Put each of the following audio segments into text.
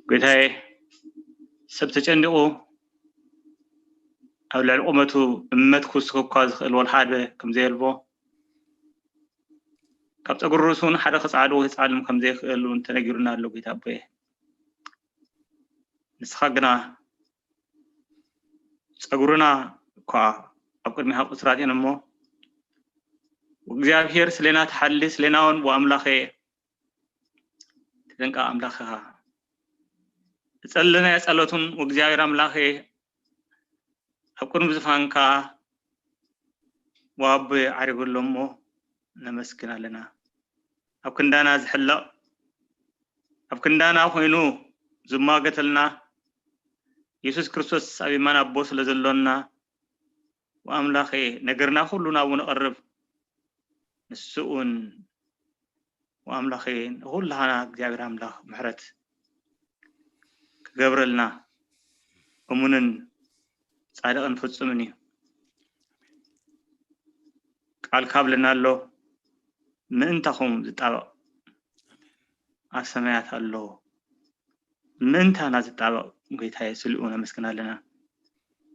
ጎይታዬ፣ ሰብ ተጨኒቑ ኣብ ልዕሊ ቁመቱ እመት ክውስኽ እኳ ዝኽእል ወልሓደ ከም ዘየልቦ፣ ካብ ጸጉሪ ርእሱ እውን ሓደ ክጻዕድ ወይ ክጻልም ከም ዘይኽእል እውን ተነጊሩና ኣሎ። ጎይታ ኣቦየ፣ ንስኻ ግና ጸጉርና እኳ ኣብ ቅድሚኻ ቁጽራት እየን እሞ፣ እግዚኣብሔር ስሌና ተሓሊ፣ ስሌና እውን ብኣምላኸ ተጠንቀቕ ኣምላኽኻ። ዝጸለናዮ ጸሎትን እግዚኣብሔር ኣምላኸ ኣብ ቅድሚ ዝፋንካ ወኣቦ ዓሪጉ ኣሎ እሞ ነመስግን ኣለና። ኣብ ክንዳና ዝሕለቕ፣ ኣብ ክንዳና ኮይኑ ዝሟገተልና የሱስ ክርስቶስ ኣብ የማን ኣቦ ስለ ዘሎና፣ ወኣምላኸ ነገርና ኩሉ ናብኡ ነቕርብ። ንሱ እውን ወኣምላኸ ንኹላህና እግዚኣብሔር ኣምላኽ ምሕረት ክገብረልና እሙንን ጻድቕን ፍጹምን እዩ። ቃል ካብለና ኣሎ፣ ምእንታኹም ዝጣበቕ ኣብ ሰማያት ኣሎ። ምእንታና ዝጣበቕ ጎይታዬ፣ ስሊኡ ነመስግን ኣለና።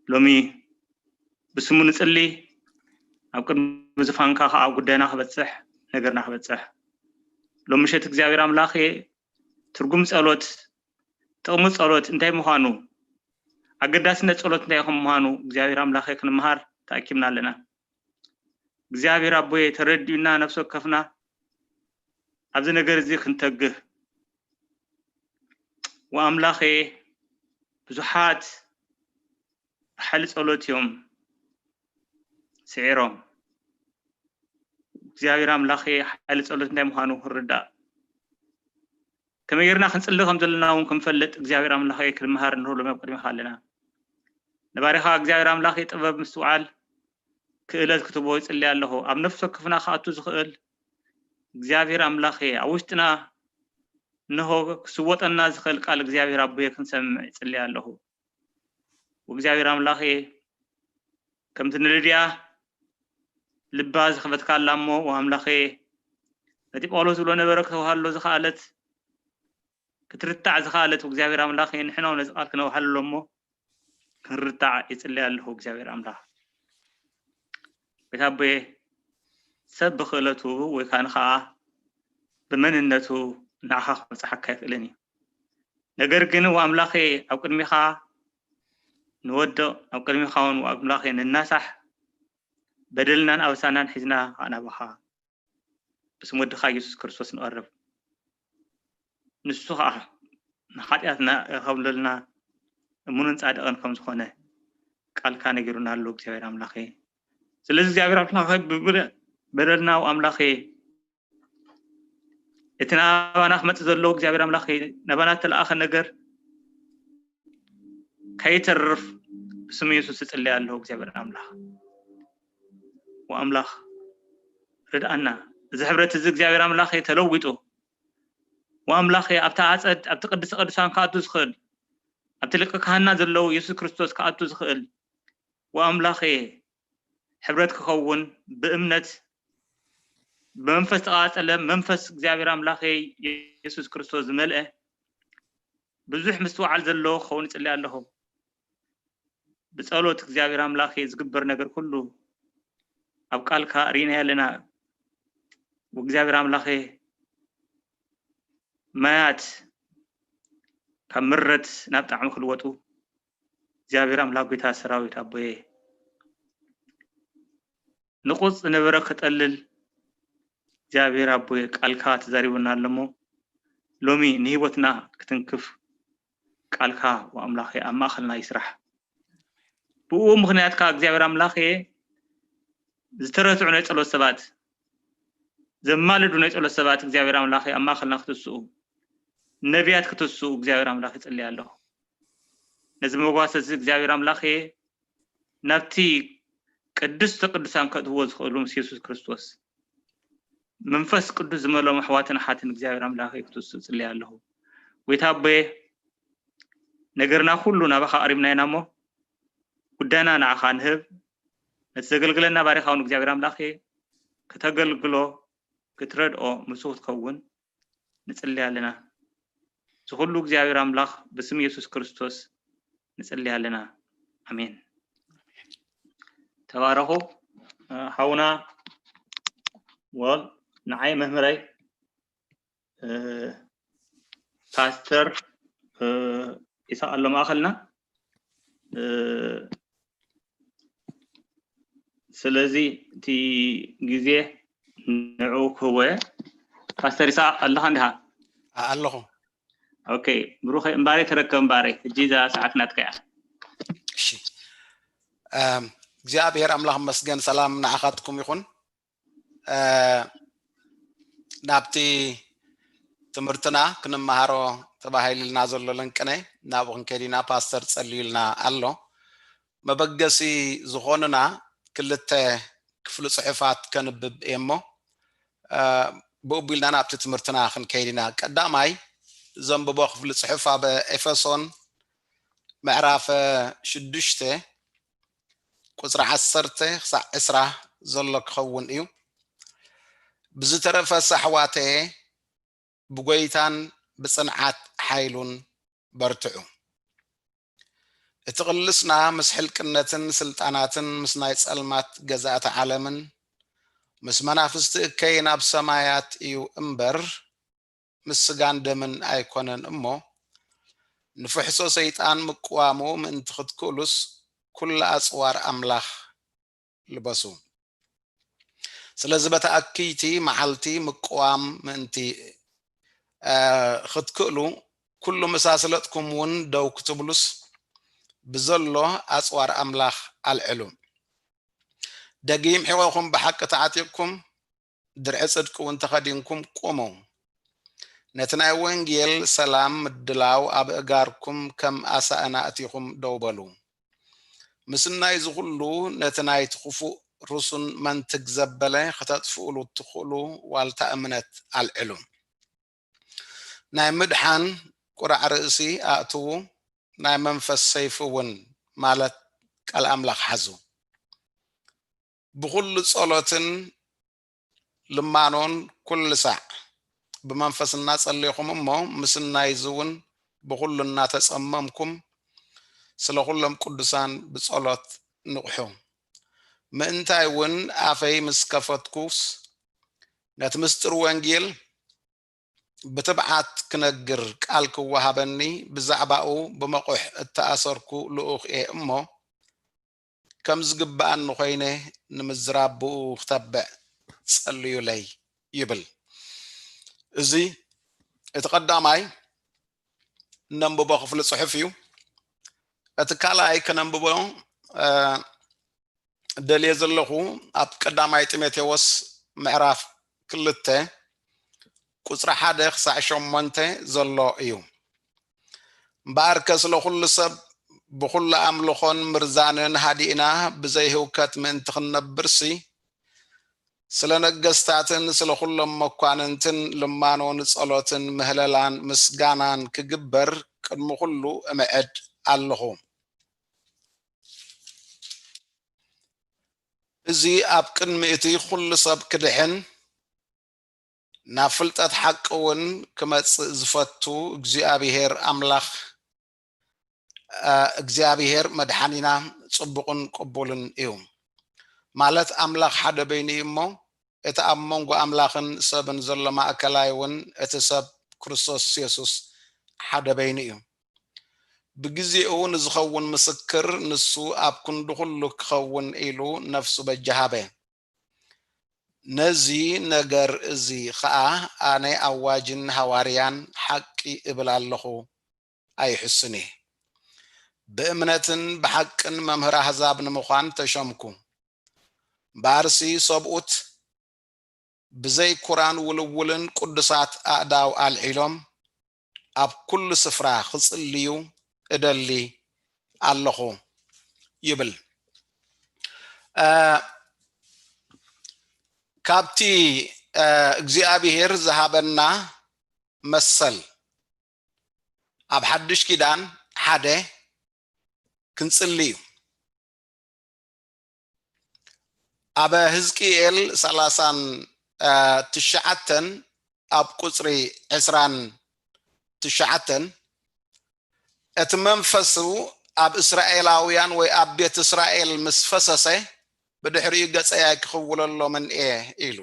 ሎሚ ብስሙ ንጽሊ፣ ኣብ ቅድሚ ዝፋንካ ከኣ ጉዳይና ክበጽሕ፣ ነገርና ክበጽሕ። ሎሚ ምሸት እግዚኣብሔር ኣምላኽ፣ ትርጉም ጸሎት፣ ጥቕሚ ጸሎት እንታይ ምዃኑ፣ ኣገዳስነት ጸሎት እንታይ ከም ምዃኑ እግዚኣብሔር ኣምላኽ ክንመሃር ተኣኪብና ኣለና። እግዚኣብሔር ኣቦየ ተረዲኡና፣ ነፍሲ ወከፍና ኣብዚ ነገር እዚ ክንተግህ። ወኣምላኸ፣ ብዙሓት ብሓይሊ ጸሎት እዮም ስዒሮም። እግዚኣብሔር ኣምላኸ፣ ሓይሊ ጸሎት እንታይ ምዃኑ ክንርዳእ፣ ከመይ ጌርና ክንጽሊ ከም ዘለና እውን ክንፈልጥ እግዚኣብሔር ኣምላኸ ክንመሃር እንሆ ሎሚ ኣብ ቅድሜኻ ኣለና። ንባሪኻ እግዚኣብሔር ኣምላኸ ጥበብ ምስትውዓል ክእለት ክትቦ ይጽሊ ኣለኹ። ኣብ ነፍሲ ወከፍና ክኣቱ ዝኽእል እግዚኣብሔር ኣምላኸ ኣብ ውሽጥና እንሆ ክስወጠና ዝኽእል ቃል እግዚኣብሔር ኣቦየ ክንሰምዕ ይጽሊ ኣለኹ። እግዚኣብሔር ኣምላኸ ከምቲ ንልድያ ልባ ዝኸፈትካላ እሞ ወኣምላኸ ነቲ ጳውሎስ ዝብሎ ነበረ ክተውሃሎ ዝኸኣለት ክትርታዕ ዝኸኣለት እግዚኣብሔር ኣምላኸ ንሕና እውን ነዚ ቃል ክነውሃሎ እሞ ክንርታዕ ይጽሊ ኣለኹ እግዚኣብሔር ኣምላኽ። ቤት ኣቦየ ሰብ ብክእለቱ ወይ ካን ከዓ ብመንነቱ ንዓኻ ክበጽሓካ ኣይክእልን እዩ። ነገር ግን ወኣምላኸ ኣብ ቅድሚኻ ንወድቕ፣ ኣብ ቅድሚኻ እውን ወኣምላኸ ንናሳሕ፣ በደልናን ኣበሳናን ሒዝና ከዓ ናባኻ ብስም ወድኻ ኢየሱስ ክርስቶስ ንቐርብ። ንሱ ከዓ ንሓጢኣትና ይኸብለልና እሙንን ጻድቕን ከም ዝኾነ ቃልካ ነጊሩና ኣሎ እግዚኣብሔር ኣምላኸ። ስለዚ እግዚኣብሔር ኣምላኸ ብበደልና ኣምላኸ እቲ ናባና ክመጽእ ዘለዎ እግዚኣብሔር ኣምላኸ ናባና እተለኣኸ ነገር ከይተርፍ ብስም የሱስ እጽለይ ኣለኹ እግዚኣብሔር ኣምላኽ። ወኣምላኽ ርድኣና። እዚ ሕብረት እዚ እግዚኣብሔር ኣምላኸ ተለዊጡ ወኣምላኸ ኣብቲ ኣጸድ ኣብቲ ቅድስተ ቅዱሳን ክኣቱ ዝኽእል ኣብቲ ሊቀ ካህና ዘለዉ የሱስ ክርስቶስ ክኣቱ ዝኽእል ወኣምላኸ ሕብረት ክኸውን ብእምነት ብመንፈስ ተቓጸለ መንፈስ እግዚኣብሔር ኣምላኸ የሱስ ክርስቶስ ዝመልአ ብዙሕ ምስትውዓል ዘለዎ ክኸውን እጽሊ ኣለኹ። ብጸሎት እግዚኣብሔር ኣምላኸ ዝግበር ነገር ኩሉ ኣብ ቃልካ ርኢናዮ ኣለና። እግዚኣብሔር ኣምላኸ ማያት ካብ ምረት ናብ ጣዕሚ ክልወጡ እግዚኣብሔር ኣምላኽ ጎይታ ሰራዊት ኣቦየ ንቑጽ ዝነበረ ክጠልል እግዚኣብሔር ኣቦየ ቃልካ ተዛሪቡና ኣለሞ ሎሚ ንህይወትና ክትንክፍ ቃልካ ወኣምላኸ ኣብ ማእኸልና ይስራሕ። ብኡ ምኽንያት ከዓ እግዚኣብሔር ኣምላኸ ዝተረትዑ ናይ ጸሎት ሰባት ዘማልዱ ናይ ጸሎት ሰባት እግዚኣብሔር ኣምላኸ ኣብ ማእኸልና ክትስኡ ነቢያት ክትስኡ እግዚኣብሔር ኣምላኽ ይጽልይ ኣለኹ። ነዚ መጓሰ እዚ እግዚኣብሔር ኣምላኸ ናብቲ ቅድስተ ቅዱሳን ከእትዎ ዝኽእሉ ምስ የሱስ ክርስቶስ መንፈስ ቅዱስ ዝመልኦም ኣሕዋትን ኣሓትን እግዚኣብሔር ኣምላኸ ክትስኡ ጽልይ ኣለኹ። ጎይታ ኣቦየ ነገርና ኩሉ ናባኻ ኣቕሪብና ኢና እሞ ጉዳይና ንዓኻ ንህብ። ነቲ ዘገልግለና ባሪኻ እውን እግዚኣብሔር ኣምላኸ ከተገልግሎ ክትረድኦ ምስ ክትከውን ንጽሊ ኣለና። ዝኹሉ እግዚኣብሔር ኣምላኽ ብስም የሱስ ክርስቶስ ንጽሊ ኣለና። ኣሜን። ተባረኹ። ሓውና ወል ንዓይ መምህረይ ፓስተር ኢሳቅ ኣሎ ማእኸልና። ስለዚ እቲ ግዜ ንዑ ክህቦ። ፓስተር ኢሳቅ ኣለኻ እንዲኻ? ኣለኹ። ኦኬ፣ ብሩኸይ እምባረይ ተረከብ እምባረይ። ሕጂ እዛ ሰዓት ናትካ እያ። እሺ። እግዚኣብሔር ኣምላኽ መስገን፣ ሰላም ንዓኻትኩም ይኹን። ናብቲ ትምህርትና ክንመሃሮ ተባሂልልና ዘሎ ለንቅነ ናብኡ ክንከይድ ኢና። ፓስተር ጸልዩልና ኣሎ። መበገሲ ዝኾንና ክልተ ክፍሊ ጽሑፋት ከንብብ እየ እሞ ብኡ ቢልና ናብቲ ትምህርትና ክንከይድ ኢና። ቀዳማይ ዘንብቦ ክፍሊ ጽሑፍ ኣብ ኤፌሶን ምዕራፍ ሽዱሽተ ቁጽሪ ዓሰርተ ክሳዕ ዕስራ ዘሎ ክኸውን እዩ። ብዝተረፈ ኣሕዋተየ ብጎይታን ብጽንዓት ሓይሉን በርትዑ። እቲ ቅልስና ምስ ሕልቅነትን ስልጣናትን ምስ ናይ ጸልማት ገዛእቲ ዓለምን ምስ መናፍስቲ እከይን ኣብ ሰማያት እዩ እምበር ምስ ስጋን ደምን ኣይኮነን እሞ ንፍሕሶ ሰይጣን ምቅዋሙ ምእንቲ ክትክእሉስ ኩሉ ኣጽዋር ኣምላኽ ልበሱ። ስለዚ በቲ ኣክይቲ መዓልቲ ምቅዋም ምእንቲ ክትክእሉ ኩሉ ምሳስለጥኩም እውን ደው ክትብሉስ ብዘሎ ኣጽዋር ኣምላኽ ኣልዕሉ። ደጊም ሕቖኹም ብሓቂ ተዓጢቕኩም ድርዒ ጽድቂ እውን ተኸዲንኩም ቁሙ። ነቲ ናይ ወንጌል ሰላም ምድላው ኣብ እጋርኩም ከም ኣሳእና እቲኹም ደው በሉ። ምስናይ ዝኹሉ ነቲ ናይቲ ክፉእ ርሱን መንትግ ዘበለ ክተጥፍኡሉ እትኽእሉ ዋልታ እምነት ኣልዕሉ። ናይ ምድሓን ቁራዕ ርእሲ ኣእትዉ፣ ናይ መንፈስ ሰይፊ እውን ማለት ቃል ኣምላኽ ሓዙ። ብኹሉ ጸሎትን ልማኖን ኩሉ ሳዕ ብመንፈስ እናጸለይኹም እሞ ምስናይዚ እውን ብኹሉ እናተጸመምኩም ስለ ኩሎም ቅዱሳን ብጸሎት ንቕሑ። ምእንታይ እውን ኣፈይ ምስ ከፈትኩስ ነቲ ምስጢር ወንጌል ብትብዓት ክነግር ቃል ክወሃበኒ ብዛዕባኡ ብመቑሕ እተኣሰርኩ ልኡኽ እየ እሞ ከም ዝግብኣኒ ኮይነ ንምዝራብ ብኡ ክተብዕ ጸልዩለይ ይብል። እዚ እቲ ቀዳማይ እነንብቦ ክፍሊ ጽሑፍ እዩ። እቲ ካልኣይ ከነንብቦ ደልየ ዘለኹ ኣብ ቀዳማይ ጢሞቴዎስ ምዕራፍ ክልተ ቁጽሪ ሓደ ክሳዕ ሸሞንተ ዘሎ እዩ። እምበኣርከ ስለ ኩሉ ሰብ ብኹሉ ኣምልኾን ምርዛንን ሃዲእና ብዘይ ህውከት ምእንቲ ክንነብርሲ ስለ ነገስታትን ስለ ኩሎም መኳንንትን ልማኖን ጸሎትን ምህለላን ምስጋናን ክግበር ቅድሚ ኩሉ እምዕድ ኣለኹ። እዚ ኣብ ቅድሚ እቲ ኩሉ ሰብ ክድሕን ናብ ፍልጠት ሓቂ እውን ክመጽእ ዝፈቱ እግዚኣብሔር ኣምላኽ እግዚኣብሔር መድሓኒና ጽቡቕን ቅቡልን እዩ። ማለት ኣምላኽ ሓደ በይኑ እዩ እሞ እቲ ኣብ መንጎ ኣምላኽን ሰብን ዘሎ ማእከላይ እውን እቲ ሰብ ክርስቶስ የሱስ ሓደ በይኑ እዩ። ብግዜኡ ንዝኸውን ምስክር ንሱ ኣብ ክንዲ ኩሉ ክኸውን ኢሉ ነፍሱ በጃ ሃበ። ነዚ ነገር እዚ ኸኣ ኣነ ኣዋጅን ሃዋርያን ሓቂ እብል ኣለኹ፣ ኣይሕሱን እየ። ብእምነትን ብሓቅን መምህር ኣህዛብ ንምዃን ተሸምኩ። እምበኣርሲ ሰብኡት ብዘይ ኩራን ውልውልን ቅዱሳት ኣእዳው ኣልዒሎም ኣብ ኩሉ ስፍራ ክጽልዩ እደሊ ኣለኹ ይብል። ካብቲ እግዚኣብሔር ዝሃበና መሰል ኣብ ሓድሽ ኪዳን ሓደ ክንጽሊ እዩ። ኣብ ህዝቅኤል ሰላሳን ትሽዓተን ኣብ ቁጽሪ ዕስራን ትሽዓተን፣ እቲ መንፈሱ ኣብ እስራኤላውያን ወይ ኣብ ቤት እስራኤል ምስ ፈሰሰ፣ ብድሕሪኡ ገጸይ ኣይክኽውለሎምን እየ ኢሉ።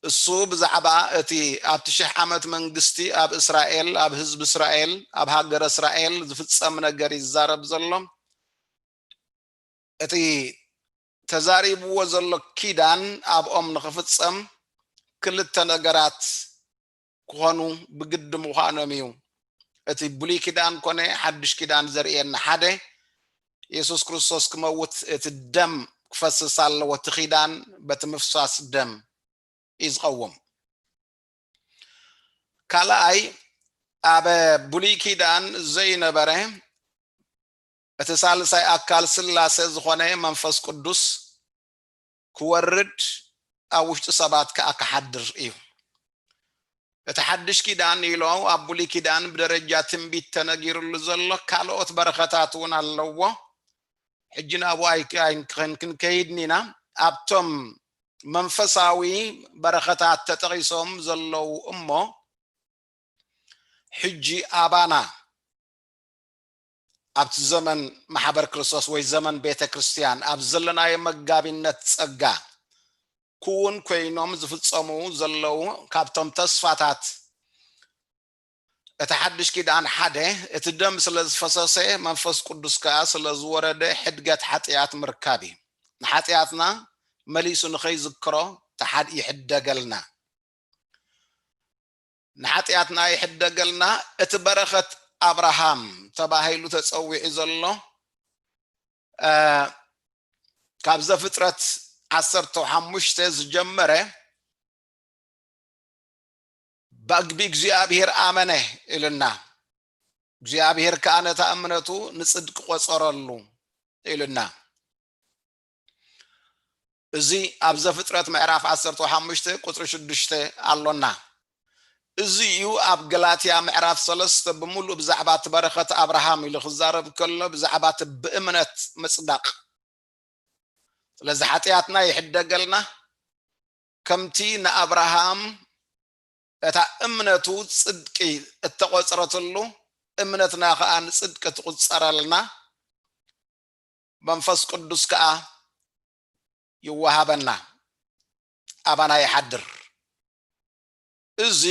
እሱ ብዛዕባ እቲ ኣብቲ ሽሕ ዓመት መንግስቲ ኣብ እስራኤል፣ ኣብ ህዝቢ እስራኤል፣ ኣብ ሃገረ እስራኤል ዝፍጸም ነገር ይዛረብ ዘሎ። እቲ ተዛሪብዎ ዘሎ ኪዳን ኣብኦም ንኽፍጸም ክልተ ነገራት ክኾኑ ብግዲ ምዃኖም እዩ። እቲ ብሉይ ኪዳን ኮነ ሓድሽ ኪዳን ዘርእየና፣ ሓደ፣ የሱስ ክርስቶስ ክመውት እቲ ደም ክፈስስ ኣለዎ። እቲ ኪዳን በቲ ምፍሳስ ደም እዩ ዝቐውም። ካልኣይ፣ ኣብ ብሉይ ኪዳን ዘይነበረ፣ እቲ ሳልሳይ ኣካል ስላሴ ዝኾነ መንፈስ ቅዱስ ክወርድ፣ ኣብ ውሽጢ ሰባት ከኣ ክሓድር እዩ። እቲ ሓድሽ ኪዳን ኢሎ ኣብ ብሉይ ኪዳን ብደረጃ ትንቢት ተነጊርሉ ዘሎ ካልኦት በረኸታት እውን ኣለዎ። ሕጂ ናብኡ ኣይ-፣ ኣይ-፣ ከን-፣ ክንከይድን ኢና። ኣብቶም መንፈሳዊ በረኸታት ተጠቒሶም ዘለዉ እሞ፣ ሕጂ ኣባና ኣብቲ ዘመን ማሕበር ክርስቶስ ወይ ዘመን ቤተ ክርስቲያን ኣብ ዘለናዮ መጋቢነት ጸጋ ክውን ኮይኖም ዝፍጸሙ ዘለዉ ካብቶም ተስፋታት እቲ ሓድሽ ኪዳን ሓደ፣ እቲ ደም ስለ ዝፈሰሰ መንፈስ ቅዱስ ከኣ ስለ ዝወረደ ሕድገት ሓጢኣት ምርካብ እዩ። ንሓጢኣትና መሊሱ ንኸይዝክሮ ተሓድ-፣ ይሕደገልና። ንሓጢኣትና ይሕደገልና። እቲ በረኸት ኣብርሃም ተባሂሉ ተጸዊዑ ዘሎ፣ እ፣ ካብ ዘፍጥረት ዓሰርተ ሓሙሽተ ዝጀመረ፣ "ብእግዚኣብሔር ኣመነ" ኢልና፣ እግዚኣብሔር ከኣ ነታ እምነቱ ንጽድቂ ቆጸረሉ ኢልና። እዚ ኣብ ዘፍጥረት ምዕራፍ ዓሰርተ ሓሙሽተ ቁጽሪ ሽዱሽተ ኣሎና። እዚ እዩ ኣብ ገላትያ ምዕራፍ ሰለስተ ብምሉእ ብዛዕባ እቲ በረኸት ኣብርሃም ኢሉ ክዛረብ ከሎ፣ ብዛዕባ እቲ ብእምነት ምጽዳቕ። ስለዚ ሓጢኣትና ይሕደገልና፣ ከምቲ ንኣብርሃም እታ እምነቱ ጽድቂ እተቖጽረትሉ፣ እምነትና ኸኣ ንጽድቂ ትቑጸረልና፣ መንፈስ ቅዱስ ከኣ ይወሃበና፣ ኣባና ይሓድር። እዚ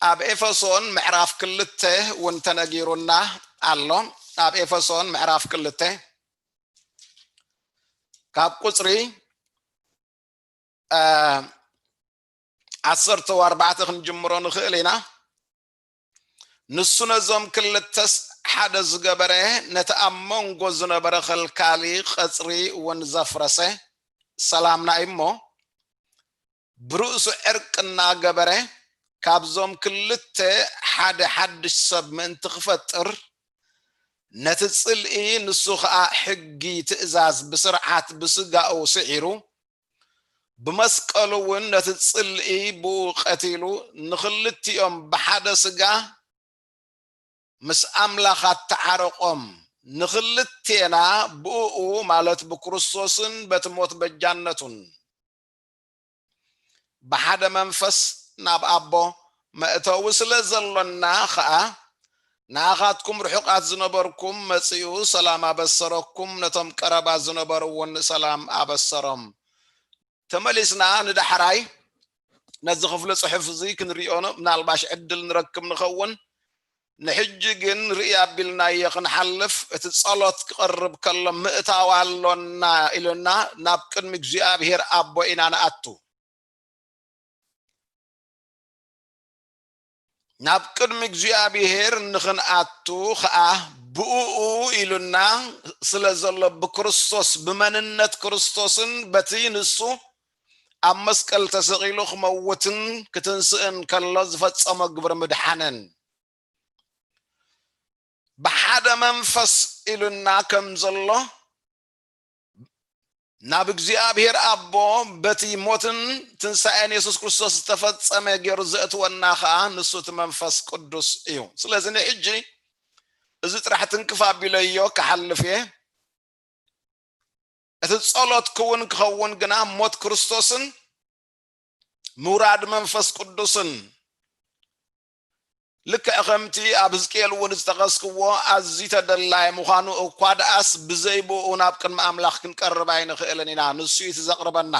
ኣብ ኤፌሶን ምዕራፍ ክልተ እውን ተነጊሩና ኣሎ። ኣብ ኤፌሶን ምዕራፍ ክልተ ካብ ቁጽሪ፣ እ፣ ዓሰርተ ኣርባዕተ ክንጅምሮ ንኽእል ኢና። ንሱ ነዞም ክልተስ ሓደ ዝገበረ፣ ነቲ ኣብ መንጎ ዝነበረ ኸልካሊ ቐጽሪ እውን ዘፍረሰ፣ ሰላምና እዩ እሞ፣ ብርእሱ ዕርቂ እናገበረ፣ ካብዞም ክልተ ሓደ ሓድሽ ሰብ ምእንቲ ክፈጥር፣ ነቲ ጽልኢ፣ ንሱ ኸኣ ሕጊ፣ ትእዛዝ፣ ብስርዓት ብስጋኡ ስዒሩ፣ ብመስቀሉ እውን ነቲ ጽልኢ ብኡ ቀቲሉ፣ ንኽልቲኦም ብሓደ ስጋ ምስ ኣምላኽ ኣተዓረቖም። ንኽልቴና ብእኡ፣ ማለት ብክርስቶስን በቲ ሞት በጃነቱን፣ ብሓደ መንፈስ ናብ ኣቦ መእተዊ ስለ ዘሎና ኸኣ፣ ንኣኻትኩም ርሑቓት ዝነበርኩም መጺኡ ሰላም ኣበሰረኩም፣ ነቶም ቀረባ ዝነበሩ እውን ሰላም ኣበሰሮም። ተመሊስና ንዳሕራይ ነዚ ክፍሊ ጽሑፍ እዚ ክንሪኦ ን-፣ ምናልባሽ ዕድል ንረክብ ንኸውን። ንሕጂ ግን ርእይ ኣቢልናዮ ክንሓልፍ፣ እቲ ጸሎት ክቐርብ ከሎ ምእታው ኣሎና ኢሉና፣ ናብ ቅድሚ እግዚኣብሔር ኣቦ ኢና ንኣቱ። ናብ ቅድሚ እግዚኣብሔር ንኽንኣቱ ኸኣ ብእኡ ኢሉና ስለ ዘሎ፣ ብክርስቶስ፣ ብመንነት ክርስቶስን በቲ ንሱ ኣብ መስቀል ተሰቒሉ ክመውትን ክትንስእን ከሎ ዝፈጸሞ ግብሪ ምድሓንን፣ ብሓደ መንፈስ ኢሉና ከም ዘሎ፣ ናብ እግዚኣብሔር ኣቦ በቲ ሞትን ትንሳኤን የሱስ ክርስቶስ ዝተፈጸመ ገይሩ ዘእትወና ኸኣ ንሱ እቲ መንፈስ ቅዱስ እዩ። ስለዚ ንሕጂ እዚ ጥራሕ ትንክፍ ኣቢለዮ ክሓልፍ እየ። እቲ ጸሎት ክውን ክኸውን ግና ሞት ክርስቶስን ምውራድ መንፈስ ቅዱስን ልክዕ ከምቲ ኣብ ሕዝቅኤል እውን ዝጠቐስክዎ ኣዝዩ ተደላይ ምዃኑ እኳ ደኣስ፣ ብዘይ ብኡ ናብ ቅድሚ ኣምላኽ ክንቀርብ ኣይንኽእልን ኢና። ንሱ እዩ እቲ ዘቕርበና።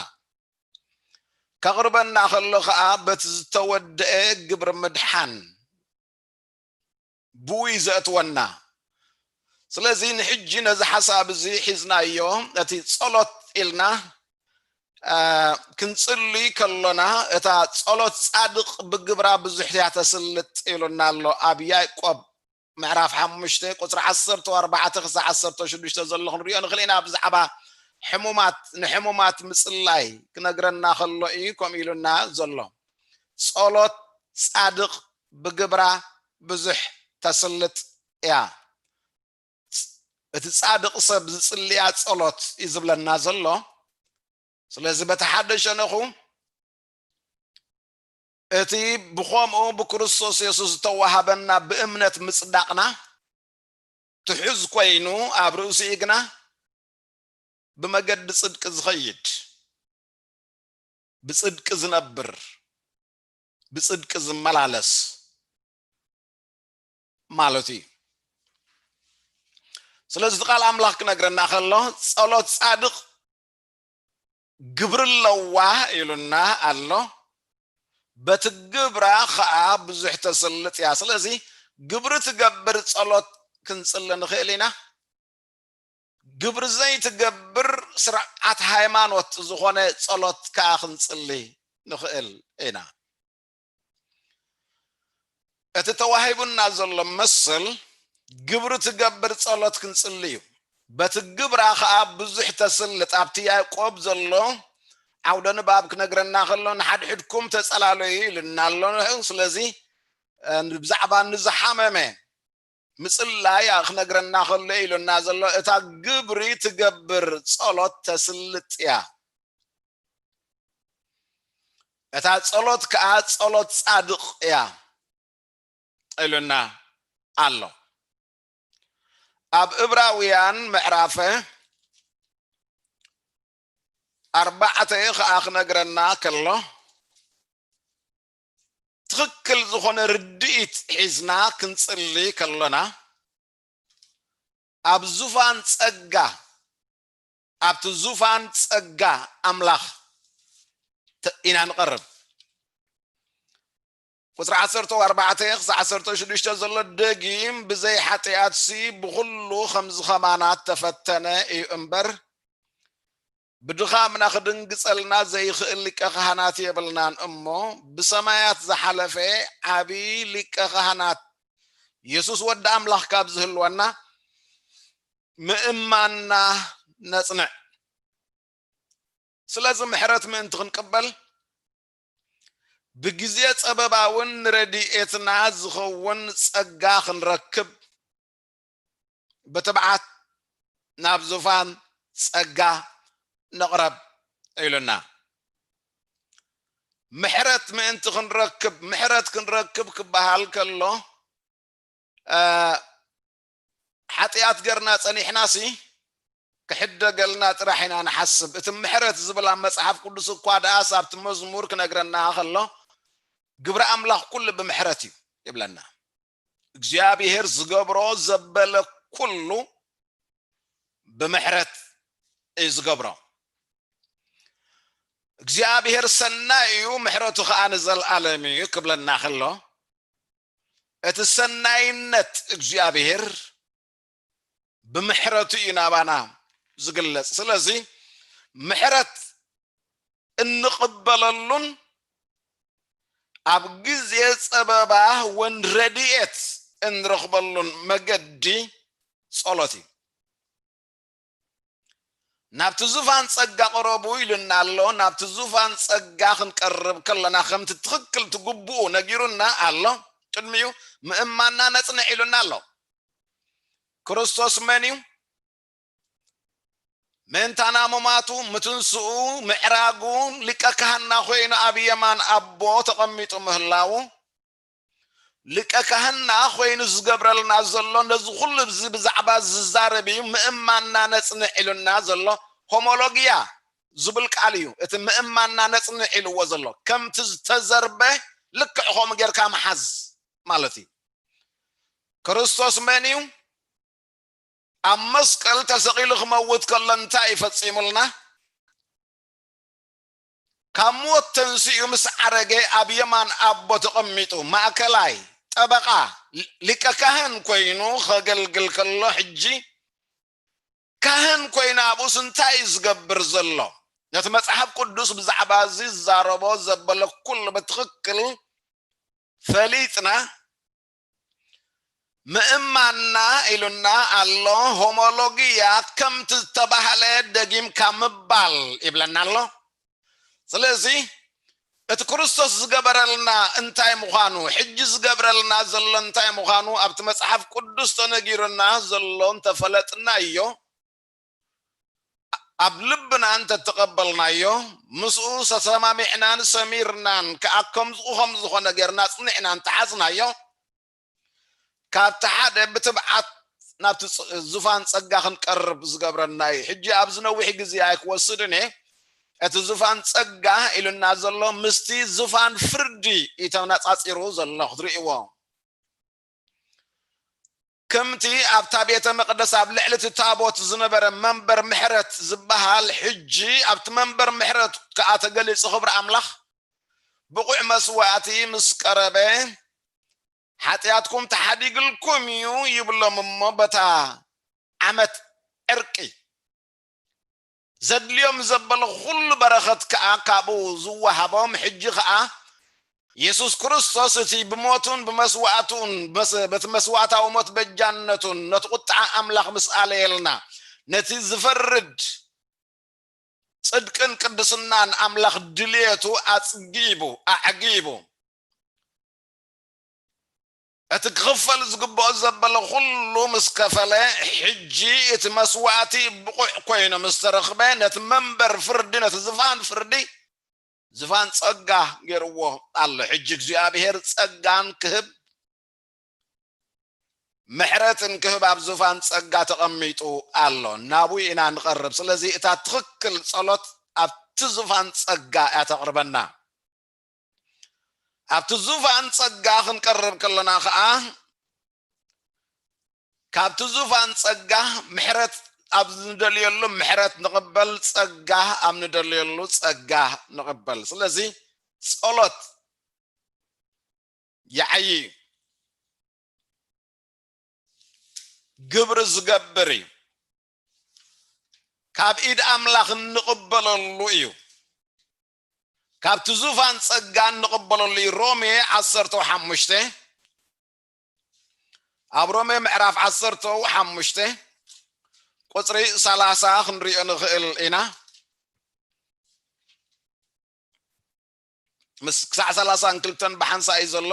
ከቕርበና ከሎ ኸኣ በቲ ዝተወደአ ግብሪ ምድሓን ብኡ እዩ ዘእትወና። ስለዚ ንሕጂ ነዚ ሓሳብ እዚ ሒዝናዮ፣ ነቲ ጸሎት ኢልና፣ እ፣ ክንጽሊ ከሎና፣ እታ ጸሎት ጻድቕ ብግብራ ብዙሕ እያ ተስልጥ ኢሉና ኣሎ። ኣብ ያዕቆብ ምዕራፍ ሓሙሽተ ቁጽሪ ዓሰርተ ኣርባዕተ ክሳዕ ዓሰርተ ሽዱሽተ ዘሎ ክንሪኦ ንኽእል ኢና። ብዛዕባ ሕሙማት፣ ንሕሙማት ምጽላይ ክነግረና ከሎ እዩ ከምኡ ኢሉና ዘሎ። ጸሎት ጻድቕ ብግብራ ብዙሕ ተስልጥ እያ። እቲ ጻድቕ ሰብ ዝጽልያ ጸሎት እዩ ዝብለና ዘሎ። ስለዚ በቲ ሓደ ሸነኹ እቲ ብኸምኡ ብክርስቶስ የሱስ ዝተዋሃበና ብእምነት ምጽዳቕና ትሑዝ ኮይኑ ኣብ ርእሲኡ ግና ብመገዲ ጽድቂ ዝኸይድ፣ ብጽድቂ ዝነብር፣ ብጽድቂ ዝመላለስ ማለት እዩ። ስለዚ እቲ ቃል ኣምላኽ ክነግረና ከሎ ጸሎት ጻድቕ ግብሪ ኣለዋ ኢሉና ኣሎ። በቲ ግብራ ኸዓ ብዙሕ ተስልጥ እያ። ስለዚ ግብሪ ትገብር ጸሎት ክንጽሊ ንኽእል ኢና። ግብሪ ዘይትገብር ስርዓት ሃይማኖት ዝኾነ ጸሎት ከኣ ክንጽሊ ንኽእል ኢና። እቲ ተዋሂቡና ዘሎ መሰል ግብሪ ትገብር ጸሎት ክንጽሊ እዩ። በቲ ግብራ ኸኣ ብዙሕ ተስልጥ። ኣብቲ ያዕቆብ ዘሎ ዓውደ ንባብ ክነግረና ከሎ ንሓድሕድኩም ተጸላለዩ ኢሉና ኣሎ። ስለዚ፣ እ፣ ብዛዕባ ንዝሓመመ ምጽላይ ክነግረና ከሎ ኢሉና ዘሎ፣ እታ ግብሪ ትገብር ጸሎት ተስልጥ እያ። እታ ጸሎት ከኣ ጸሎት ጻድቕ እያ ኢሉና ኣሎ። ኣብ እብራውያን ምዕራፈ ኣርባዕተ ከኣ ክነግረና ከሎ፣ ትኽክል ዝኾነ ርድኢት ሒዝና ክንጽሊ ከሎና፣ ኣብ ዙፋን ጸጋ፣ ኣብቲ ዙፋን ጸጋ ኣምላኽ ተ-፣ ኢና ንቐርብ። ቁጽሪ ዓሰርተ ኣርባዕተ ክሳዕ ዓሰርተ ሽዱሽተ ዘሎ፣ ደጊም ብዘይ ሓጢኣትሲ ብኹሉ ከምዚ ኸማናት ተፈተነ እዩ እምበር፣ ብድኻምና ክድንግጸልና ዘይኽእል ሊቀ ካህናት የብልናን እሞ፣ ብሰማያት ዝሓለፈ ዓቢ ሊቀ ካህናት የሱስ ወዲ ኣምላኽ ካብ ዝህልወና፣ ምእማንና ነጽንዕ። ስለዚ ምሕረት ምእንቲ ክንቅበል፣ ብግዜ ጸበባውን ንረድኤትና ዝኸውን ጸጋ ክንረክብ፣ ብትብዓት ናብ ዙፋን ጸጋ ንቕረብ ኢሉና። ምሕረት ምእንቲ ክንረክብ፣ ምሕረት ክንረክብ ክበሃል ከሎ፣ እ፣ ሓጢኣት ገርና ጸኒሕናሲ ክሕደገልና ጥራሕ ኢና ንሓስብ። እቲ ምሕረት ዝብል ኣብ መጽሓፍ ቅዱስ እኳ ደኣስ ኣብቲ መዝሙር ክነግረና ከሎ፣ ግብሪ ኣምላኽ ኩሉ ብምሕረት እዩ ይብለና። እግዚኣብሔር ዝገብሮ ዘበለ ኩሉ ብምሕረት እዩ ዝገብሮ። እግዚኣብሔር ሰናይ እዩ፣ ምሕረቱ ኸኣ ንዘለኣለም እዩ ክብለና ከሎ፣ እቲ ሰናይነት እግዚኣብሔር ብምሕረቱ እዩ ናባና ዝግለጽ። ስለዚ ምሕረት እንቕበለሉን ኣብ ግዜ ጸበባ እውን ረድኤት እንረኽበሉን መገዲ ጸሎት እዩ። ናብቲ ዙፋን ጸጋ ቅረቡ ኢሉና ኣሎ። ናብቲ ዙፋን ጸጋ ክንቀርብ ከለና፣ ከምቲ ትኽክል ትግብኡ ነጊሩና ኣሎ። ቅድሚኡ ምእማንና ነጽንዕ ኢሉና ኣሎ። ክርስቶስ መን እዩ? ምእንታና ሙማቱ፣ ምትንስኡ፣ ምዕራጉ፣ ሊቀ ካህንና ኮይኑ ኣብ የማን ኣቦ ተቐሚጡ ምህላዉ፣ ሊቀ ካህንና ኮይኑ ዝገብረልና ዘሎ፣ ነዚ ኩሉ እዚ ብዛዕባ ዝዛረብ እዩ። ምእማንና ነጽንዕ ኢሉና ዘሎ ሆሞሎጊያ ዝብል ቃል እዩ። እቲ ምእማንና ነጽንዕ ኢልዎ ዘሎ፣ ከምቲ ዝተዘርበ ልክዕ ከምኡ ጌርካ ምሓዝ ማለት እዩ። ክርስቶስ መን እዩ? ኣብ መስቀል ተሰቒሉ ክመውት ከሎ እንታይ እዩ ፈጺሙልና? ካብ ሞት ተንሲኡ ምስ ዓረገ ኣብ የማን ኣቦ ተቐሚጡ፣ ማእከላይ፣ ጠበቓ፣ ሊቀ ካህን ኮይኑ ከገልግል ከሎ፣ ሕጂ ካህን ኮይኑ ኣብኡስ እንታይ እዩ ዝገብር ዘሎ? ነቲ መጽሓፍ ቅዱስ ብዛዕባ እዚ ዝዛረቦ ዘበለ ኩሉ ብትኽክል ፈሊጥና፣ ምእማንና ኢሉና ኣሎ። ሆሞሎጊያ ከምቲ ዝተባህለ ደጊምካ ምባል ይብለና ኣሎ። ስለዚ እቲ ክርስቶስ ዝገበረልና እንታይ ምዃኑ፣ ሕጂ ዝገብረልና ዘሎ እንታይ ምዃኑ ኣብቲ መጽሓፍ ቅዱስ ተነጊሩና ዘሎ እንተፈለጥናዮ፣ ኣብ ልብና እንተተቐበልናዮ፣ ምስኡ ተሰማሚዕናን ሰሚርናን ከኣ ከምዝኡ ከም ዝኾነ ጌርና ጽኒዕና እንተሓዝናዮ፣ ካብቲ ሓደ ብትብዓት ናብቲ ጽ-፣ ዙፋን ጸጋ ክንቀርብ ዝገብረና እዩ። ሕጂ ኣብዚ ነዊሕ ግዜ ኣይክወስድን እየ። እቲ ዙፋን ጸጋ ኢሉና ዘሎ ምስቲ ዙፋን ፍርዲ እዩ ተነጻጺሩ ዘሎ ክትርእይዎ። ከምቲ ኣብታ ቤተ መቕደስ ኣብ ልዕሊ እቲ ታቦት ዝነበረ መንበር ምሕረት ዝበሃል፣ ሕጂ ኣብቲ መንበር ምሕረት ከኣ ተገሊጹ ክብሪ ኣምላኽ ብቑዕ መስዋእቲ ምስ ቀረበ፣ "ሓጢኣትኩም ተሓዲግልኩም እዩ" ይብሎም እሞ፣ በታ ዓመት ዕርቂ ዘድልዮም ዘበለ ኩሉ በረኸት ከኣ ካብኡ ዝወሃቦም፣ ሕጂ ከኣ የሱስ ክርስቶስ እቲ ብሞቱን ብመስዋእቱን፣ በስ-፣ በቲ መስዋእታዊ ሞት በጃነቱን ነቲ ቁጥዓ ኣምላኽ ምስ ኣለየልና፣ ነቲ ዝፈርድ ጽድቅን ቅድስናን ኣምላኽ ድልየቱ ኣጽጊቡ፣ ኣዕጊቡ፣ እቲ ክኽፈል ዝግብኦ ዘበለ ኩሉ ምስ ከፈለ፣ ሕጂ እቲ መስዋእቲ ብቑዕ ኮይኑ ምስ ተረኽበ፣ ነቲ መንበር ፍርዲ፣ ነቲ ዝፋን ፍርዲ፣ ዝፋን ጸጋ ገይርዎ ኣሎ። ሕጂ እግዚኣብሔር ጸጋን ክህብ፣ ምሕረትን ክህብ ኣብ ዙፋን ጸጋ ተቐሚጡ ኣሎ። ናብኡ ኢና ንቐርብ። ስለዚ እታ ትኽክል ጸሎት ኣብቲ ዙፋን ጸጋ እያ ተቕርበና። ኣብቲ ዙፋን ጸጋ ክንቀርብ ከለና ኸኣ፣ ካብቲ ዙፋን ጸጋ ምሕረት ኣብ ንደልየሉ ምሕረት ንቕበል፣ ጸጋ ኣብ ንደልየሉ ጸጋ ንቕበል። ስለዚ ጸሎት ይዓዪ እዩ። ግብሪ ዝገብር እዩ። ካብ ኢድ ኣምላኽ እንቕበለሉ እዩ። ካብቲ ዙፋን ጸጋ እንቕበለሉ እዩ። ሮሜ ዓሰርተ ሓሙሽተ፣ ኣብ ሮሜ ምዕራፍ ዓሰርተ ሓሙሽተ ቁጽሪ ሰላሳ ክንሪኦ ንኽእል ኢና። ምስ ክሳዕ ሰላሳን ክልተን ብሓንሳእ እዩ ዘሎ።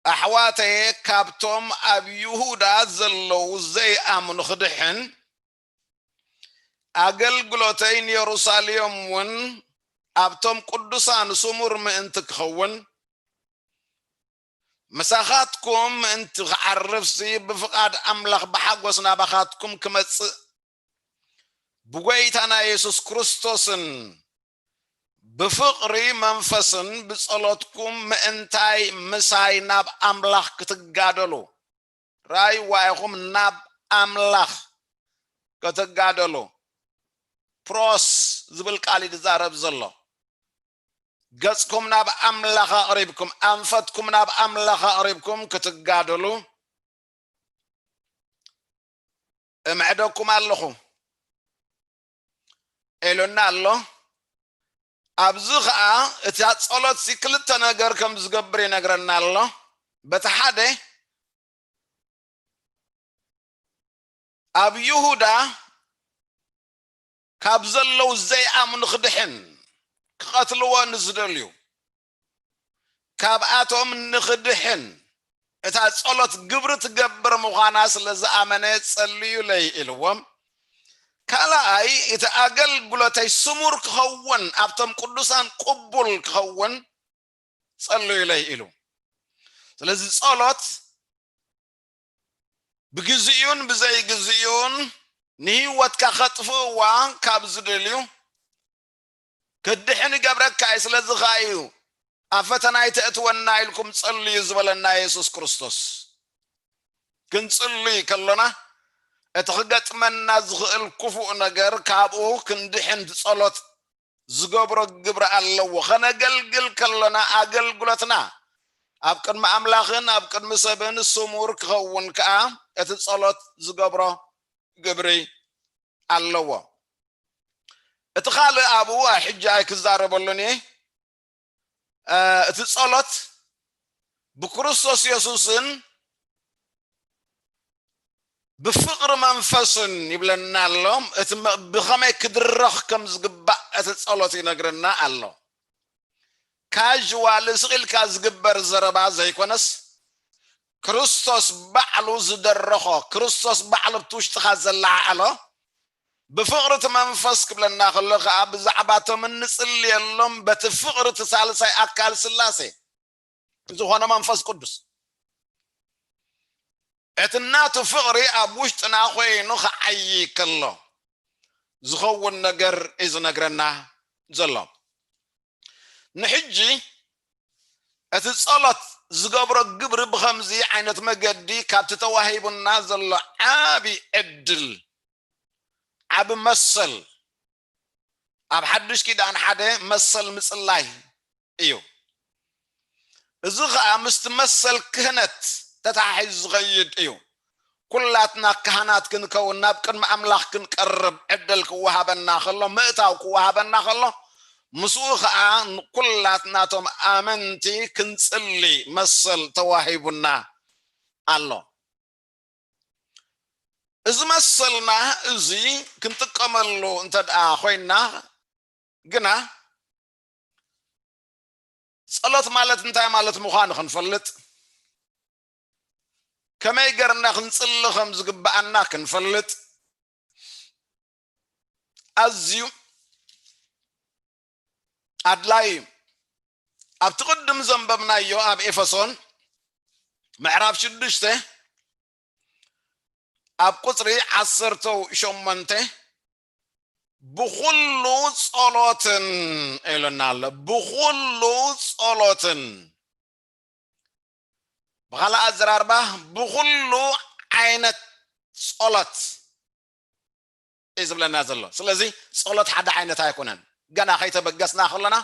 ኣሕዋተየ፣ ካብቶም ኣብ ይሁዳ ዘለዉ ዘይኣምኑ ክድሕን፣ ኣገልግሎተይ ንየሩሳሌም እውን ኣብቶም ቅዱሳን ስሙር ምእንቲ ክኸውን፣ ምሳኻትኩም ምእንቲ ክዓርፍሲ፣ ብፍቓድ ኣምላኽ ብሓጎስ ናባኻትኩም ክመጽእ፣ ብጎይታና የሱስ ክርስቶስን ብፍቕሪ መንፈስን ብጸሎትኩም ምእንታይ ምሳይ ናብ ኣምላኽ ክትጋደሉ፣ ራይዋ ኢኹም ናብ ኣምላኽ ክትጋደሉ፣ ፕሮስ ዝብል ቃል እዩ ዝዛረብ ዘሎ። ገጽኩም ናብ ኣምላኽ ኣቕሪብኩም፣ ኣንፈትኩም ናብ ኣምላኽ ኣቕሪብኩም ክትጋደሉ እምዕደኩም ኣለኹ ኢሉና ኣሎ። ኣብዚ ኸኣ እታ ጸሎትሲ ክልተ ነገር ከም ዝገብር ይነግረና ኣሎ። በቲ ሓደ፣ ኣብ ይሁዳ ካብ ዘለዉ ዘይኣምኑ ክድሕን፣ ክቐትልዎ ንዝደልዩ፣ ካብኣቶም ንኽድሕን እታ ጸሎት ግብሪ ትገብር ምዃና ስለ ዝኣመነ ጸልዩለይ ኢልዎም። ካልኣይ፣ እቲ ኣገልግሎተይ ስሙር ክኸውን፣ ኣብቶም ቅዱሳን ቅቡል ክኸውን ጸልዩለይ ኢሉ። ስለዚ ጸሎት ብግዚኡን ብዘይግዚኡን ንህይወትካ ከጥፍእዋ ካብ ዝደልዩ፣ ክድሕን ይገብረካ እዩ። ስለዚ ኸኣ እዩ ኣብ ፈተና ኣይተእትወና ኢልኩም ጸልዩ ዝበለና የሱስ ክርስቶስ። ክንጽሊ ከሎና እቲ ክገጥመና ዝኽእል ክፉእ ነገር ካብኡ ክንድሕን እቲ ጸሎት ዝገብሮ ግብሪ ኣለዎ። ከነገልግል ከሎና ኣገልግሎትና ኣብ ቅድሚ ኣምላኽን ኣብ ቅድሚ ሰብን ስሙር ክኸውን ከኣ እቲ ጸሎት ዝገብሮ ግብሪ ኣለዎ። እቲ ካልእ ኣብኡ ሕጂ ኣይክዛረበሉን እየ። እቲ ጸሎት ብክርስቶስ የሱስን ብፍቕሪ መንፈስን ይብለና ኣሎ። እቲ ብኸመይ ክድረኽ ከም ዝግባእ እቲ ጸሎት ይነግረና ኣሎ። ካዥዋል ስቕ ኢልካ ዝግበር ዘረባ ዘይኮነስ ክርስቶስ ባዕሉ ዝደረኾ፣ ክርስቶስ ባዕሉ ኣብቲ ውሽጥኻ ዘለዓዓሎ ብፍቕሪ እቲ መንፈስ ክብለና ከሎ ከዓ ብዛዕባ እቶም እንጽልየሎም በቲ ፍቕሪ እቲ ሳልሳይ ኣካል ስላሴ ዝኾነ መንፈስ ቅዱስ እቲ ናቱ ፍቕሪ ኣብ ውሽጥና ኮይኑ ክዓዪ ከሎ ዝኸውን ነገር እዩ ዝነግረና ዘሎ። ንሕጂ እቲ ጸሎት ዝገብሮ ግብሪ ብኸምዚ ዓይነት መገዲ ካብቲ ተዋሂቡና ዘሎ ዓቢ ዕድል ዓቢ መሰል ኣብ ሓድሽ ኪዳን ሓደ መሰል ምጽላይ እዩ። እዚ ኸኣ ምስቲ መሰል ክህነት ተተሓሒዙ ዝኸይድ እዩ። ኩላትና ካህናት ክንከውን ናብ ቅድሚ ኣምላኽ ክንቀርብ ዕድል ክወሃበና ከሎ ምእታው ክወሃበና ከሎ ምስኡ ኸኣ ንኩላትና እቶም ኣመንቲ ክንጽሊ መሰል ተዋሂቡና ኣሎ። እዚ መሰልና እዚ ክንጥቀመሉ እንተ ደኣ ኮይንና ግና ጸሎት ማለት እንታይ ማለት ምዃኑ ክንፈልጥ፣ ከመይ ገርና ክንጽሊ ከም ዝግብኣና ክንፈልጥ ኣዝዩ ኣድላይ እዩ። ኣብቲ ቅድም ዘንበብናዮ ኣብ ኤፌሶን ምዕራፍ ሽዱሽተ ኣብ ቁጽሪ ዓሰርተ ሸሞንተ ብኹሉ ጸሎትን ኢሉና ኣሎ። ብኹሉ ጸሎትን፣ ብኻልእ ኣዘራርባ ብኹሉ ዓይነት ጸሎት እዩ ዝብለና ዘሎ። ስለዚ ጸሎት ሓደ ዓይነት ኣይኮነን። ገና ከይተበገስና ከለና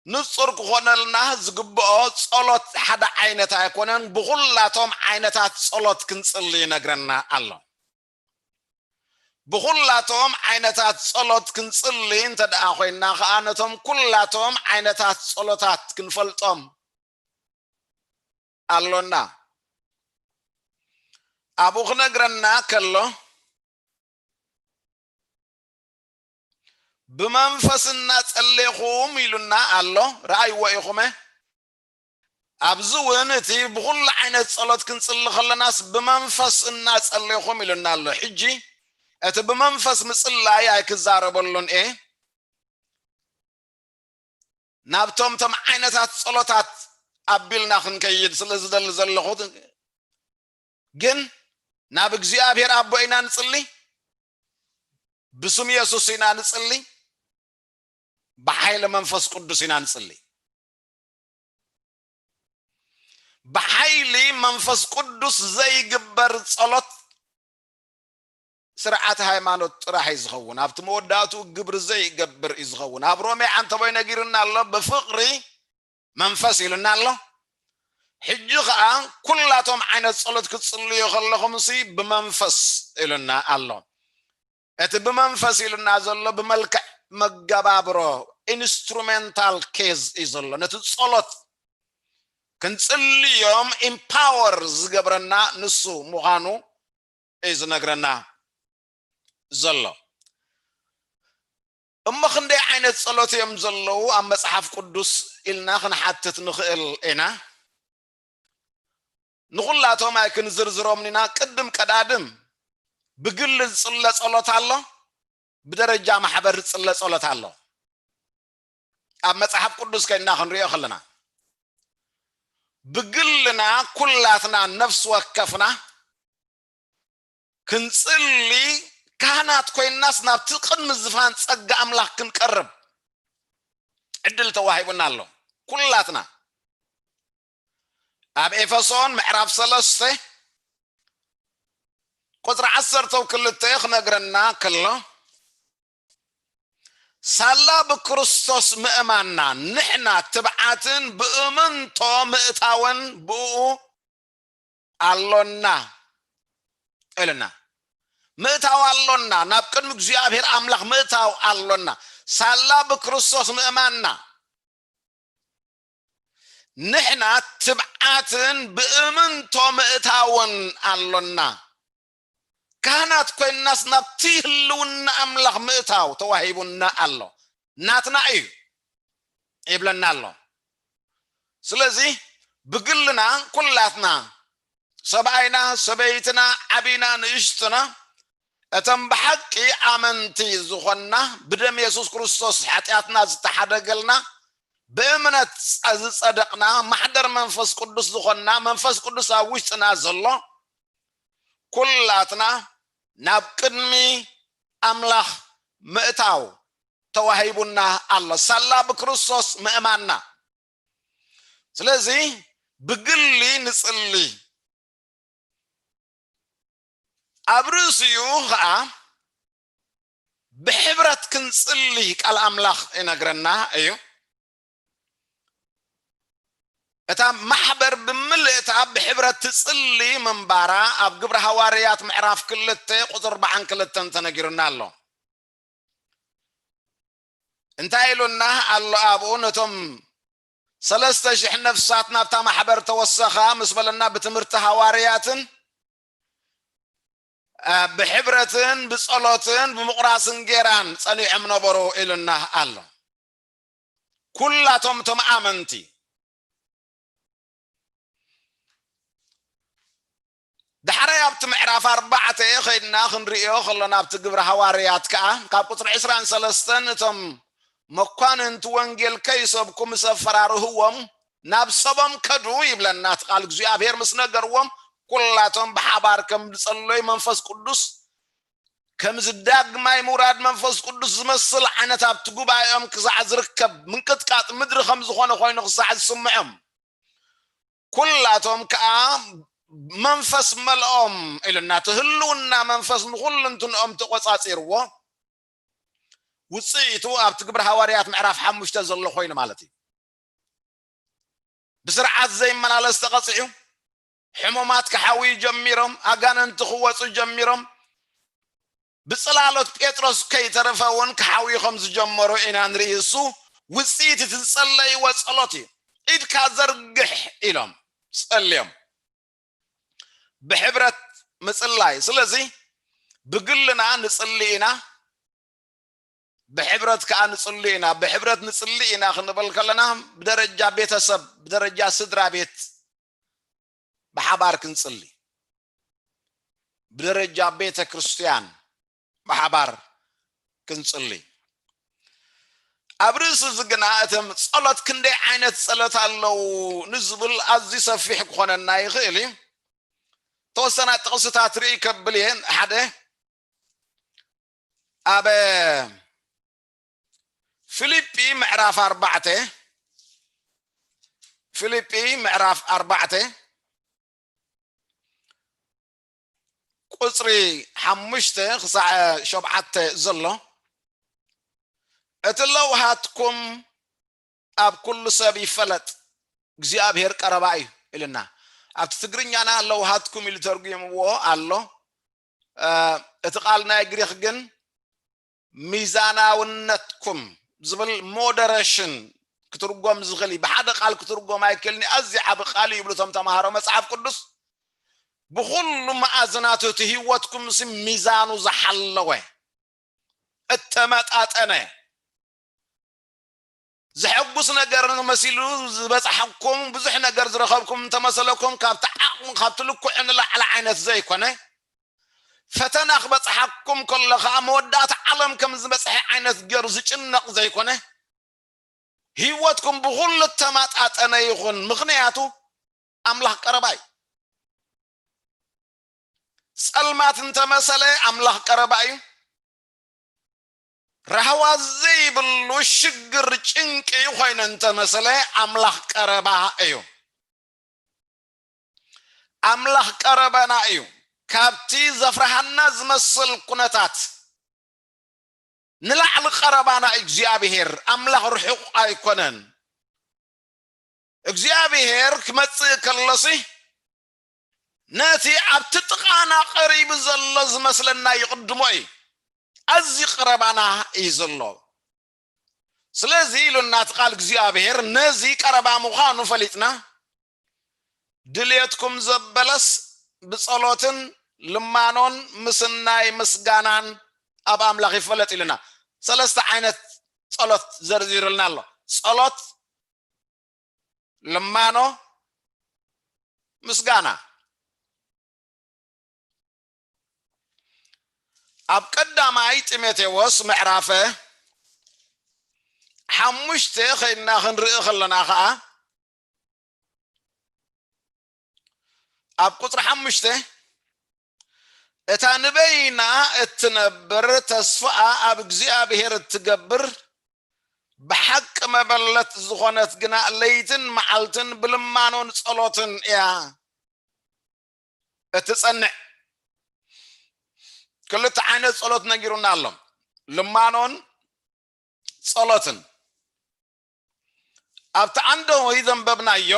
ንጹር ክኾነልና ዝግብኦ ጸሎት ሓደ ዓይነት ኣይኮነን። ብኹላቶም ዓይነታት ጸሎት ክንጽሊ ይነግረና ኣሎ። ብኹላቶም ዓይነታት ጸሎት ክንጽሊ እንተ ደኣ ኮይንና ከኣ ነቶም ኩላቶም ዓይነታት ጸሎታት ክንፈልጦም ኣሎና። ኣብኡ ክነግረና ከሎ ብመንፈስ እናጸሌኹም ኢሉና ኣሎ። ረኣይዎ ኢኹመ። ኣብዚ እውን እቲ ብኹሉ ዓይነት ጸሎት ክንጽሊ ከለናስ ብመንፈስ እናጸሌኹም ኢሉና ኣሎ። ሕጂ እቲ ብመንፈስ ምጽላይ ኣይክዛረበሉን እየ። ናብቶም ቶም ዓይነታት ጸሎታት ኣቢልና ክንከይድ ስለ ዝደሊ ዘለኹ ግን ናብ እግዚኣብሔር ኣቦ ኢና ንጽሊ፣ ብስም የሱስ ኢና ንጽሊ፣ ብሓይሊ መንፈስ ቅዱስ ኢና ንጽሊ። ብሓይሊ መንፈስ ቅዱስ ዘይግበር ጸሎት ስርዓት ሃይማኖት ጥራሕ እዩ ዝኸውን። ኣብቲ መወዳእትኡ ግብሪ ዘይገብር እዩ ዝኸውን። ኣብ ሮሜ ዓንተቦይ ነጊርና ኣሎ፣ ብፍቕሪ መንፈስ ኢሉና ኣሎ። ሕጂ ኸኣ ኩላቶም ዓይነት ጸሎት ክትጽልዩ ከለኹምሲ ብመንፈስ ኢሉና ኣሎ። እቲ ብመንፈስ ኢሉና ዘሎ ብመልክዕ መገባብሮ ኢንስትሩሜንታል ኬዝ እዩ ዘሎ። ነቲ ጸሎት ክንጽልዮም ኢምፓወር ዝገብረና ንሱ ምዃኑ እዩ ዝነግረና ዘሎ። እሞ ክንደይ ዓይነት ጸሎት እዮም ዘለዉ ኣብ መጽሓፍ ቅዱስ ኢልና ክንሓትት ንኽእል ኢና። ንኹላቶም ኣይክንዝርዝሮምን ኢና። ቅድም ቀዳድም ብግሊ ዝጽለ ጸሎት ኣሎ፣ ብደረጃ ማሕበር ዝጽለ ጸሎት ኣሎ። ኣብ መጽሓፍ ቅዱስ ከይድና ክንሪኦ ከለና ብግልና ኩላትና ነፍሲ ወከፍና ክንጽሊ ካህናት ኮይንናስ ናብቲ ቅድሚ ዝፋን ጸጋ ኣምላኽ ክንቀርብ ዕድል ተዋሂቡና ኣሎ። ኩላትና ኣብ ኤፌሶን ምዕራፍ ሰለስተ ቁፅሪ ዓሰርተ ክልተ ክነግረና ከሎ፣ ሳላ ብክርስቶስ ምእማንና ንሕና ትብዓትን ብእምንቶ ምእታወን ብእኡ ኣሎና። እልና ምእታው ኣሎና፣ ናብ ቅድሚ እግዚኣብሔር ኣምላኽ ምእታው ኣሎና። ሳላ ብክርስቶስ ምእማንና ንሕና ትብዓትን ብእምንቶ ምእታውን ኣሎና። ካህናት ኮይንናስ ናብቲ ህልውና ኣምላኽ ምእታው ተዋሂቡና ኣሎ። ናትና እዩ ይብለና ኣሎ። ስለዚ ብግልና ኩላትና፣ ሰብኣይና፣ ሰበይትና፣ ዓቢና፣ ንእሽትና፣ እቶም ብሓቂ ኣመንቲ ዝኾንና፣ ብደም የሱስ ክርስቶስ ሓጢኣትና ዝተሓደገልና፣ ብእምነት ዝጸ-፣ ዝጸደቕና፣ ማሕደር መንፈስ ቅዱስ ዝኾንና፣ መንፈስ ቅዱስ ኣብ ውሽጥና ዘሎ፣ ኩላትና ናብ ቅድሚ ኣምላኽ ምእታው ተዋሂቡና ኣሎ፣ ሳላ ብክርስቶስ ምእማንና። ስለዚ ብግሊ ንጽሊ፣ ኣብ ርእሲኡ ኸኣ ብሕብረት ክንጽሊ ቃል ኣምላኽ ይነግረና እዩ። እታ ማሕበር ብምልእታ ብሕብረት ትጽሊ ምንባራ ኣብ ግብረ ሃዋርያት ምዕራፍ ክልተ ቁጽሪ ኣርባዓን ክልተን ተነጊሩና ኣሎ። እንታይ ኢሉና ኣሎ ኣብኡ? ነቶም ሰለስተ ሽሕ ነፍሳት ናብታ ማሕበር ተወሰኻ ምስ በለና፣ ብትምህርቲ ሃዋርያትን፣ አ፣ ብሕብረትን ብጸሎትን ብምቑራስ እንጌራን ጸኒዖም ነበሩ ኢሉና ኣሎ። ኩላቶም እቶም ኣመንቲ። ዳሕራይ ኣብቲ ምዕራፍ ኣርባዕተ ኸይድና ክንርእዮ ከሎና፣ ኣብቲ ግብረ ሃዋርያት ከኣ ካብ ቁጽሪ ዕስራን ሰለስተን፣ እቶም መኳንንቲ ወንጌል ከይሰብኩ ምስ ኣፈራርህዎም፣ ናብ ሰቦም ከዱ ይብለና እቲ ቃል። እግዚኣብሔር ምስ ነገርዎም፣ ኩላቶም ብሓባር ከም ዝጸለዩ፣ መንፈስ ቅዱስ ከምዚ ዳግማይ ምውራድ መንፈስ ቅዱስ ዝመስል ዓይነት ኣብቲ ጉባኤኦም ክሳዕ ዝርከብ፣ ምንቅጥቃጥ ምድሪ ከም ዝኾነ ኮይኑ ክሳዕ ዝስምዖም፣ ኩላቶም ከኣ መንፈስ መልኦም ኢሉና። እቲ ህልውና መንፈስ ንኹልንትንኦም ተቖጻጺርዎ። ውጽኢቱ ኣብቲ ግብረ ሃዋርያት ምዕራፍ ሓሙሽተ ዘሎ ኮይኑ ማለት እዩ። ብስርዓት ዘይመላለስ ተቐጺዑ፣ ሕሙማት ክሓውዩ ጀሚሮም፣ ኣጋንንቲ ክወጹ ጀሚሮም፣ ብጽላሎት ጴጥሮስ ከይተረፈ እውን ክሓውዩ ከም ዝጀመሩ ኢና ንርኢ። እሱ ውጽኢት እቲ ዝጸለይዎ ጸሎት እዩ። ኢድካ ዘርግሕ ኢሎም ጸልዮም። ብሕብረት ምጽላይ። ስለዚ ብግልና ንጽሊ ኢና፣ ብሕብረት ከኣ ንጽሊ ኢና። ብሕብረት ንጽሊ ኢና ክንብል ከለና፣ ብደረጃ ቤተሰብ፣ ብደረጃ ስድራ ቤት ብሓባር ክንጽሊ፣ ብደረጃ ቤተ ክርስቲያን ብሓባር ክንጽሊ። ኣብ ርእሲ እዚ ግና፣ እቶም ጸሎት ክንደይ ዓይነት ጸሎት ኣለዉ ንዝብል ኣዝዩ ሰፊሕ ክኾነና ይኽእል እዩ። ተወሰና ጥቕስታት ርኢ ከብል እየ። ሓደ፣ ኣብ ፊልጲ ምዕራፍ ኣርባዕተ፣ ፊልጲ ምዕራፍ ኣርባዕተ ቁጽሪ ሓሙሽተ ክሳዕ ሸውዓተ ዘሎ፣ እቲ ለውሃትኩም ኣብ ኩሉ ሰብ ይፈለጥ፣ እግዚኣብሔር ቀረባ እዩ ኢልና። ኣብቲ ትግርኛና ለውሃትኩም ኢሉ ተርጉምዎ ኣሎ። እ፣ እቲ ቃል ናይ ግሪኽ ግን ሚዛናውነትኩም ዝብል፣ ሞደሬሽን ክትርጎም ዝኽእል እዩ። ብሓደ ቃል ክትርጎም ኣይክእልን እዩ። ኣዝዩ ዓቢ ቃል እዩ ይብሉ እቶም ተምሃሮ መጽሓፍ ቅዱስ። ብኹሉ መኣዝናቱ እቲ ህይወትኩም ሲ ሚዛኑ ዝሓለወ፣ እተመጣጠነ፣ ዘሐጉስ ነገር መሲሉ ዝበጽሐኩም፣ ብዙሕ ነገር ዝረኸብኩም እንተመሰለኩም፣ ካብቲ ዓቕሚ፣ ካብቲ ልክዑ ንላዕሊ ዓይነት ዘይኮነ፣ ፈተና ክበጽሓኩም ከሎ ኸኣ መወዳእታ ዓለም ከም ዝበጽሐ ዓይነት ገይሩ ዝጭነቕ ዘይኮነ፣ ህይወትኩም ብኹሉ እተመጣጠነ ይኹን። ምኽንያቱ ኣምላኽ ቀረባ እዩ። ጸልማት እንተመሰለ ኣምላኽ ቀረባ እዩ። ራህዋ ዘይብሉ ሽግር፣ ጭንቂ ኮይኑ እንተመሰለ ኣምላኽ ቀረባ እዩ። ኣምላኽ ቀረባና እዩ። ካብቲ ዘፍርሃና ዝመስል ኩነታት ንላዕሊ ቀረባና እዩ እግዚኣብሔር። ኣምላኽ ርሑቕ ኣይኮነን። እግዚኣብሔር ክመጽእ ከሎሲ ነቲ ኣብቲ ጥቓና ቀሪቡ ዘሎ ዝመስለና ይቕድሞ እዩ። ኣዝዩ ቀረባና እዩ ዘሎ። ስለዚ ኢሉና እቲ ቃል እግዚኣብሔር፣ ነዚ ቀረባ ምዃኑ ፈሊጥና፣ ድልየትኩም ዘበለስ ብጸሎትን ልማኖን ምስናይ ምስጋናን ኣብ ኣምላኽ ይፈለጥ ኢሉና። ሰለስተ ዓይነት ጸሎት ዘርዚሩልና ኣሎ። ጸሎት፣ ልማኖ፣ ምስጋና። ኣብ ቀዳማይ ጢሞቴዎስ ምዕራፈ ሓሙሽተ ኸይድና ክንርኢ ከለና ኸዓ፣ ኣብ ቁጽሪ ሓሙሽተ፣ እታ ንበይና እትነብር ተስፋኣ ኣብ እግዚኣብሔር እትገብር ብሓቂ መበለት ዝኾነት ግና ለይትን መዓልትን ብልማኖን ጸሎትን እያ እትጸንዕ። ክልተ ዓይነት ጸሎት ነጊሩና ኣሎ፣ ልማኖን ጸሎትን። ኣብቲ ዓንደዊ ዘንበብናዮ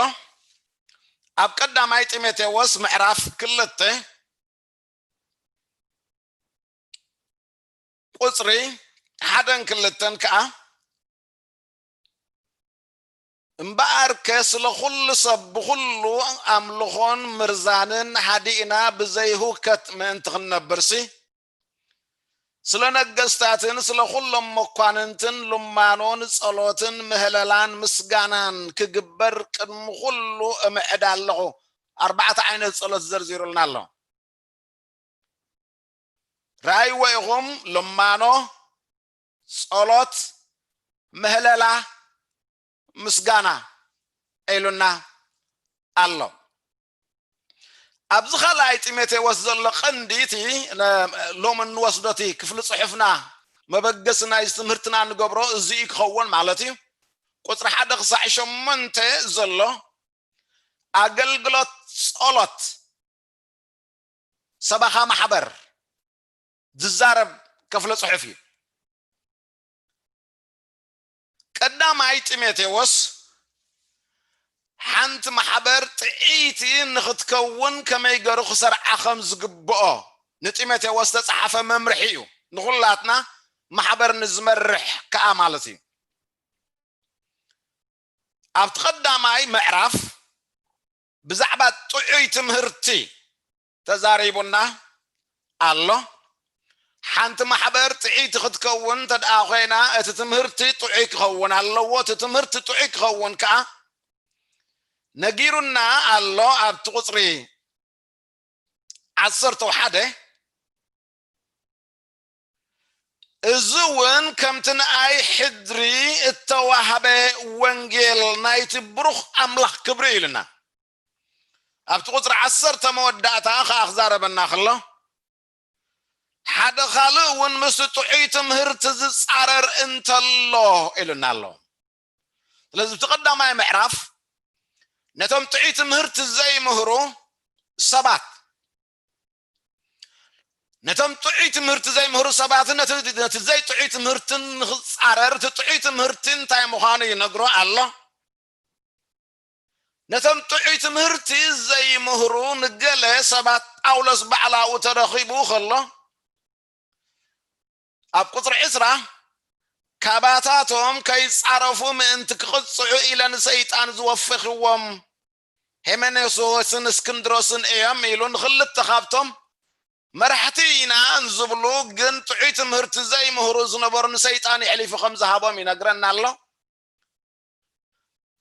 ኣብ ቀዳማይ ጢሞቴዎስ ምዕራፍ ክልተ ቁጽሪ ሓደን ክልተን ከኣ፣ እምበኣርከ ስለ ኩሉ ሰብ ብኹሉ ኣምልኾን ምርዛንን ሃዲእና ብዘይህውከት ምእንቲ ክንነብርሲ፣ ስለ ነገስታትን ስለ ኩሎም መኳንንትን ልማኖን ጸሎትን ምህለላን ምስጋናን ክግበር ቅድሚ ኩሉ እምዕድ ኣለኹ። ኣርባዕተ ዓይነት ጸሎት ዘርዚሩልና ኣሎ። ረኣይዎ ኢኹም፣ ልማኖ፣ ጸሎት፣ ምህለላ፣ ምስጋና ኢሉና ኣሎ። ኣብዚ ካልኣይ ጢሞቴዎስ ዘሎ ቀንዲ እቲ ነ-፣ ሎም እንወስዶ እቲ ክፍሊ ጽሑፍና መበገሲ ናይዚ ትምህርትና እንገብሮ እዚ እዩ ክኸውን ማለት እዩ። ቁጽሪ ሓደ ክሳዕ ሸሞንተ ዘሎ ኣገልግሎት ጸሎት ሰበኻ ማሕበር ዝዛረብ ክፍለ ጽሑፍ እዩ። ቀዳማይ ጢሞቴዎስ ሓንቲ ማሕበር ጥዕይቲ ንኽትከውን ከመይ ገሩ ክሰርዓ ከም ዝግብኦ ንጢሞቴዎስ ዝተጻሓፈ መምርሒ እዩ። ንኹላትና ማሕበር ንዝመርሕ ከኣ ማለት እዩ። ኣብቲ ቀዳማይ ምዕራፍ ብዛዕባ ጥዑይ ትምህርቲ ተዛሪቡና ኣሎ። ሓንቲ ማሕበር ጥዕይቲ ክትከውን እንተ ደኣ ኮይና፣ እቲ ትምህርቲ ጥዑይ ክኸውን ኣለዎ። እቲ ትምህርቲ ጥዑይ ክኸውን ከኣ ነጊሩና ኣሎ። ኣብቲ ቁጽሪ ዓሰርተ ሓደ፣ እዚ እውን ከምቲ ንኣይ ሕድሪ እተዋህበ ወንጌል ናይቲ ብሩኽ ኣምላኽ ክብሪ እዩ ኢሉና። ኣብቲ ቁጽሪ ዓሰርተ መወዳእታ ኸኣ ክዛረበና ከሎ፣ ሓደ ካልእ እውን ምስቲ ጥዑይ ትምህርቲ ዝጻረር እንተሎ ኢሉና ኣሎ። ስለዚ እቲ ቀዳማይ ምዕራፍ ነቶም ጥዑይ ትምህርቲ ዘይምህሩ ሰባት፣ ነቶም ጥዑይ ትምህርቲ ዘይምህሩ ሰባትን ነቲ፣ ነቲ ዘይጥዑይ ትምህርትን ንኽጻረር እቲ ጥዑይ ትምህርቲ እንታይ ምዃኑ ይነግሮ ኣሎ። ነቶም ጥዑይ ትምህርቲ ዘይምህሩ ንገለ ሰባት ጳውሎስ ባዕላኡ ተረኺቡ ከሎ፣ ኣብ ቁጽሪ ዕስራ፣ ካባታቶም ከይጻረፉ ምእንቲ ክቕጽዑ ኢለ ንሰይጣን ዝወፈኽዎም ሄሜኔዎስን እስክንድሮስን እዮም ኢሉ ንኽልተ ካብቶም መራሕቲ ኢና ንዝብሉ ግን ጥዑይ ትምህርቲ ዘይምህሩ ዝነበሩ ንሰይጣን የሕሊፉ ከም ዝሃቦም ይነግረና ኣሎ።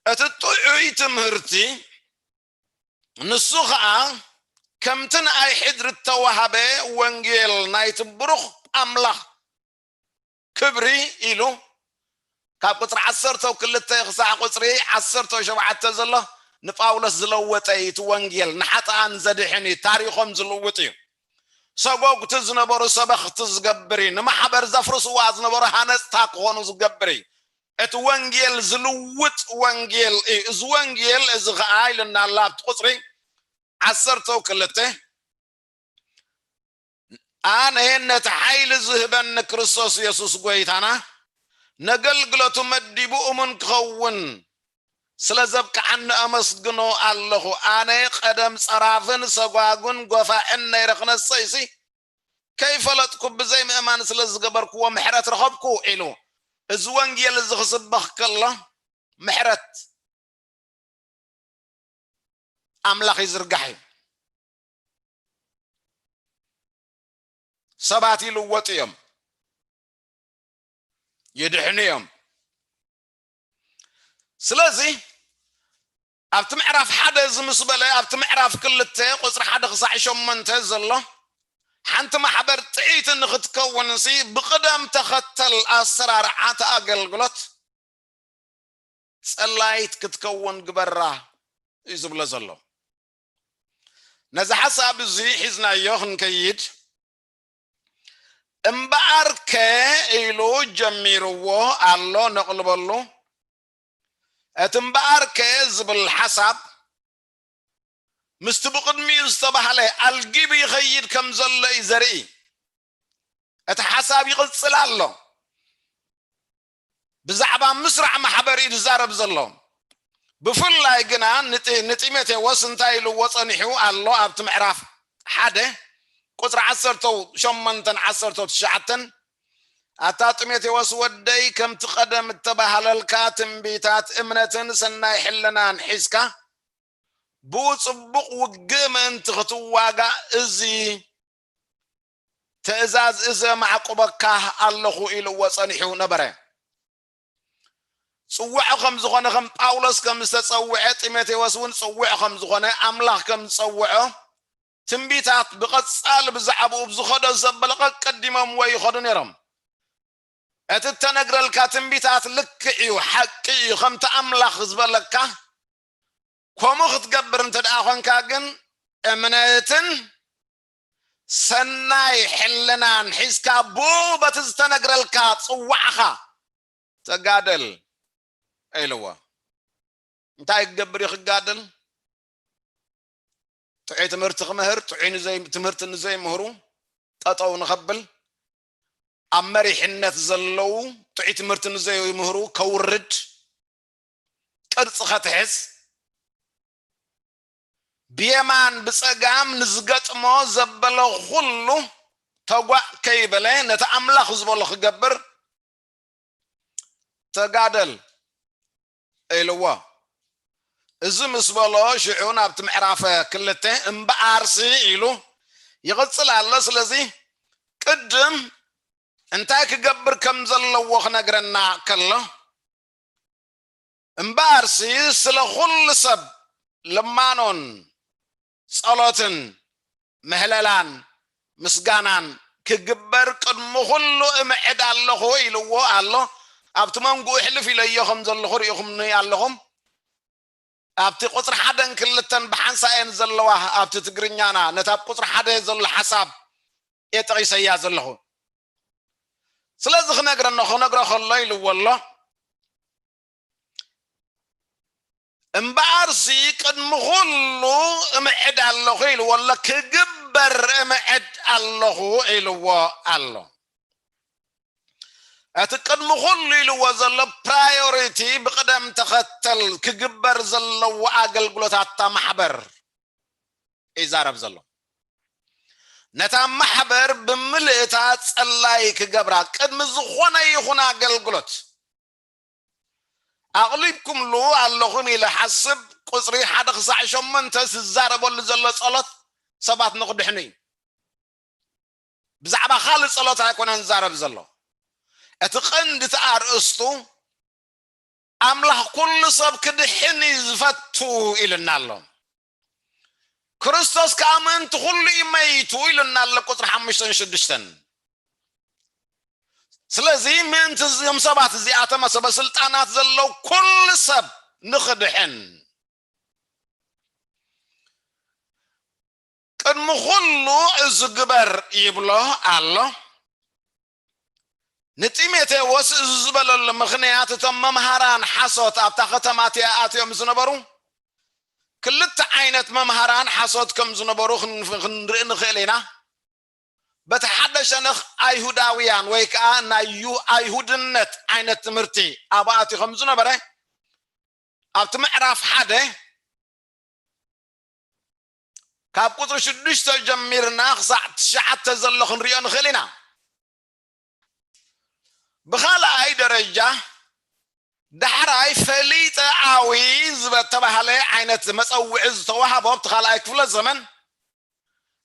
እቲ ጥዑይ ትምህርቲ ንሱ ኸኣ ከምቲ ንኣይ ሕድሪ እተዋሃበ ወንጌል ናይቲ ብሩኽ ኣምላኽ ክብሪ ኢሉ ካብ ቁጽሪ ዓሰርተ ክልተ ክሳዕ ቁጽሪ ዓሰርተ ሸውዓተ ዘሎ ንጳውሎስ ዝለወጠ እዩ። እቲ ወንጌል ንሓጥኣን ዘድሕን እዩ። ታሪኾም ዝልውጥ እዩ። ሰጎግቲ ዝነበሩ ሰበኽቲ ዝገብር እዩ። ንማሕበር ዘፍርስዋ ዝነበሩ ሃነጽታ ክኾኑ ዝገብር እዩ። እቲ ወንጌል ዝልውጥ ወንጌል እዩ። እዚ ወንጌል እዚ ኸኣ ኢልና ኣሎ ኣብቲ ቁጽሪ ዓሰርተ ክልተ፣ ኣነ ነቲ ሓይሊ ዝህበኒ ክርስቶስ የሱስ ጐይታና፣ ነገልግለቱ መዲቡ እሙን ክኸውን ስለ ዘብቅዓኒ ኣመስግኖ ኣለኹ። ኣነ ቀደም ጸራፍን ሰጓጉን ጐፋዕን ነይረ፣ ክነሰይሲ ከይፈለጥኩ ብዘይ ምእማን ስለ ዝገበርክዎ ምሕረት ረኸብኩ ኢሉ። እዚ ወንጌል እዚ ክስበኽ ከሎ ምሕረት ኣምላኽ ይዝርጋሕ እዩ። ሰባት ይልወጡ እዮም፣ ይድሕኑ እዮም። ስለዚ ኣብቲ ምዕራፍ ሓደ እዚ ምስ በለ፣ ኣብቲ ምዕራፍ ክልተ ቁፅሪ ሓደ ክሳዕ ሸሞንተ ዘሎ ሓንቲ ማሕበር ጥዕይቲ ንኽትከውንሲ ብቕደም ተኸተል ኣሰራርዓት ኣገልግሎት ጸላይት ክትከውን ግበራ እዩ ዝብሎ ዘሎ። ነዚ ሓሳብ እዚ ሒዝናዮ ክንከይድ፣ እምበኣርከ ኢሉ ጀሚርዎ ኣሎ፣ ነቕልበሉ። እቲ እምበኣርከ ዝብል ሓሳብ ምስቲ ብቕድሚኡ ዝተባህለ ኣልጊቡ ይኸይድ ከም ዘሎ እዩ ዘርኢ። እቲ ሓሳብ ይቕጽል ኣሎ። ብዛዕባ ምስራዕ ማሕበር እዩ ዝዛረብ ዘሎ። ብፍላይ ግና ንጢ-፣ ንጢሞቴዎስ እንታይ ኢልዎ ጸኒሑ ኣሎ? ኣብቲ ምዕራፍ ሓደ ቁጽሪ ዓሰርተ ሸሞንተን ዓሰርተ ትሽዓተን፣ ኣታ ጢሞቴዎስ ወደይ፣ ከምቲ ቀደም እተባህለልካ ትንቢታት፣ እምነትን ሰናይ ሕልናን ሒዝካ፣ ብኡ ጽቡቕ ውግእ ምእንቲ ክትዋጋእ፣ እዚ ትእዛዝ እዚ ኣማዕቁበካ ኣለኹ ኢልዎ ጸኒሑ ነበረ። ጽውዖ ከም ዝኾነ፣ ከም ጳውሎስ ከም ዝተጸውዐ፣ ጢሞቴዎስ እውን ጽውዖ ከም ዝኾነ፣ ኣምላኽ ከም ዝጸውዖ፣ ትንቢታት ብቐጻሊ ብዛዕባኡ ብዝኸዶ ዘበለ ቀቀዲሞምዎ ይኸዱ ነይሮም። እቲ እተነግረልካ ትንቢታት ልክዕ እዩ፣ ሓቂ እዩ፣ ከምቲ ኣምላኽ ዝበለካ ከምኡ ክትገብር እንተ ደኣ ኾንካ ግን፣ እምነትን ሰናይ ሕልናን ሒዝካ፣ ብኡ በቲ ዝተነግረልካ ጽዋዕኻ ተጋደል ኢልዎ። እንታይ ክገብር እዩ ክጋደል? ጥዑይ ትምህርቲ ክምህር፣ ጥዑይ ንዘይ-፣ ትምህርቲ ንዘይምህሩ ጠጠው ንኸብል፣ ኣብ መሪሕነት ዘለዉ ጥዑይ ትምህርቲ ንዘይምህሩ ከውርድ፣ ቅርጺ ከትሕዝ፣ ብየማን ብጸጋም ንዝገጥሞ ዘበለ ኩሉ ተጓእ ከይበለ፣ ነቲ ኣምላኽ ዝበሎ ክገብር ተጋደል ኢልዎ። እዚ ምስ በሎ፣ ሽዑ ናብቲ ምዕራፍ ክልተ፣ እምበኣርሲ ኢሉ ይቕጽል ኣሎ። ስለዚ ቅድም እንታይ ክገብር ከም ዘለዎ ክነግረና ከሎ፣ እምበኣርሲ ስለ ኩሉ ሰብ ልማኖን ጸሎትን ምህለላን ምስጋናን ክግበር ቅድሚ ኩሉ እምዕድ ኣለኹ ኢልዎ ኣሎ። ኣብቲ መንጎኡ ሕልፍ ኢለዮ ከም ዘለኹ ርኢኹምኒ ኣለኹም። ኣብቲ ቁጽሪ ሓደን ክልተን ብሓንሳእን ዘለዋ፣ ኣብቲ ትግርኛና ነቲ ኣብ ቁጽሪ ሓደ ዘሎ ሓሳብ እየ ጠቒሰያ ዘለኹ። ስለዚ ክነግረኖ፣ ክነግሮ ከሎ ኢልዎ ኣሎ። እምበኣርሲ ቅድሚ ኩሉ እምዕድ ኣለኹ ኢልዎ ኣሎ። ክግበር እምዕድ ኣለኹ ኢልዎ ኣሎ። እቲ ቅድሚ ኩሉ ኢልዎ ዘሎ ፕራዮሪቲ፣ ብቕደም ተኸተል ክግበር ዘለዎ ኣገልግሎት ኣታ ማሕበር ይዛረብ ዘሎ። ነታ ማሕበር ብምልእታ ጸላይ ክገብራ፣ ቅድሚ ዝኾነ ይኹን ኣገልግሎት ኣቕሊብኩምሉ ኣለኹም ኢለ ሓስብ፣ ቁጽሪ ሓደ ክሳዕ ሸሞንተ ዝዛረበሉ ዘሎ ጸሎት ሰባት ንኽድሕኑ እዩ። ብዛዕባ ካልእ ጸሎት ኣይኮነን ዝዛረብ ዘሎ። እቲ ቀንዲ፣ እቲ ኣርእስቱ፣ ኣምላኽ ኩሉ ሰብ ክድሕን እዩ ዝፈቱ ኢልና ኣሎ። ክርስቶስ ከኣ ምእንቲ ኩሉ እዩ መይቱ ኢሉና ኣሎ፣ ቁጽሪ ሓሙሽተን ሽዱሽተን። ስለዚ ምእንቲ እዞም ሰባት እዚኣቶም፣ ሰበ ስልጣናት ዘለዉ ኩሉ ሰብ ንኽድሕን፣ ቅድሚ ኩሉ እዚ ግበር ይብሎ ኣሎ። ንጢሞቴዎስ እዚ ዝበለሉ ምኽንያት፣ እቶም መምሃራን ሓሶት ኣብታ ከተማ እቲኣ ኣትዮም ዝነበሩ፣ ክልተ ዓይነት መምሃራን ሓሶት ከም ዝነበሩ ክን-፣ ክንርኢ ንኽእል ኢና። በቲ ሓደ ሸነኽ ኣይሁዳውያን ወይ ከዓ ናይ ዩ- ኣይሁድነት ዓይነት ትምህርቲ ኣብኣትዩ ከም ዝነበረ ኣብቲ ምዕራፍ ሓደ ካብ ቁፅሪ ሽዱሽተ ጀሚርና ክሳዕ ትሽዓተ ዘሎ ክንሪኦ ንኽእል ኢና። ብኻልኣይ ደረጃ ዳሕራይ ፈሊጠኣዊ ዝተባህለ ዓይነት መፀውዒ ዝተዋህቦ ኣብቲ ካልኣይ ክፍለ ዘመን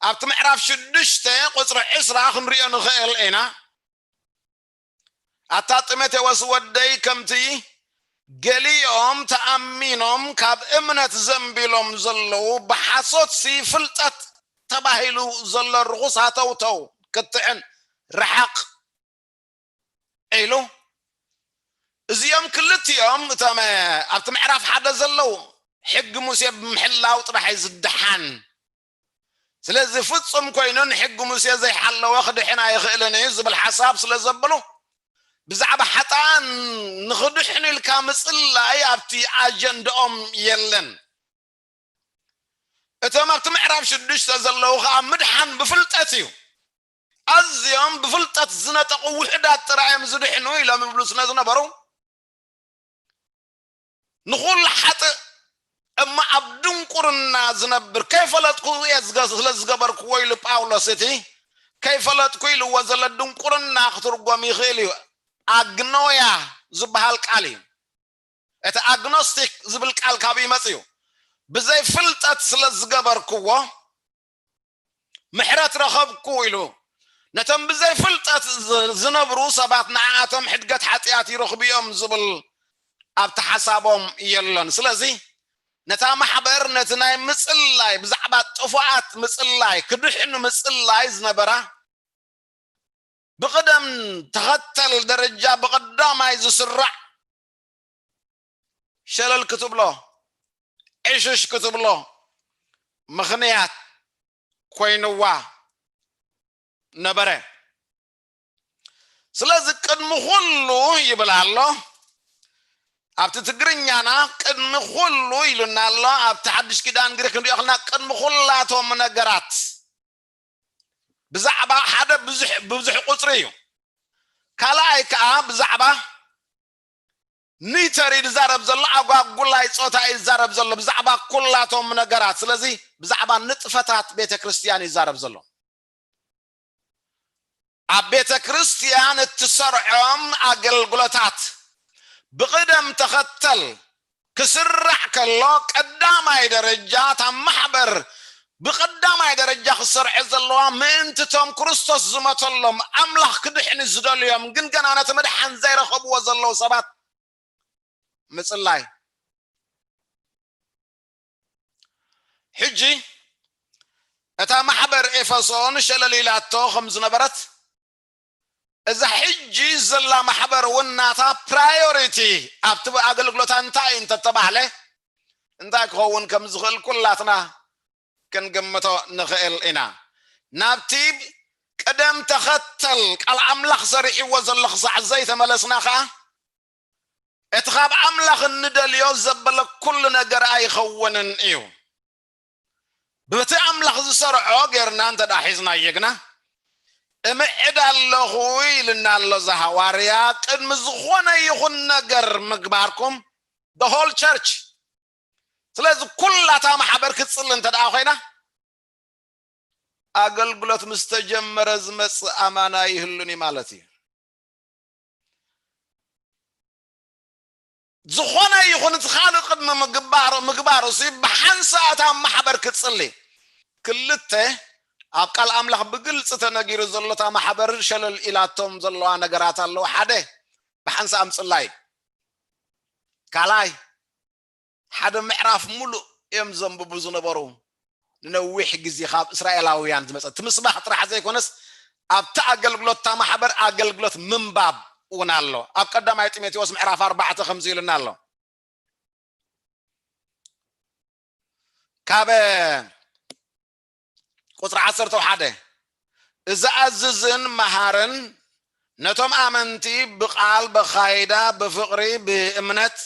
ኣብቲ ምዕራፍ ሽዱሽተ ቁፅሪ ዕስራ ክንሪኦ ንኽእል ኢና። ኣታ ጢሞቴዎስ ወደይ፣ ከምቲ ገሊኦም ተኣሚኖም ካብ እምነት ዘንቢሎም ዘለዉ ብሓሶትሲ ፍልጠት ተባሂሉ ዘሎ ርኹስ ሃተውተው ክትዕን ርሓቕ ኢሉ። እዚኦም ክልቲኦም እቶም ኣብቲ ምዕራፍ ሓደ ዘለዉ ሕጊ ሙሴ ብምሕላው ጥራሕ እዩ ዝደሓን። ስለዚ ፍጹም ኮይኑ ንሕጊ ሙሴ ዘይሓለወ ክድሕን ኣይኽእልን እዩ ዝብል ሓሳብ ስለ ዘብሉ ብዛዕባ ሓጣን ንኽድሕኑ ኢልካ ምጽላይ ኣብቲ ኣጀንድኦም የለን። እቶም ኣብቲ ምዕራፍ ሽዱሽተ ዘለዉ ከዓ ምድሓን ብፍልጠት እዩ። ኣዝዮም ብፍልጠት ዝነጠቑ ውሕዳት ጥራይ እዮም ዝድሕኑ ኢሎም ይብሉ ስለ ዝነበሩ ንኹሉ ሓጥእ እሞ ኣብ ድንቁርና ዝነብር ከይፈለጥኩ እየ ዝገ- ስለ ዝገበርክዎ ኢሉ ጳውሎስ። እቲ ከይፈለጥኩ ኢልዎ ዘሎ ድንቁርና ክትርጎም ይኽእል እዩ። ኣግኖያ ዝበሃል ቃል እዩ። እቲ ኣግኖስቲክ ዝብል ቃል ካብ ይመጽእ እዩ። ብዘይ ፍልጠት ስለ ዝገበርክዎ ምሕረት ረኸብኩ ኢሉ። ነቶም ብዘይ ፍልጠት ዝ- ዝነብሩ ሰባት ንዓኣቶም ሕድገት ሓጢኣት ይረኽቡ እዮም ዝብል ኣብቲ ሓሳቦም የሎን። ስለዚ ነታ ማሕበር ነቲ ናይ ምጽላይ ብዛዕባ ጥፉኣት ምጽላይ ክድሕኑ ምጽላይ ዝነበራ ብቕደም ተኸተል ደረጃ ብቐዳማይ ዝስራዕ ሸለል ክትብሎ ዕሽሽ ክትብሎ ምኽንያት ኮይንዋ ነበረ። ስለዚ ቅድሚ ኩሉ ይብል ኣሎ ኣብቲ ትግርኛና ቅድሚ ኩሉ ኢሉና ኣሎ። ኣብቲ ሓድሽ ኪዳን ግሪክ ክንሪኦ ከለና ቅድሚ ኩላቶም ነገራት ብዛዕባ ሓደ ብዙሕ ብዙሕ ቁፅሪ እዩ። ካልኣይ ከዓ ብዛዕባ ኒተር እዩ ዝዛረብ ዘሎ፣ ኣጓጉላይ ፆታ እዩ ዝዛረብ ዘሎ። ብዛዕባ ኩላቶም ነገራት፣ ስለዚ ብዛዕባ ንጥፈታት ቤተ ክርስቲያን እዩ ዝዛረብ ዘሎ። ኣብ ቤተ ክርስቲያን እትሰርዖም ኣገልግሎታት ብቕደም ተኸተል ክስራዕ ከሎ ቀዳማይ ደረጃ እታ ማሕበር ብቐዳማይ ደረጃ ክሰርዐ ዘለዋ ምእንቲ እቶም ክርስቶስ ዝመተሎም ኣምላኽ ክድሕኒ ዝደልዮም ግን ገና ነቲ ምድሓን ዘይረኸብዎ ዘለዉ ሰባት ምጽላይ። ሕጂ እታ ማሕበር ኤፈሶን ሸለል ኢላቶ ከም ዝነበረት እዛ ሕጂ ዘላ ማሕበር እውን ናታ ፕራዮሪቲ ኣብቲ ኣገልግሎታ እንታይ እዩ እንተተባህለ እንታይ ክኸውን ከም ዝኽእል ኩላትና ክንግምቶ ንኽእል ኢና። ናብቲ ቅደም ተኸተል ቃል ኣምላኽ ሰሪሕዎ ዘሎ ክሳዕ ዘይተመለስና ኸዓ እቲ ካብ ኣምላኽ እንደልዮ ዘበለ ኩሉ ነገር ኣይኸውንን እዩ። በቲ ኣምላኽ ዝሰርዖ ጌርና እንተ ደኣ ሒዝናዮ ግና እምዕድ ኣለኹ ኢልና ኣሎ እዚ ሃዋርያ ቅድሚ ዝኾነ ይኹን ነገር ምግባርኩም the whole church። ስለዚ ኩላታ ማሕበር ክትጽሊ እንተ ደኣ ኮይና ኣገልግሎት ምስ ተጀመረ ዝመጽእ ኣማና ይህሉን እዩ ማለት እዩ። ዝኾነ ይኹን እቲ ካልእ ቅድሚ ምግባሩ ምግባሩ ሲ ብሓንሳእ እታ ማሕበር ክትጽሊ። ክልተ ኣብ ቃል ኣምላኽ ብግልጺ ተነጊሩ ዘሎ እታ ማሕበር ሸለል ኢላቶም ዘለዋ ነገራት ኣለዉ። ሓደ ብሓንሳእ ምጽላይ። ካልኣይ ሓደ ምዕራፍ ሙሉእ እዮም ዘንብቡ ዝነበሩ። ንነዊሕ ግዜ ካብ እስራኤላውያን ዝመፀ እቲ ምስባኽ ጥራሕ ዘይኮነስ ኣብቲ ኣገልግሎት እታ ማሕበር ኣገልግሎት ምንባብ እውን ኣሎ። ኣብ ቀዳማይ ጢሞቴዎስ ምዕራፍ ኣርባዕተ ከምዚ ኢሉና ኣሎ። ካብ ቁፅሪ ዓሰርተ ሓደ እዚ ኣዝዝን መሃርን ነቶም ኣመንቲ ብቃል ብኻይዳ ብፍቅሪ ብእምነት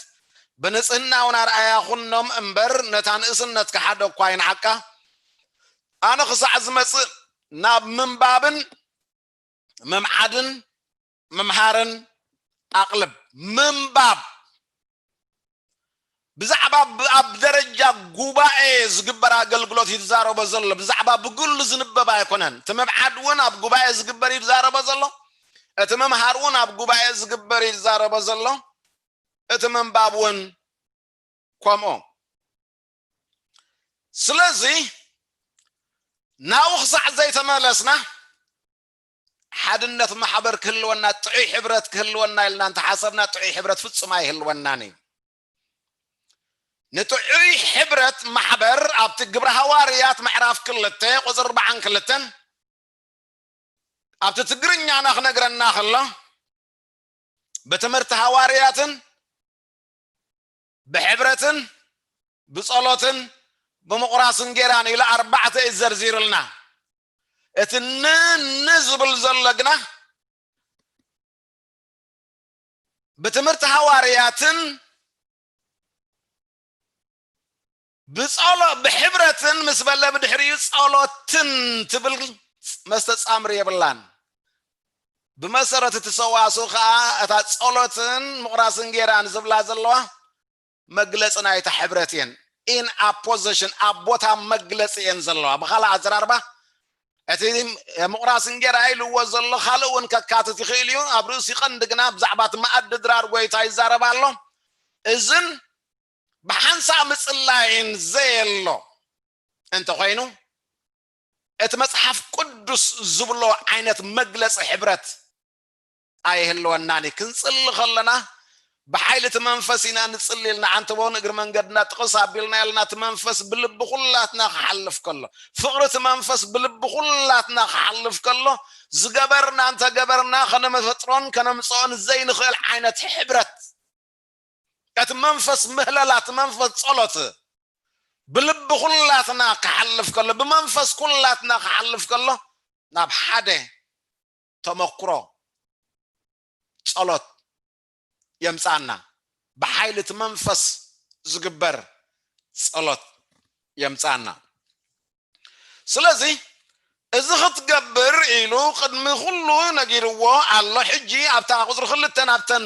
ብንጽህና እውን ኣርኣያ ኩኖም እምበር ነታ ንእስነትካ ሓደ እኳ ይንዓቃ ኣነ ክሳዕ ዝመጽእ ናብ ምንባብን ምምዓድን ምምሃርን ኣቕልብ። ምንባብ ብዛዕባ ኣብ ደረጃ ጉባኤ ዝግበር ኣገልግሎት እዩ ዝዛረቦ ዘሎ። ብዛዕባ ብግሉ ዝንበብ ኣይኮነን። እቲ ምምዓድ እውን ኣብ ጉባኤ ዝግበር እዩ ዝዛረቦ ዘሎ። እቲ ምምሃር እውን ኣብ ጉባኤ ዝግበር እዩ ዝዛረቦ ዘሎ። እቲ ምንባብ እውን ከምኡ። ስለዚ ናብኡ ክሳዕ ዘይተመለስና ሓድነት ማሕበር ክህልወና፣ ጥዑይ ሕብረት ክህልወና ኢልና እንተሓሰብና ጥዑይ ሕብረት ፍጹም ኣይህልወናን እዩ። ንጥዑይ ሕብረት ማሕበር ኣብቲ ግብረ ሃዋርያት ምዕራፍ ክልተ ቁፅሪ ኣርባዓን ክልተን ኣብቲ ትግርኛና ክነግረና ከሎ ብትምህርቲ ሃዋርያትን ብሕብረትን ብጸሎትን ብምቑራስ እንጌራን ኢሉ ኣርባዕተ እዩ ዘርዚሩልና። እቲ ን ን ዝብል ዘሎ ግና ብትምህርቲ ሃዋርያትን ብጸሎ ብሕብረትን ምስ በለ ብድሕሪኡ ጸሎትን ትብል መስተጻምር የብላን። ብመሰረት እቲ ሰዋስው ከዓ እታ ጸሎትን ምቑራስ እንጌራን ዝብላ ዘለዋ መግለጺ ናይታ ሕብረት እየን። ኢን ኣፖዚሽን ኣብ ቦታ መግለጺ እየን ዘለዋ። ብኻልእ ኣዘራርባ እቲ ምቑራስ እንጌራ ኢልዎ ዘሎ ካልእ እውን ከካትት ይኽእል እዩ። ኣብ ርእሲ ቀንዲ ግና ብዛዕባ እቲ መኣዲ ድራር ጎይታ ይዛረብ ኣሎ። እዝን ብሓንሳእ ምጽላይን ዘየሎ እንተኾይኑ እቲ መጽሓፍ ቅዱስ ዝብሎ ዓይነት መግለጺ ሕብረት ኣይህልወናን እዩ። ክንጽሊ ከለና ብሓይሊ እቲ መንፈስ ኢና ንጽሊ ኢልና ዓንተቦን እግሪ መንገድና ጥቕስ ኣቢልና ያልና እቲ መንፈስ ብልቢ ኩላትና ክሓልፍ ከሎ ፍቕሪ እቲ መንፈስ ብልቢ ኩላትና ክሓልፍ ከሎ ዝገበርና እንተገበርና ከነመፈጥሮን ከነምፅኦን ዘይንኽእል ዓይነት ሕብረት እቲ መንፈስ ምህለላ እቲ መንፈስ ጸሎት ብልቢ ኩላትና ክሓልፍ ከሎ ብመንፈስ ኩላትና ክሓልፍ ከሎ ናብ ሓደ ተመክሮ ጸሎት የምጻና። ብሓይሊ እቲ መንፈስ ዝግበር ጸሎት የምጻና። ስለዚ እዚ ክትገብር ኢሉ ቅድሚ ኩሉ ነጊርዎ ኣሎ። ሕጂ ኣብታ ቁፅሪ ክልተ ናብተን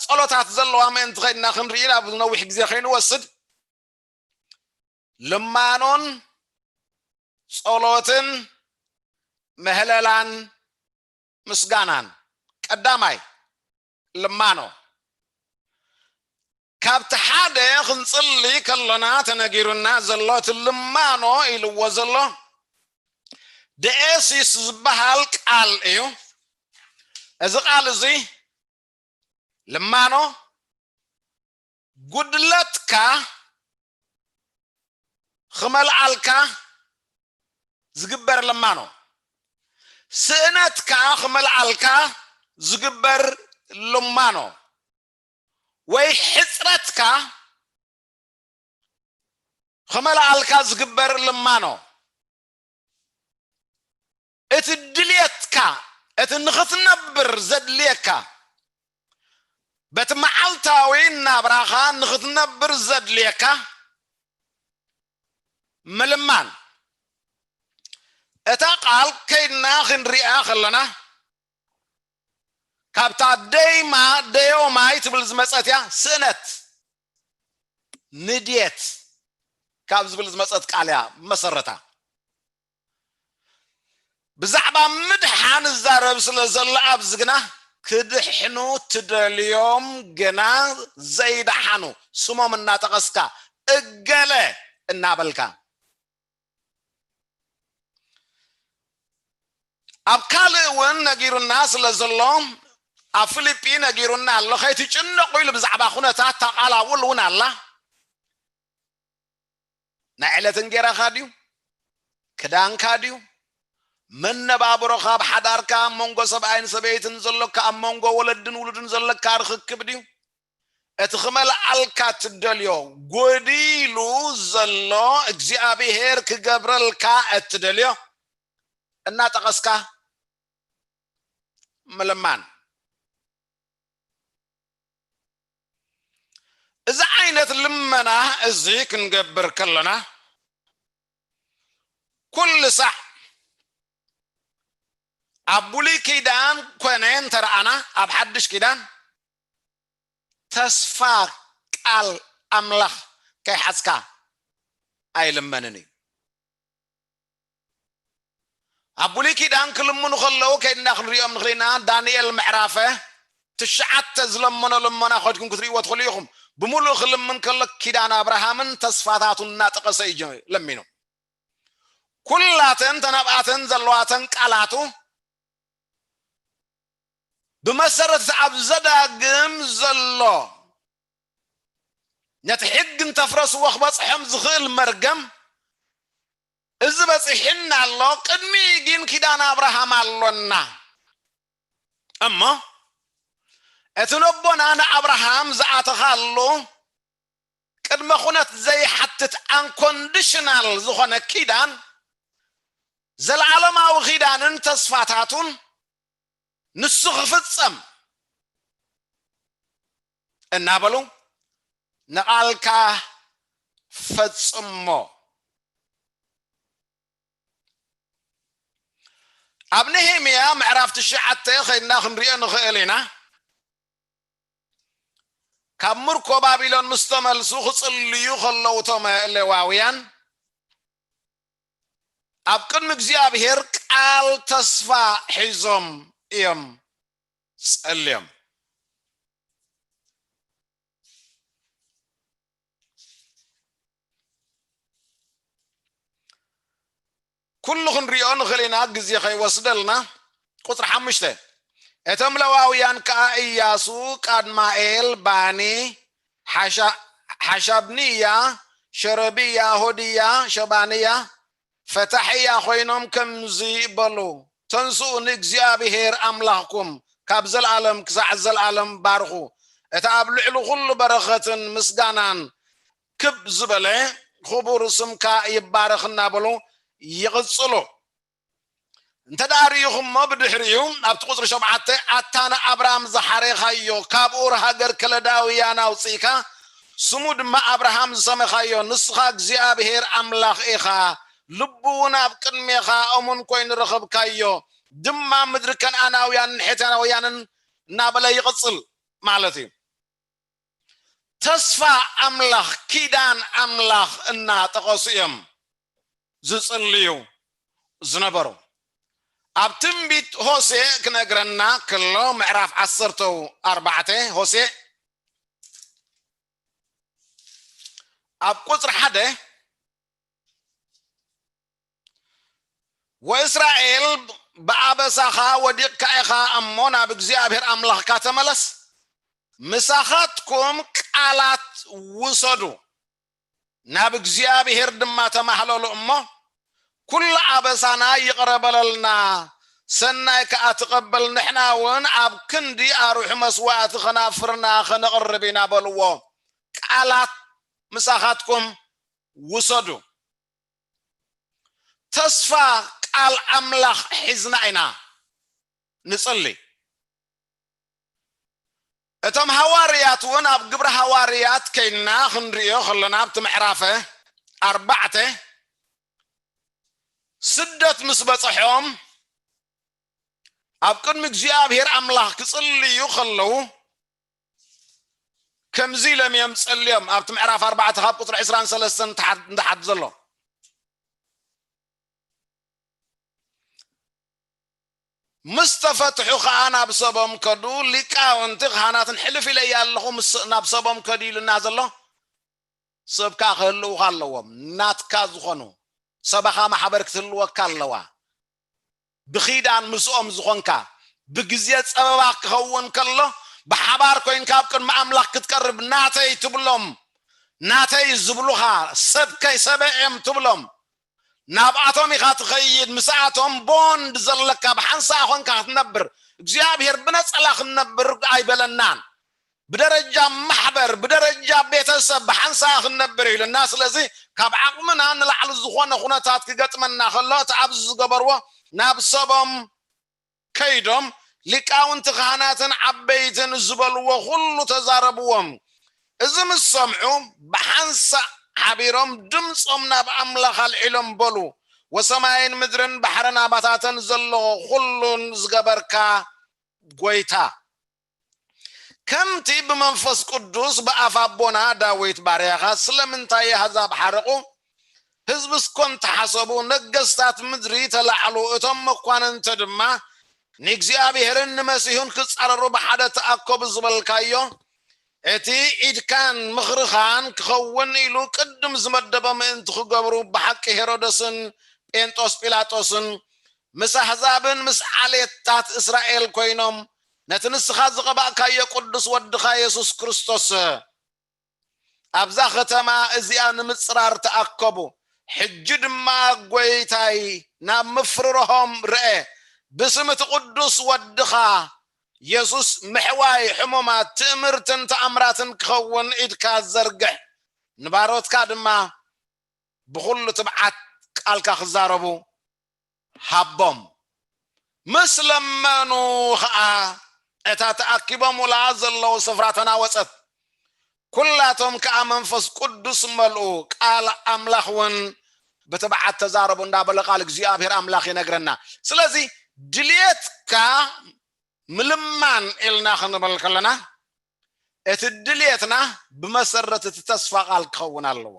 ጸሎታት ዘለዋ ምእንቲ ከይድና ክንርኢ ኣብ ነዊሕ ግዜ ከይንወስድ ልማኖን ጸሎትን ምህለላን ምስጋናን ቀዳማይ ልማኖ ካብቲ ሓደ ክንጽሊ ከሎና ተነጊሩና ዘሎ እቲ ልማኖ ኢልዎ ዘሎ ደኤሲስ ዝበሃል ቃል እዩ። እዚ ቃል እዚ ልማኖ ጉድለትካ ክመልኣልካ ዝግበር ልማኖ፣ ስእነትካ ክመልኣልካ ዝግበር ልማኖ፣ ወይ ሕፅረትካ ክመልኣልካ ዝግበር ልማኖ፣ እቲ ድልየትካ፣ እቲ ንኽትነብር ዘድልየካ፣ በቲ መዓልታዊ ናብራኻ ንኽትነብር ዘድልየካ ምልማን። እታ ቃል ከይድና ክንሪኣ ከለና ካብታ ደይማ ደዮማይ ትብል ዝመፀት እያ። ስእነት ንድየት ካብ ዝብል ዝመፀት ቃል እያ መሰረታ። ብዛዕባ ምድሓን እዛረብ ስለ ዘሎ ኣብዚ ግና ክድሕኑ ትደልዮም ግና ዘይደሓኑ ስሞም እናጠቐስካ እገለ እናበልካ ኣብ ካልእ እውን ነጊሩና ስለ ዘሎ ኣብ ፊልጲ ነጊሩና ኣሎ። ከይትጭነቑ ኢሉ ብዛዕባ ኩነታት ታቓላውል እውን ኣላ። ናይ ዕለት እንጌራኻ ድዩ? ክዳንካ ድዩ? መነባብሮኻ ኣብ ሓዳርካ ኣብ መንጎ ሰብኣይን ሰበይትን ዘሎካ ኣብ መንጎ ወለድን ውሉድን ዘለካ ርኽክብ ድዩ? እቲ ክመልኣልካ እትደልዮ ጎዲሉ ዘሎ እግዚኣብሔር ክገብረልካ እትደልዮ እናጠቐስካ ምልማን። እዚ ዓይነት ልመና እዚ ክንገብር ከለና ኩሉ ሳዕ ኣብ ብሉይ ኪዳን ኮነ እንተረኣና፣ ኣብ ሓድሽ ኪዳን ተስፋ ቃል ኣምላኽ ከይሓዝካ ኣይልመንን እዩ። ኣብ ብሉይ ኪዳን ክልምኑ ከለዉ ከይድና ክንሪኦም ንኽእል ኢና። ዳንኤል ምዕራፈ ትሽዓተ ዝለመኖ ልመና ከድኩም ክትርእይዎ ትኽእሉ ኢኹም። ብምሉእ ክልምን ከሎ ኪዳን ኣብርሃምን ተስፋታቱን እናጠቐሰ እዩ ለሚኑ። ኩላተን ተነብኣተን ዘለዋተን ቃላቱ ብመሰረት እቲ ኣብ ዘዳግም ዘሎ ነቲ ሕጊ እንተፍረስዎ ክበፅሖም ዝኽእል መርገም እዚ በፂሕና ኣሎ። ቅድሚ ግን ኪዳን ኣብርሃም ኣሎና እሞ እቲ ነቦና ንኣብርሃም ዝኣተኻሉ ቅድመ ኩነት ዘይሓትት ኣንኮንዲሽናል ዝኾነ ኪዳን፣ ዘለዓለማዊ ኪዳንን ተስፋታቱን ንሱ ክፍጸም እናበሉ ንቓልካ ፈጽሞ። ኣብ ነሄምያ ምዕራፍ ትሽዓተ ኸይድና ክንሪኦ ንኽእል ኢና። ካብ ምርኮ ባቢሎን ምስ ተመልሱ ክጽልዩ ከለዉ እቶም ሌዋውያን ኣብ ቅድሚ እግዚኣብሔር ቃል ተስፋ ሒዞም እዮም ጸልዮም። ኩሉ ክንሪኦ ንኽእል ኢና፣ ግዜ ከይወስደልና። ቁፅሪ ሓሙሽተ፣ እቶም ለዋውያን ከዓ እያሱ፣ ቃድማኤል፣ ባኒ፣ ሓሻ- ሓሻብንያ፣ ሸረብያ፣ ሆድያ፣ ሸባንያ፣ ፈታሕያ ኮይኖም ከምዚ በሉ፣ ተንስኡ፣ ንእግዚኣብሔር ኣምላኽኩም ካብ ዘለኣለም ክሳዕ ዘለኣለም ባርኹ፣ እቲ ኣብ ልዕሊ ኩሉ በረኸትን ምስጋናን ክብ ዝበለ ክቡር ስምካ ይባረኽ እናበሉ ይቕጽሉ። እንተ ደኣ ርኢኹሞ ብድሕሪኡ ኣብቲ ቁጽሪ ሸውዓተ፣ ኣታ ንኣብራም ዝሓሬኻዮ ካብ ኡር ሃገር ከለዳውያን ኣውጺእካ ስሙ ድማ ኣብርሃም ዝሰመኻዮ ንስኻ እግዚኣብሔር ኣምላኽ ኢኻ፣ ልቡ እውን ኣብ ቅድሜኻ እሙን ኮይኑ ረኸብካዮ፣ ድማ ምድሪ ከነኣናውያንን ሔታውያንን እናበለ ይቕጽል ማለት እዩ። ተስፋ ኣምላኽ፣ ኪዳን ኣምላኽ እናጠቐሱ እዮም ዝጽልዩ ዝነበሩ። ኣብ ትንቢት ሆሴዕ ክነግረና ከሎ፣ ምዕራፍ ዓሰርተ ኣርባዕተ ሆሴዕ ኣብ ቁጽሪ ሓደ፣ ወእስራኤል ብኣበሳኻ ወዲቕካ ኢኻ እሞ ናብ እግዚኣብሔር ኣምላኽካ ተመለስ፣ ምሳኻትኩም ቃላት ውሰዱ፣ ናብ እግዚኣብሔር ድማ ተማህለሉ እሞ፣ ኩሉ ኣበሳና ይቕረ በለልና፣ ሰናይ ከኣ ትቐበል፣ ንሕና እውን ኣብ ክንዲ ኣርሑ መስዋእቲ ኸናፍርና ኸነቕርብ ኢና በልዎ። ቃላት ምሳኻትኩም ውሰዱ። ተስፋ ቃል ኣምላኽ ሒዝና ኢና ንጽሊ። እቶም ሃዋርያት እውን ኣብ ግብሪ ሃዋርያት ከይድና ክንርእዮ ከለና ኣብቲ ምዕራፈ ኣርባዕተ ስደት ምስ በጽሖም ኣብ ቅድሚ እግዚኣብሔር ኣምላኽ ክጽልዩ ከለዉ ከምዚ ኢሎም እዮም ጸልዮም። ኣብቲ ምዕራፍ ኣርባዕተ ካብ ቁጽሪ ዕስራን ሰለስተን ንታሕት ዘሎ ምስ ተፈትሑ ኸዓ ናብ ሰቦም ከዱ። ሊቃውንቲ ካህናትን ሕልፍ ኢለ እየ ኣለኹ ምስ ናብ ሰቦም ከዱ ኢሉና ዘሎ። ሰብካ ክህልውኻ ኣለዎም። ናትካ ዝኾኑ ሰባኻ ማሕበር ክትህልወካ ኣለዋ። ብኺዳን ምስኦም ዝኾንካ ብግዜ ጸበባ ክኸውን ከሎ ብሓባር ኮይንካ ኣብ ቅድሚ ኣምላኽ ክትቀርብ ናተይ ትብሎም። ናተይ ዝብሉኻ ሰብከይ ሰበ እዮም ትብሎም። ናብኣቶም ኢኻ ትኸይድ፣ ምስኣቶም ቦንድ ዘለካ ብሓንሳእ ኾንካ ክትነብር። እግዚኣብሔር ብነጸላ ክንነብር ኣይበለናን። ብደረጃ ማሕበር ብደረጃ ቤተሰብ ብሓንሳእ ክንነብር ኢሉና። ስለዚ ካብ ዓቕምና ንላዕሊ ዝኾነ ኩነታት ክገጥመና ከሎ እቲ ኣብዚ ዝገበርዎ ናብ ሰቦም ከይዶም ሊቃውንቲ ካህናትን ዓበይትን ዝበልዎ ኩሉ ተዛረብዎም። እዚ ምስ ሰምዑ ብሓንሳእ ሓቢሮም ድምፆም ናብ ኣምላኽ ኣልዒሎም በሉ፣ ወሰማይን ምድርን ባሕርን ኣባታተን ዘሎ ኩሉን ዝገበርካ ጎይታ፣ ከምቲ ብመንፈስ ቅዱስ ብኣፍ ኣቦና ዳዊት ባርያኻ፣ ስለምንታይ ኣህዛብ ሓረቑ? ህዝብስ ኮን ተሓሰቡ? ነገስታት ምድሪ ተላዕሉ፣ እቶም መኳንንተ ድማ ንእግዚኣብሔርን ንመሲሁን ክጻረሩ ብሓደ ተኣከቡ ዝበልካዮ፣ እቲ ኢድካን ምኽርኻን ክኸውን ኢሉ ቅድም ዝመደቦ ምእንቲ ክገብሩ፣ ብሓቂ ሄሮደስን ጴንጦስ ጲላጦስን ምስ ኣህዛብን ምስ ዓሌታት እስራኤል ኮይኖም ነቲ ንስኻ ዝቐባእካዮ ቅዱስ ወድኻ የሱስ ክርስቶስ ኣብዛ ከተማ እዚኣ ንምጽራር ተኣከቡ። ሕጂ ድማ ጎይታይ ናብ ምፍርርሆም ርአ። ብስም እቲ ቅዱስ ወድኻ የሱስ ምሕዋይ ሕሙማት ትእምርትን ተኣምራትን ክኸውን ኢድካ ዘርግሕ። ንባሮትካ ድማ ብኹሉ ትብዓት ቃልካ ክዛረቡ ሃቦም። ምስ ለመኑ ኸኣ እታ ተኣኪቦምላ ዘለዉ ስፍራ ተናወጸት። ኩላቶም ከኣ መንፈስ ቅዱስ መልኡ፣ ቃል ኣምላኽ እውን ብትብዓት ተዛረቡ እንዳበለ ቃል እግዚኣብሔር ኣምላኽ ይነግረና። ስለዚ ድልየትካ ምልማን ኢልና ክንብል ከለና እቲ ድልየትና ብመሰረት እቲ ተስፋ ቃል ክኸውን ኣለዎ።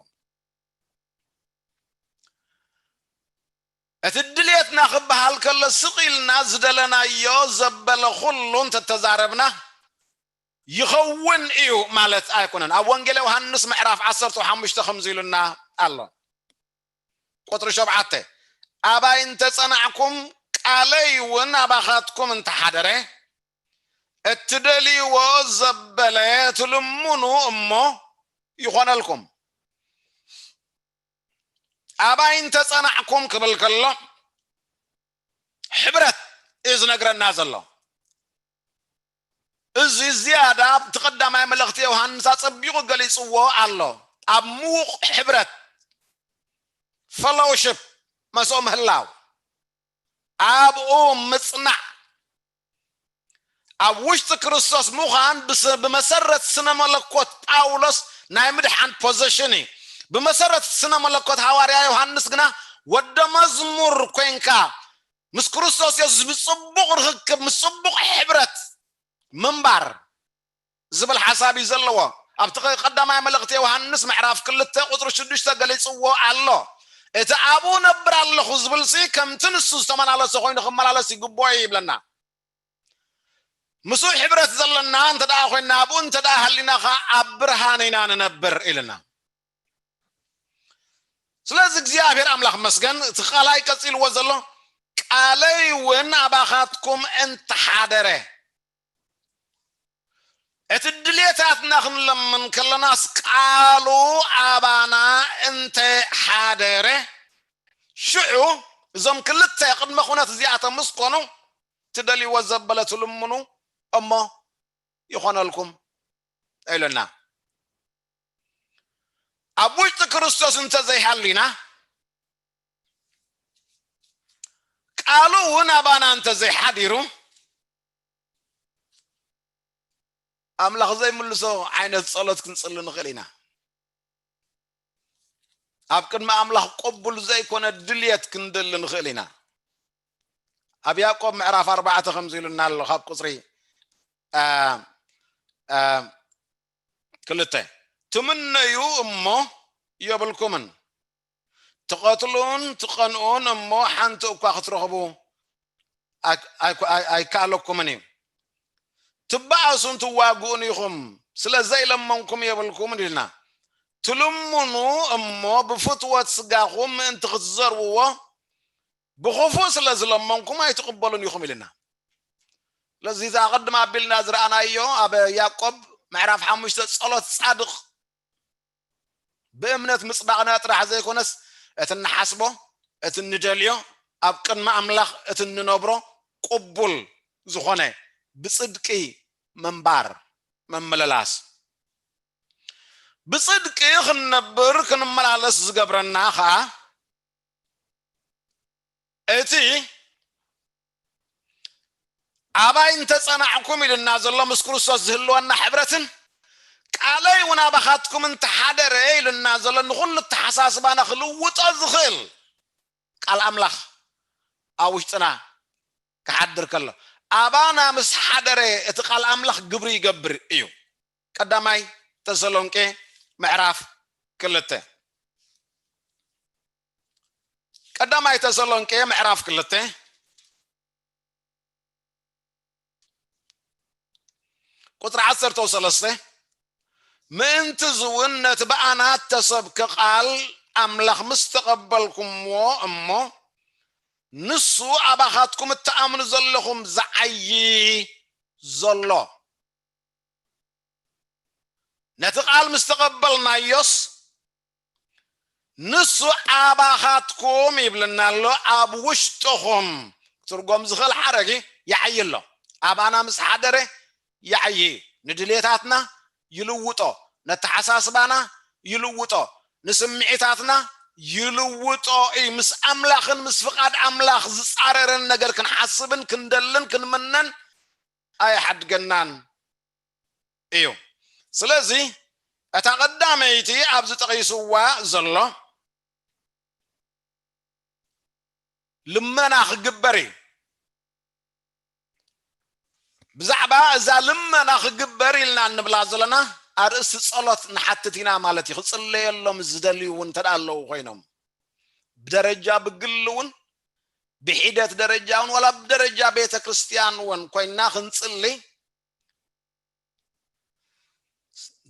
እቲ ድልየትና ክበሃል ከሎ ስቕ ኢልና ዝደለናዮ ዘበለ ኩሉ እንተተዛረብና ይኸውን እዩ ማለት ኣይኮነን። ኣብ ወንጌል ዮሃንስ ምዕራፍ ዓሰርተ ሓሙሽተ ከምዚ ኢሉና ኣሎ። ቁጽሪ ሸውዓተ፣ ኣባይ እንተጸናዕኩም ቃለይ እውን ኣባኻትኩም እንተሓደረ፣ እትደልይዎ ዘበለ ትልምኑ እሞ ይኾነልኩም። ኣባይ እንተጸናዕኩም ክብል ከሎ ሕብረት እዩ ዝነግረና ዘሎ። እዚ ዝያዳ ኣብቲ ቀዳማይ መልእኽቲ ዮሃንስ ኣጸቢቑ ገሊጽዎ ኣሎ። ኣብ ምዉቕ ሕብረት፣ ፈሎውሽፕ፣ መስኦ ምህላው፣ ኣብኡ ምጽናዕ፣ ኣብ ውሽጢ ክርስቶስ ምዃን ብስ-፣ ብመሰረት ስነ መለኮት ጳውሎስ ናይ ምድሓን ፖዚሽን እዩ። ብመሰረት ስነ መለኮት ሃዋርያ ዮሃንስ ግና ወደ መዝሙር ኮይንካ ምስ ክርስቶስ የሱስ ብጽቡቕ ርኽክብ፣ ምስ ጽቡቕ ሕብረት ምንባር ዝብል ሓሳብ እዩ ዘለዎ። ኣብቲ ቐ-፣ ቀዳማይ መልእኽቲ ዮሃንስ ምዕራፍ ክልተ ቁጽሪ ሽዱሽተ ገሊጽዎ ኣሎ። እቲ ኣብኡ ነብር ኣለኹ ዝብልሲ ከምቲ ንሱ ዝተመላለሰ ኮይኑ ክመላለስ ይግብኦ እዩ ይብለና። ምስኡ ሕብረት ዘለና እንተ ደኣ ኮይንና፣ ኣብኡ እንተ ደኣ ሃሊና ኸዓ ኣብ ብርሃን ኢና ንነብር ኢልና። ስለዚ እግዚኣብሔር ኣምላኽ መስገን፣ እቲ ቃላይ ቀጺልዎ ዘሎ፣ "ቃለይ እውን ኣባኻትኩም እንተሓደረ", እቲ ድልየታትና ክንለምን ከለናስ ቃሉ ኣባና እንተ ሓደረ፣ ሽዑ እዞም ክልተ ቅድመ ኩነት እዚኣቶም ምስ ኮኑ፣ ትደልይዎ ዘበለ ትልምኑ እሞ ይኾነልኩም ኢሉና። ኣብ ውሽጢ ክርስቶስ እንተ ዘይሃሊና፣ ቃሉ እውን ኣባና እንተ ዘይሓዲሩ፣ ኣምላኽ ዘይምልሶ ዓይነት ጸሎት ክንጽሊ ንኽእል ኢና። ኣብ ቅድሚ ኣምላኽ ቅቡል ዘይኮነ ድልየት ክንደሊ ንኽእል ኢና። ኣብ ያዕቆብ ምዕራፍ ኣርባዕተ ከምዚ ኢሉና ኣሎ፣ ካብ ቁጽሪ፣ አ፣ አ፣ ክልተ፣ "ትምነዩ እሞ የብልኩምን፣ ትቐትሉን ትቐንኡን እሞ ሓንቲ እኳ ክትረኽቡ ኣይ-፣ ኣይ-፣ ኣይ-፣ ኣይከኣለኩምን እዩ። ትበኣሱን ትዋግኡን ኢኹም፣ ስለ ዘይለመንኩም የብልኩምን" ኢልና። "ትልምኑ እሞ ብፍትወት ስጋኹም ምእንቲ ክትዘርብዎ፣ ብኽፉእ ስለ ዝለመንኩም ኣይትቕበሉን ኢኹም" ኢልና። ስለዚ እዚ ኣቐድም ኣቢልና ዝረኣናዮ ኣብ ያዕቆብ ምዕራፍ ሓሙሽተ ጸሎት ጻድቕ ብእምነት ምጽባቕና ጥራሕ ዘይኮነስ፣ እቲ እንሓስቦ፣ እቲ እንደልዮ፣ ኣብ ቅድሚ ኣምላኽ እቲ እንነብሮ ቅቡል ዝኾነ ብጽድቂ ምንባር፣ ምምልላስ። ብጽድቂ ክንነብር፣ ክንመላለስ ዝገብረና ኸኣ፣ እቲ ኣባይ እንተ ጸናዕኩም ኢሉና ዘሎ ምስ ክርስቶስ ዝህልወና ሕብረትን፣ ቃለይ እውን ኣባኻትኩም እንተሓደረ ኢሉና ዘሎ ንኹሉ ኣተሓሳስባና ክልውጦ ዝኽእል ቃል ኣምላኽ ኣብ ውሽጥና ክሓድር ከሎ፣ ኣባና ምስ ሓደረ እቲ ቃል ኣምላኽ ግብሪ ይገብር እዩ። ቀዳማይ ተሰሎንቄ ምዕራፍ ክልተ። ቀዳማይ ተሰሎንቄ ምዕራፍ ክልተ ቁጽሪ ዓሰርተ ሰለስተ፣ ምእንቲ ዝውን ነቲ ብኣና እተሰብከ ቃል ኣምላኽ ምስ ተቐበልኩምዎ እሞ፣ ንሱ ኣባኻትኩም እትኣምኑ ዘለኹም ዝዓዪ ዘሎ። ነቲ ቃል ምስ ተቐበልናዮስ፣ ንሱ ኣባኻትኩም ይብልና ኣሎ፣ ኣብ ውሽጥኹም ክትርጎም ዝኽእል ሓረግ ይዓዪ ኣሎ። ኣባና ምስ ሓደረ ይዓዪ እዩ። ንድሌታትና ይልውጦ፣ ነተሓሳስባና ይልውጦ፣ ንስምዒታትና ይልውጦ እዩ። ምስ ኣምላኽን ምስ ፍቓድ ኣምላኽ ዝጻረረን ነገር ክንሓስብን ክንደልን ክንምነን ኣይሓድገናን እዩ። ስለዚ እታ ቀዳመይቲ ኣብዚ ጠቒስዋ ዘሎ ልመና ክግበር እዩ። ብዛዕባ እዛ ልመና ክግበር ኢልና እንብላ ዘለና ኣርእስቲ ጸሎት ንሓትት ኢና ማለት እዩ። ክጽለየሎም ዝደልዩ እውን እንተ ደኣ ኣለዉ ኮይኖም ብደረጃ ብግሊ እውን ብሒደት ደረጃ እውን ዋላ ብደረጃ ቤተ ክርስቲያን እውን ኮይና ክንጽሊ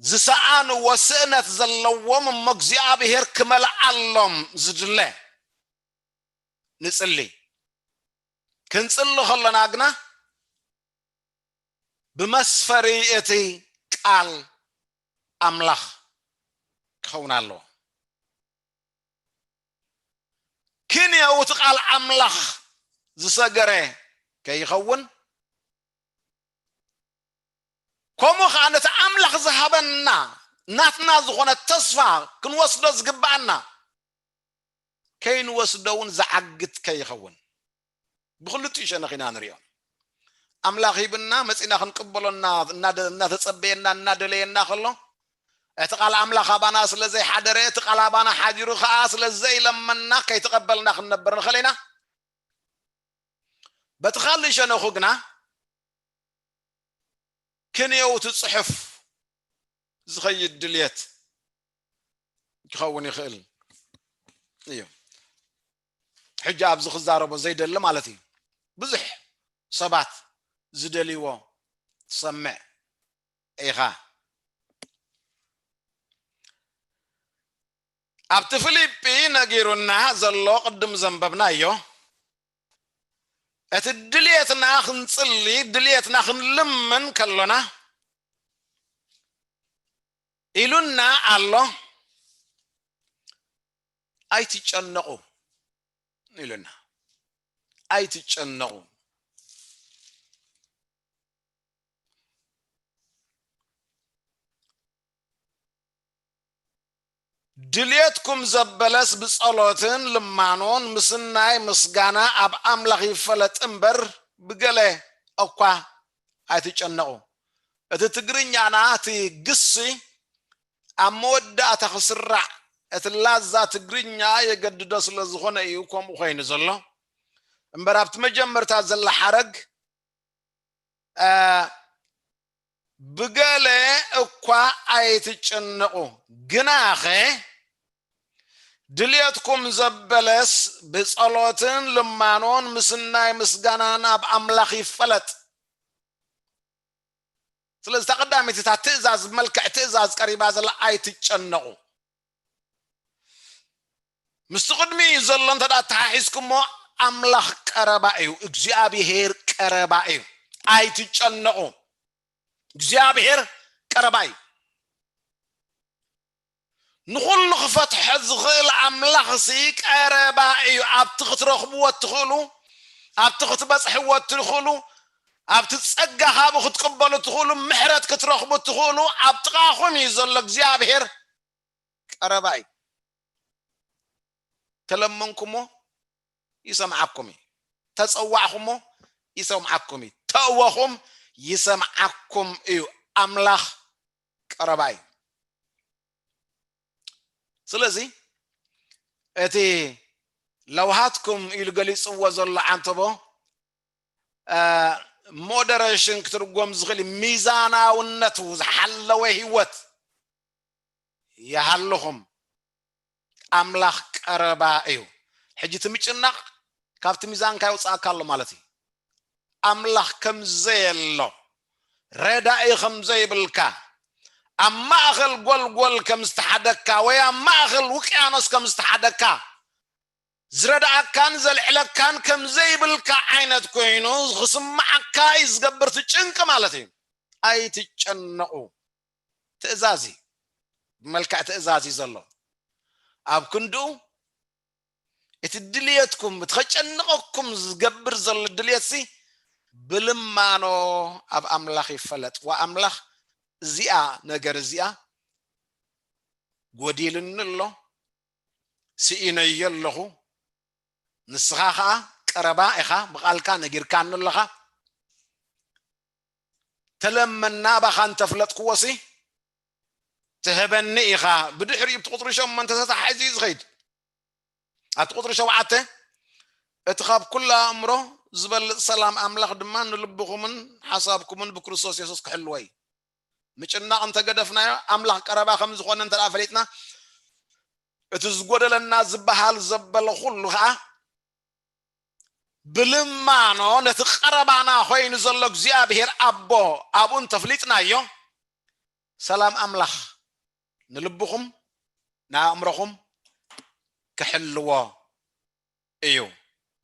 ዝሰኣንዎ ስእነት ዘለዎም እሞ እግዚኣብሔር ክመልኣሎም ዝድለ ንጽሊ። ክንጽሊ ከለና ግና ብመስፈሪ እቲ ቃል ኣምላኽ ክኸውን ኣለዎ። ክንየው እቲ ቃል ኣምላኽ ዝሰገረ ከይኸውን፣ ከምኡ ኸዓ ነቲ ኣምላኽ ዝሃበና ናትና ዝኾነ ተስፋ ክንወስዶ ዝግብኣና ከይንወስዶ እውን ዝዓግት ከይኸውን ብኽልቲኡ ሸነኽ ኢና ንሪኦ። ኣምላኽ ሂብና መጺና ክንቅበሎ እና-፣ እናደ-፣ እናተጸበየና እናደለየና ከሎ እቲ ቃል ኣምላኽ ኣባና ስለ ዘይሓደረ፣ እቲ ቃል ኣባና ሓዲሩ ኸዓ ስለ ዘይለመና ከይተቐበልና ክንነብር ንኽእል ኢና። በቲ ካልእ ሸነኹ ግና ክንየው እቲ ጽሑፍ ዝኸይድ ድልየት ክኸውን ይኽእል እዩ። ሕጂ ኣብዚ ክዛረቦ ዘይደሊ ማለት እዩ። ብዙሕ ሰባት ዝደልይዎ ትሰምዕ ኢኻ። ኣብቲ ፊልጲ ነጊሩና ዘሎ ቅድም ዘንበብናዮ፣ እቲ ድልየትና ክንጽሊ፣ ድልየትና ክንልምን ከሎና ኢሉና ኣሎ። ኣይትጨነቑ ኢሉና። ኣይትጨነቑ። ድልየትኩም ዘበለስ ብጸሎትን ልማኖን ምስናይ ምስጋና ኣብ ኣምላኽ ይፈለጥ እምበር ብገለ እኳ ኣይትጨነቑ። እቲ ትግርኛና፣ እቲ ግሲ ኣብ መወዳእታ ክስራዕ፣ እቲ ላዛ ትግርኛ የገድዶ ስለ ዝኾነ እዩ ከምኡ ኮይኑ ዘሎ። እምበር ኣብቲ መጀመርታ ዘላ ሓረግ፣ እ፣ ብገለ እኳ ኣይትጨነቑ፣ ግናኸ ድልየትኩም ዘበለስ ብጸሎትን ልማኖን ምስናይ ምስጋናን ኣብ ኣምላኽ ይፈለጥ። ስለዚ እታ ቀዳመይቲ እታ ትእዛዝ፣ መልክዕ ትእዛዝ ቀሪባ ዘላ ኣይትጨነቑ። ምስቲ ቅድሚ ዘሎ እንተ ደኣ ኣተሓሒዝኩሞ ኣምላኽ ቀረባ እዩ፣ እግዚኣብሄር ቀረባ እዩ። ኣይትጨነቑ፣ እግዚኣብሄር ቀረባ እዩ። ንኹሉ ክፈትሖ ዝኽእል ኣምላኽሲ ቀረባ እዩ። ኣብቲ ክትረኽብዎ እትኽእሉ፣ ኣብቲ ክትበጽሕዎ እትኽእሉ፣ ኣብቲ ጸጋ ካብኡ ክትቅበሉ እትኽእሉ፣ ምሕረት ክትረኽቡ እትኽእሉ ኣብ ጥቓኹም እዩ ዘሎ እግዚኣብሄር። ቀረባ እዩ። ተለመንኩሞ ይሰምዓኩም እዩ። ተጸዋዕኩሞ ይሰምዓኩም እዩ። ተእወኹም ይሰምዓኩም እዩ። ኣምላኽ ቀረባ እዩ። ስለዚ እቲ ለውሃትኩም ኢሉ ገሊጽዎ ዘሎ ዓንተቦ፣ እ፣ ሞደሬሽን ክትርጎም ዝኽእል እዩ። ሚዛናውነቱ ዝሓለወ ህይወት ይሃልኹም። ኣምላኽ ቀረባ እዩ። ሕጂ እቲ ምጭናቕ ካብቲ ሚዛንካ የውጽኣካ ኣሎ ማለት እዩ። ኣምላኽ ከም ዘየሎ፣ ረዳኢ ከም ዘይብልካ፣ ኣብ ማእኸል ጎልጎል ከም ዝተሓደካ ወይ ኣብ ማእኸል ውቅያኖስ ከም ዝተሓደካ፣ ዝረድኣካን ዘልዕለካን ከም ዘይብልካ ዓይነት ኮይኑ ክስምዓካ እዩ ዝገብር እቲ ጭንቂ ማለት እዩ። ኣይትጨነቑ። ትእዛዝ እዩ። ብመልክዕ ትእዛዝ እዩ ዘሎ። ኣብ ክንድኡ እቲ ድልየትኩም፣ እቲ ከጨንቐኩም ዝገብር ዘሎ ድልየትሲ ብልማኖ ኣብ ኣምላኽ ይፈለጥ። ወኣምላኽ እዚኣ ነገር እዚኣ ጎዲልኒ ኣሎ፣ ስኢነዮ ኣለኹ፣ ንስኻ ኸኣ ቀረባ ኢኻ፣ ብቓልካ ነጊርካኒ ኣለኻ። ተለመና ባኻ እንተፍለጥክዎሲ ትህበኒ ኢኻ። ብድሕሪኡ ብቲ ቁጽሪ ሸሞንተ ተታሒዙ እዩ ዝኸይድ። ኣብቲ ቁጽሪ ሸውዓተ፣ እቲ ካብ ኩሉ ኣእምሮ ዝበልጽ ሰላም ኣምላኽ ድማ ንልብኹምን ሓሳብኩምን ብክርስቶስ የሱስ ክሕልዎ እዩ። ምጭናቕ እንተገደፍናዮ፣ ኣምላኽ ቀረባ ከም ዝኾነ እንተ ደኣ ፈሊጥና፣ እቲ ዝጎደለና ዝበሃል ዘበለ ኩሉ ኸኣ ብልማኖ ነቲ ቀረባና ኮይኑ ዘሎ እግዚኣብሔር ኣቦ ኣብኡ እንተፍሊጥናዮ፣ ሰላም ኣምላኽ ንልብኹም ንኣእምሮኹም ክሕልዎ እዩ።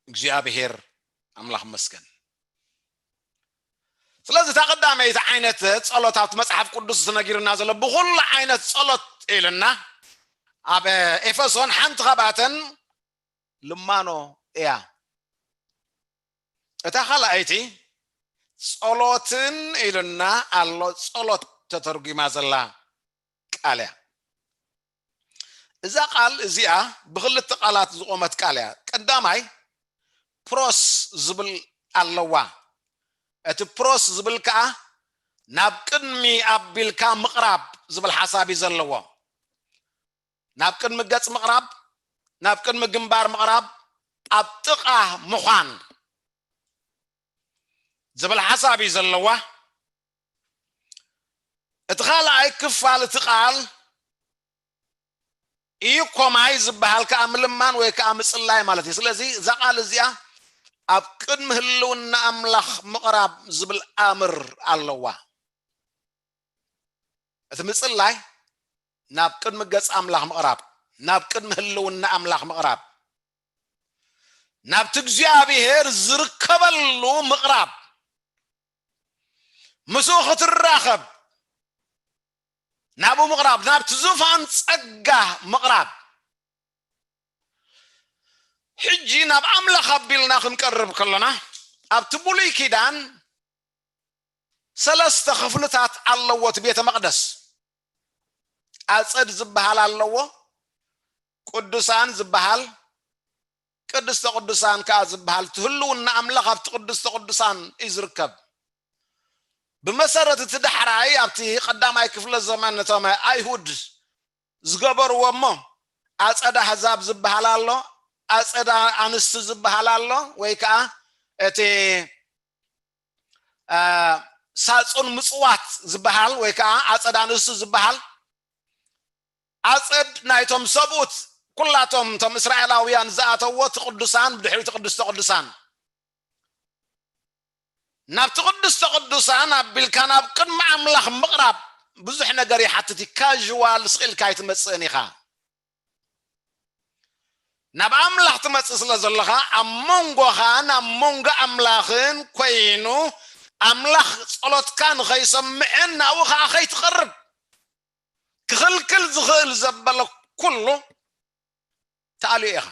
እግዚኣብሔር ኣምላኽ መስገን። ስለዚ እታ ቀዳመይቲ ዓይነት ጸሎት ኣብቲ መጽሓፍ ቅዱስ ተነጊርና ዘሎ ብኹሉ ዓይነት ጸሎት ኢልና ኣብ ኤፌሶን ሓንቲ ካብኣተን ልማኖ እያ። እታ ካልኣይቲ ጸሎትን ኢልና ኣሎ፣ ጸሎት ተተርጒማ ዘላ ቃል እያ። እዛ ቃል እዚኣ ብኽልተ ቃላት ዝቖመት ቃል እያ። ቀዳማይ ፕሮስ ዝብል ኣለዋ። እቲ ፕሮስ ዝብል ከኣ ናብ ቅድሚ ኣቢልካ ምቕራብ ዝብል ሓሳብ እዩ ዘለዎ። ናብ ቅድሚ ገጽ ምቕራብ፣ ናብ ቅድሚ ግንባር ምቕራብ፣ ኣብ ጥቓ ምዃን ዝብል ሓሳብ እዩ ዘለዋ። እቲ ካልኣይ ክፋል እቲ ቃል ኢኮማይ ዝበሃል ከኣ ምልማን ወይ ከኣ ምጽላይ ማለት እዩ። ስለዚ እዛ ቃል እዚኣ ኣብ ቅድሚ ህልውና ኣምላኽ ምቕራብ ዝብል ኣምር ኣለዋ። እቲ ምጽላይ ናብ ቅድሚ ገጽ ኣምላኽ ምቕራብ፣ ናብ ቅድሚ ህልውና ኣምላኽ ምቕራብ፣ ናብቲ እግዚኣብሔር ዝርከበሉ ምቕራብ፣ ምስኡ ክትራኸብ ናብኡ ምቕራብ፣ ናብቲ ዙፋን ጸጋ ምቕራብ። ሕጂ ናብ ኣምላኽ ኣቢልና ክንቀርብ ከሎና፣ ኣብቲ ብሉይ ኪዳን ሰለስተ ክፍልታት ኣለዎ እቲ ቤተ መቕደስ። ኣጸድ ዝበሃል ኣለዎ፣ ቅዱሳን ዝበሃል፣ ቅድስተ ቅዱሳን ከኣ ዝበሃል። እቲ ህልውና ኣምላኽ ኣብቲ ቅድስተ ቅዱሳን እዩ ዝርከብ። ብመሰረት እቲ ዳሕራይ ኣብቲ ቀዳማይ ክፍለ ዘመን እቶም ኣይሁድ ዝገበርዎ እሞ ኣጸድ ኣህዛብ ዝበሃል ኣሎ፣ ኣጸድ ኣንስቲ ዝበሃል ኣሎ፣ ወይ ከኣ እቲ እ፣ ሳጹን ምጽዋት ዝበሃል ወይ ከኣ ኣጸድ ኣንስቲ ዝበሃል ኣጸድ ናይቶም ሰብኡት ኩላቶም እቶም እስራኤላውያን ዝኣተዎ እቲ ቅዱሳን ብድሕሪቲ ቅድስተ ቅዱሳን ናብቲ ቅድስተ ቅዱሳን ኣቢልካ ናብ ቅድሚ ኣምላኽ ምቕራብ ብዙሕ ነገር ይሓትት እዩ። ካዥዋል ስቕ ኢልካ ኣይትመጽእን ኢኻ። ናብ ኣምላኽ ትመጽእ ስለ ዘለኻ ኣብ መንጎኻን ኣብ መንጎ ኣምላኽን ኮይኑ ኣምላኽ ጸሎትካ ንኸይሰምዕን ናብኡ ኸዓ ኸይትቐርብ ክኽልክል ዝኽእል ዘበለ ኩሉ ተኣልዮ ኢኻ።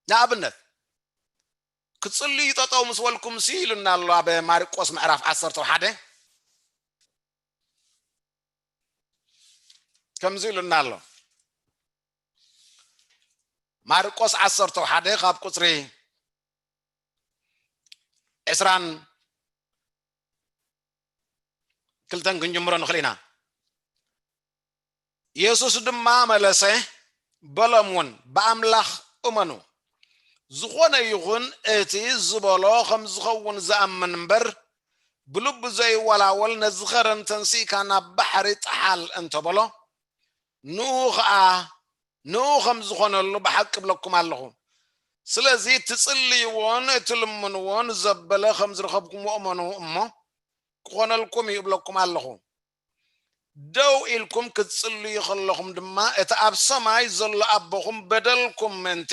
ንኣብነት ክትጽልዩ ጠጠው ምስ በልኩም ሲ ኢሉና ኣሎ ኣብ ማርቆስ ምዕራፍ ዓሰርተ ሓደ ከምዚ ኢሉና ኣሎ። ማርቆስ ዓሰርተ ሓደ ካብ ቁጽሪ ዕስራን ክልተን ክንጅምሮ ንኽእል ኢና። ኢየሱስ ድማ መለሰ፣ በሎም እውን፣ ብኣምላኽ እመኑ። ዝኾነ ይኹን እቲ ዝበሎ ከም ዝኸውን ዝኣምን እምበር፣ ብልቡ ዘይወላወል፣ ነዚ ኸረን ተንሲእካ ናብ ባሕሪ ጥሓል እንተበሎ፣ ንኡ ኸኣ ንኡ ከም ዝኾነሉ ብሓቂ እብለኩም ኣለኹ። ስለዚ ትጽልይዎን እትልምንዎን ዘበለ ከም ዝረኸብኩምዎ እመኑ እሞ፣ ክኾነልኩም እዩ እብለኩም ኣለኹ። ደው ኢልኩም ክትጽልዩ ከለኹም ድማ፣ እቲ ኣብ ሰማይ ዘሎ ኣቦኹም በደልኩም ምእንቲ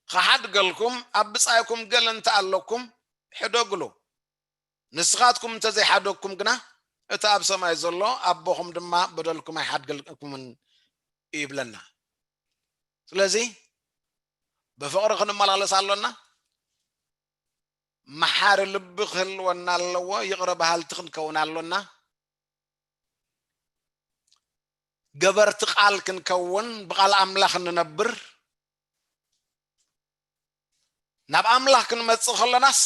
ክሓድገልኩም፣ ኣብ ብጻይኩም ገለ እንተ ኣለኩም፣ ሕደግሉ። ንስኻትኩም እንተ ዘይሓደግኩም ግና፣ እቲ ኣብ ሰማይ ዘሎ ኣቦኹም ድማ በደልኩም ኣይሓድገልኩምን እዩ ይብለና። ስለዚ ብፍቕሪ ክንመላለስ ኣሎና። መሓሪ ልቢ ክህልወና ኣለዎ። ይቕረ በሃልቲ ክንከውን ኣሎና። ገበርቲ ቃል ክንከውን፣ ብቓል ኣምላኽ እንነብር። ናብ ኣምላኽ ክንመጽእ ከለናስ፣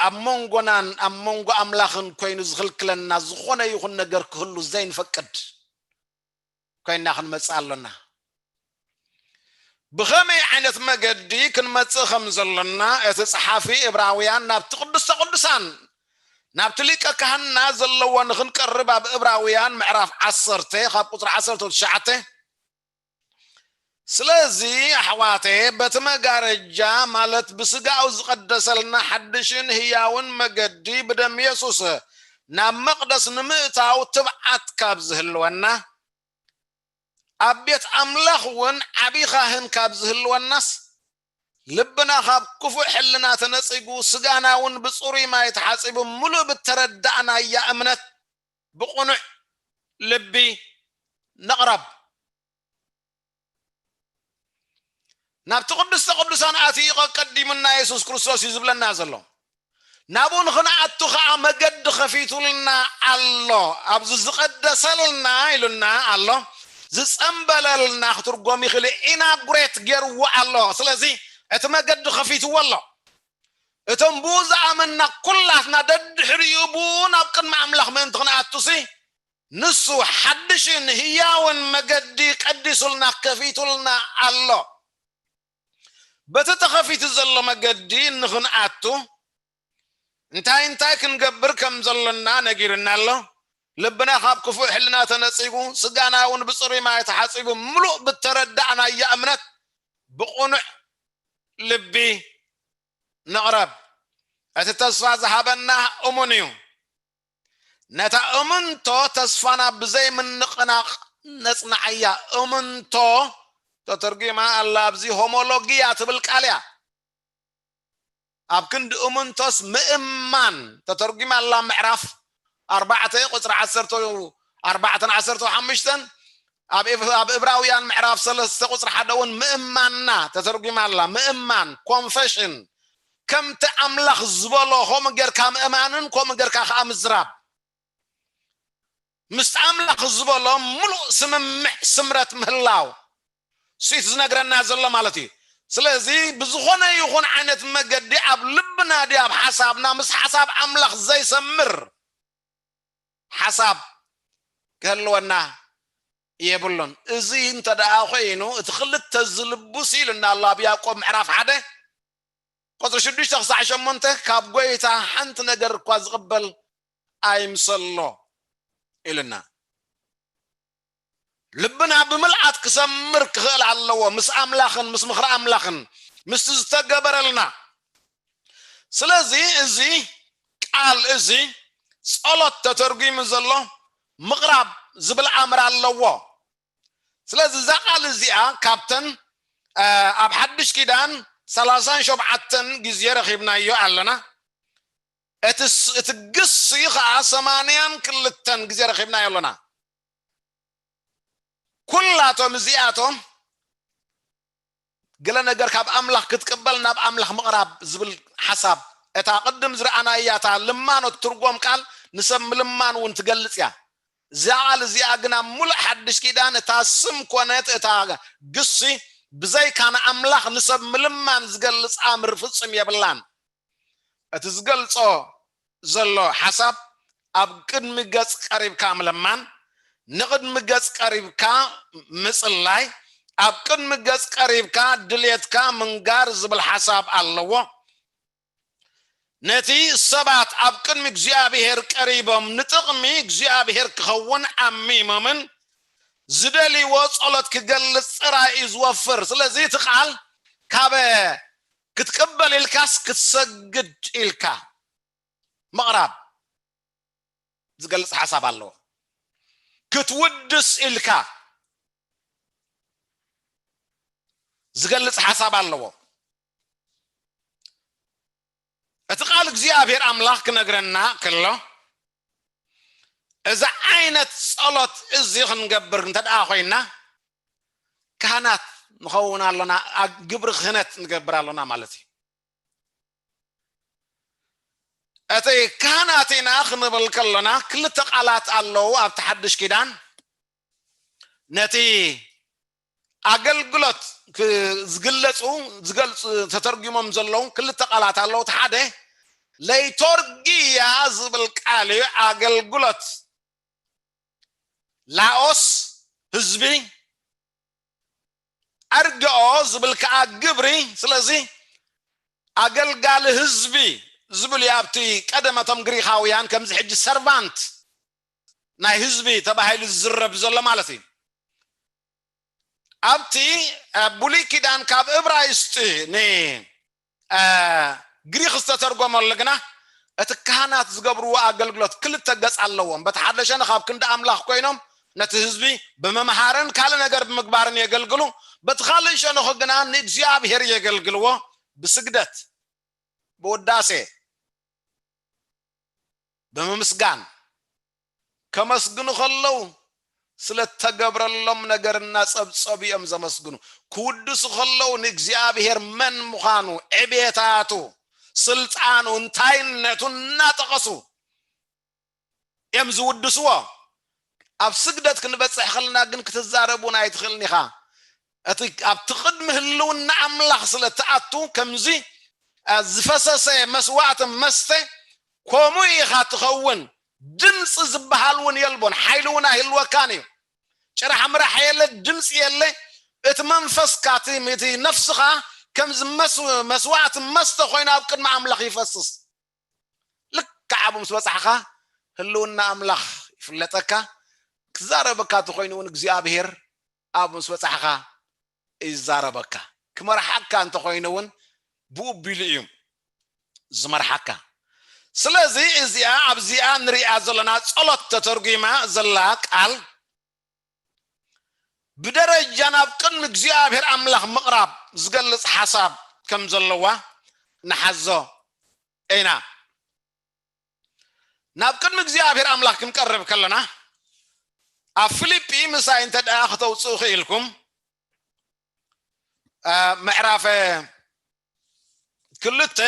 ኣብ መንጎናን ኣብ መንጎ ኣምላኽን ኮይኑ ዝኽልክለና ዝኾነ ይኹን ነገር ክህሉ ዘይንፈቅድ ኮይና ክንመጽእ ኣሎና። ብኸመይ ዓይነት መገዲ ክንመጽእ ከም ዘሎና፣ እቲ ጸሓፊ ዕብራውያን ናብቲ ቅዱስተ ቅዱሳን፣ ናብቲ ሊቀ ካህንና ዘለዎ ንኽንቀርብ፣ ኣብ ዕብራውያን ምዕራፍ ዓሰርተ ካብ ቁጽሪ ዓሰርተ ትሽዓተ፣ ስለዚ ኣሕዋተ፣ በቲ መጋረጃ፣ ማለት ብስጋኡ ዝቐደሰልና ሓድሽን ህያውን መገዲ፣ ብደም የሱስ ናብ መቕደስ ንምእታው ትብዓት ካብ ዝህልወና፣ ኣብ ቤት ኣምላኽ እውን ዓቢ ካህን ካብ ዝህልወናስ፣ ልብና ካብ ክፉእ ሕልና ተነጺጉ፣ ስጋና እውን ብጽሩይ ማይ ተሓጺቡ፣ ምሉእ ብተረዳእናያ እምነት ብቕኑዕ ልቢ ንቕረብ። ናብቲ ቅድስተ ቅዱሳን ኣትዩ ቀቀዲሙና የሱስ ክርስቶስ እዩ ዝብለና ዘሎ። ናብኡ ንኽንኣቱ ኸዓ መገዲ ኸፊቱልና ኣሎ። ኣብዚ ዝቐደሰልና ኢሉና ኣሎ። ዝጸምበለልና ክትርጎም ይኽእል እዩ። ኢናጉሬት ገይርዎ ኣሎ። ስለዚ እቲ መገዲ ኸፊትዎ ኣሎ። እቶም ብኡ ዝኣመንና ኩላትና ደድሕሪኡ ብኡ ናብ ቅድሚ ኣምላኽ ምእንቲ ክንኣቱሲ ንሱ ሓድሽን ህያውን መገዲ ቀዲሱልና ከፊቱልና ኣሎ። በቲ ተኸፊቱ ዘሎ መገዲ ንኽንኣቱ እንታይ እንታይ ክንገብር ከም ዘሎና ነጊሩና ኣሎ። ልብና ካብ ክፉእ ሕልና ተነጺጉ፣ ስጋና እውን ብጽሩይ ማይ ተሓጺቡ፣ ምሉእ ብተረዳእናያ እምነት ብቕኑዕ ልቢ ንቕረብ። እቲ ተስፋ ዝሃበና እሙን እዩ። ነታ እምንቶ ተስፋና ብዘይ ምንቕናቕ ነጽንዓያ። እምንቶ ተተርጒማ ኣላ። ኣብዚ ሆሞሎጊያ ትብል ቃል እያ። ኣብ ክንዲ እምንቶስ ምእማን ተተርጒማ ኣላ። ምዕራፍ ኣርባዕተ ቁጽሪ ዓሰርተ ኣርባዕተን ዓሰርተ ሓሙሽተን፣ ኣብ ኤፍ-፣ ኣብ እብራውያን ምዕራፍ ሰለስተ ቁጽሪ ሓደ እውን ምእማንና ተተርጒማ ኣላ። ምእማን፣ ኮንፈሽን፣ ከምቲ ኣምላኽ ዝበሎ ከምኡ ጌርካ ምእማንን ከምኡ ጌርካ ከኣ ምዝራብ። ምስቲ ኣምላኽ ዝበሎ ምሉእ ስምምዕ ስምረት ምህላው፣ እሱ እዩ ዝነግረና ዘሎ ማለት እዩ። ስለዚ ብዝኾነ ይኹን ዓይነት መገዲ ኣብ ልብና ድዩ ኣብ ሓሳብና፣ ምስ ሓሳብ ኣምላኽ ዘይሰምር ሓሳብ ክህልወና የብሉን። እዚ እንተ ደኣ ኾይኑ፣ እቲ ክልተ ዝልቡስ ኢሉና ኣሎ ኣብ ያዕቆብ ምዕራፍ ሓደ ቁጽሪ ሽዱሽተ ክሳዕ ሸሞንተ፣ ካብ ጐይታ ሓንቲ ነገር እኳ ዝቕበል ኣይምሰሎ ኢሉና። ልብና ብምልኣት ክሰምር ክኽእል ኣለዎ፣ ምስ ኣምላኽን ምስ ምኽሪ ኣምላኽን ምስቲ ዝተገበረልና። ስለዚ እዚ ቃል እዚ ጸሎት ተተርጒሙ ዘሎ ምቕራብ ዝብል ኣምር ኣለዎ። ስለዚ እዛ ቃል እዚኣ ካብተን፣ እ፣ ኣብ ሓድሽ ኪዳን ሰላሳን ሸውዓተን ግዜ ረኺብናዮ ኣለና። እቲ ስ-፣ እቲ ግሲ ኸዓ ሰማንያን ክልተን ግዜ ረኺብናዮ ኣለና። ኩላቶም እዚኣቶም ገለ ነገር ካብ ኣምላኽ ክትቅበል ናብ ኣምላኽ ምቕራብ ዝብል ሓሳብ፣ እታ ቅድም ዝረኣናያ እታ ልማኖ ትርጎም ቃል ንሰብ ምልማን እውን ትገልጽ እያ። እዚኣ ቃል እዚኣ ግን ኣብ ሙሉእ ሓድሽ ኪዳን እታ ስም ኮነት እታ ግሲ ብዘይካ ንኣምላኽ ንሰብ ምልማን ዝገልጽ ኣምር ፍጹም የብላን። እቲ ዝገልጾ ዘሎ ሓሳብ ኣብ ቅድሚ ገጽ ቀሪብካ ምልማን፣ ንቕድሚ ገጽ ቀሪብካ ምጽላይ፣ ኣብ ቅድሚ ገጽ ቀሪብካ ድልየትካ ምንጋር ዝብል ሓሳብ ኣለዎ። ነቲ ሰባት ኣብ ቅድሚ እግዚኣብሔር ቀሪቦም ንጥቕሚ እግዚኣብሔር ክኸውን ዓሚሞምን ዝደልይዎ ጸሎት ክገልጽ ጥራይ እዩ ዝወፍር። ስለዚ እቲ ቃል ካብ ክትቅበል ኢልካስ ክትሰግድ ኢልካ ምቕራብ ዝገልጽ ሓሳብ ኣለዎ። ክትውድስ ኢልካ ዝገልጽ ሓሳብ ኣለዎ። እቲ ቃል እግዚኣብሔር ኣምላኽ ክነግረና ከሎ፣ እዚ ዓይነት ጸሎት እዚ ክንገብር እንተ ደኣ ኮይና፣ ካህናት ንኸውን ኣሎና፣ ኣ-፣ ግብሪ ክህነት ንገብር ኣሎና ማለት እዩ። እቲ ካህናት ኢና ክንብል ከሎና፣ ክልተ ቃላት ኣለዉ ኣብቲ ሓድሽ ኪዳን። ነቲ ኣገልግሎት ክ-፣ ዝግለጹ፣ ዝገልጹ፣ ተተርጉሞም ዘለዉ ክልተ ቃላት ኣለዉ። እቲ ሓደ ለይቶርጊያ ዝብል ቃል እዩ። ኣገልግሎት ላኦስ፣ ህዝቢ፣ ኣርገኦ ዝብል ከኣ ግብሪ። ስለዚ ኣገልጋሊ ህዝቢ ዝብል እዩ። ኣብቲ ቀደመቶም ግሪኻውያን ከምዚ ሕጂ ሰርቫንት ናይ ህዝቢ ተባሂሉ ዝዝረብ ዘሎ ማለት እዩ። ኣብቲ፣ እ፣ ብሉይ ኪዳን ካብ እብራይስጢ ን፣ እ፣ ግሪክ ዝተተርጎመሉ ግና እቲ ካህናት ዝገብርዎ ኣገልግሎት ክልተ ገጽ ኣለዎም። በቲ ሓደ ሸነኽ ኣብ ክንዲ ኣምላኽ ኮይኖም ነቲ ህዝቢ ብምምሃርን ካልእ ነገር ብምግባርን የገልግሉ። በቲ ካልእ ሸነኹ ግና ንእግዚኣብሔር የገልግልዎ ብስግደት፣ ብውዳሴ፣ ብምምስጋን። ከመስግኑ ከለዉ ስለ እተገብረሎም ነገር እናጸብጸቡ እዮም ዘመስግኑ። ክውድሱ ከለዉ ንእግዚኣብሔር መን ምዃኑ፣ ዕቤታቱ፣ ስልጣኑ፣ እንታይነቱ እናጠቐሱ እዮም ዝውድስዎ። ኣብ ስግደት ክንበጽሕ ከለና ግን ክትዛረብ እውን ኣይትኽእልን ኢኻ። እቲ ኣብቲ ቅድሚ ህልውና ኣምላኽ ስለ እትኣቱ ከምዚ፣ አ፣ ዝፈሰሰ መስዋዕቲ መስተ ከምኡ ኢኻ ትኸውን። ድምፂ ዝበሃል እውን የልቦን፣ ሓይሊ እውን ኣይህልወካን እዩ። ጭራሕ ምራሕ የለ፣ ድምፂ የለ። እቲ መንፈስካ፣ እቲ፣ እቲ ነፍስኻ ከምዚ መስ-፣ መስዋዕቲ መስተ ኮይኑ ኣብ ቅድሚ ኣምላኽ ይፈስስ። ልክዕ ኣብኡ ምስ በጻሕኻ ህልውና ኣምላኽ ይፍለጠካ። ክዛረበካ እንተኾይኑ እውን እግዚኣብሔር ኣብኡ ምስ በጻሕኻ ይዛረበካ። ክመርሓካ እንተኾይኑ እውን ብኡ ቢሉ እዩ ዝመርሓካ። ስለዚ እዚኣ ኣብዚኣ ንሪኣ ዘለና ጸሎት ተተርጒማ ዘላ ቃል ብደረጃ ናብ ቅድሚ እግዚኣብሔር ኣምላኽ ምቕራብ ዝገልጽ ሓሳብ ከም ዘለዋ ንሓዞ ኢና። ናብ ቅድሚ እግዚኣብሔር ኣምላኽ ክንቀርብ ከለና ኣብ ፊልጲ ምሳይ እንተ ደኣ ከተውጽኡ ክኢልኩም፣ አ፣ ምዕራፍ ክልተ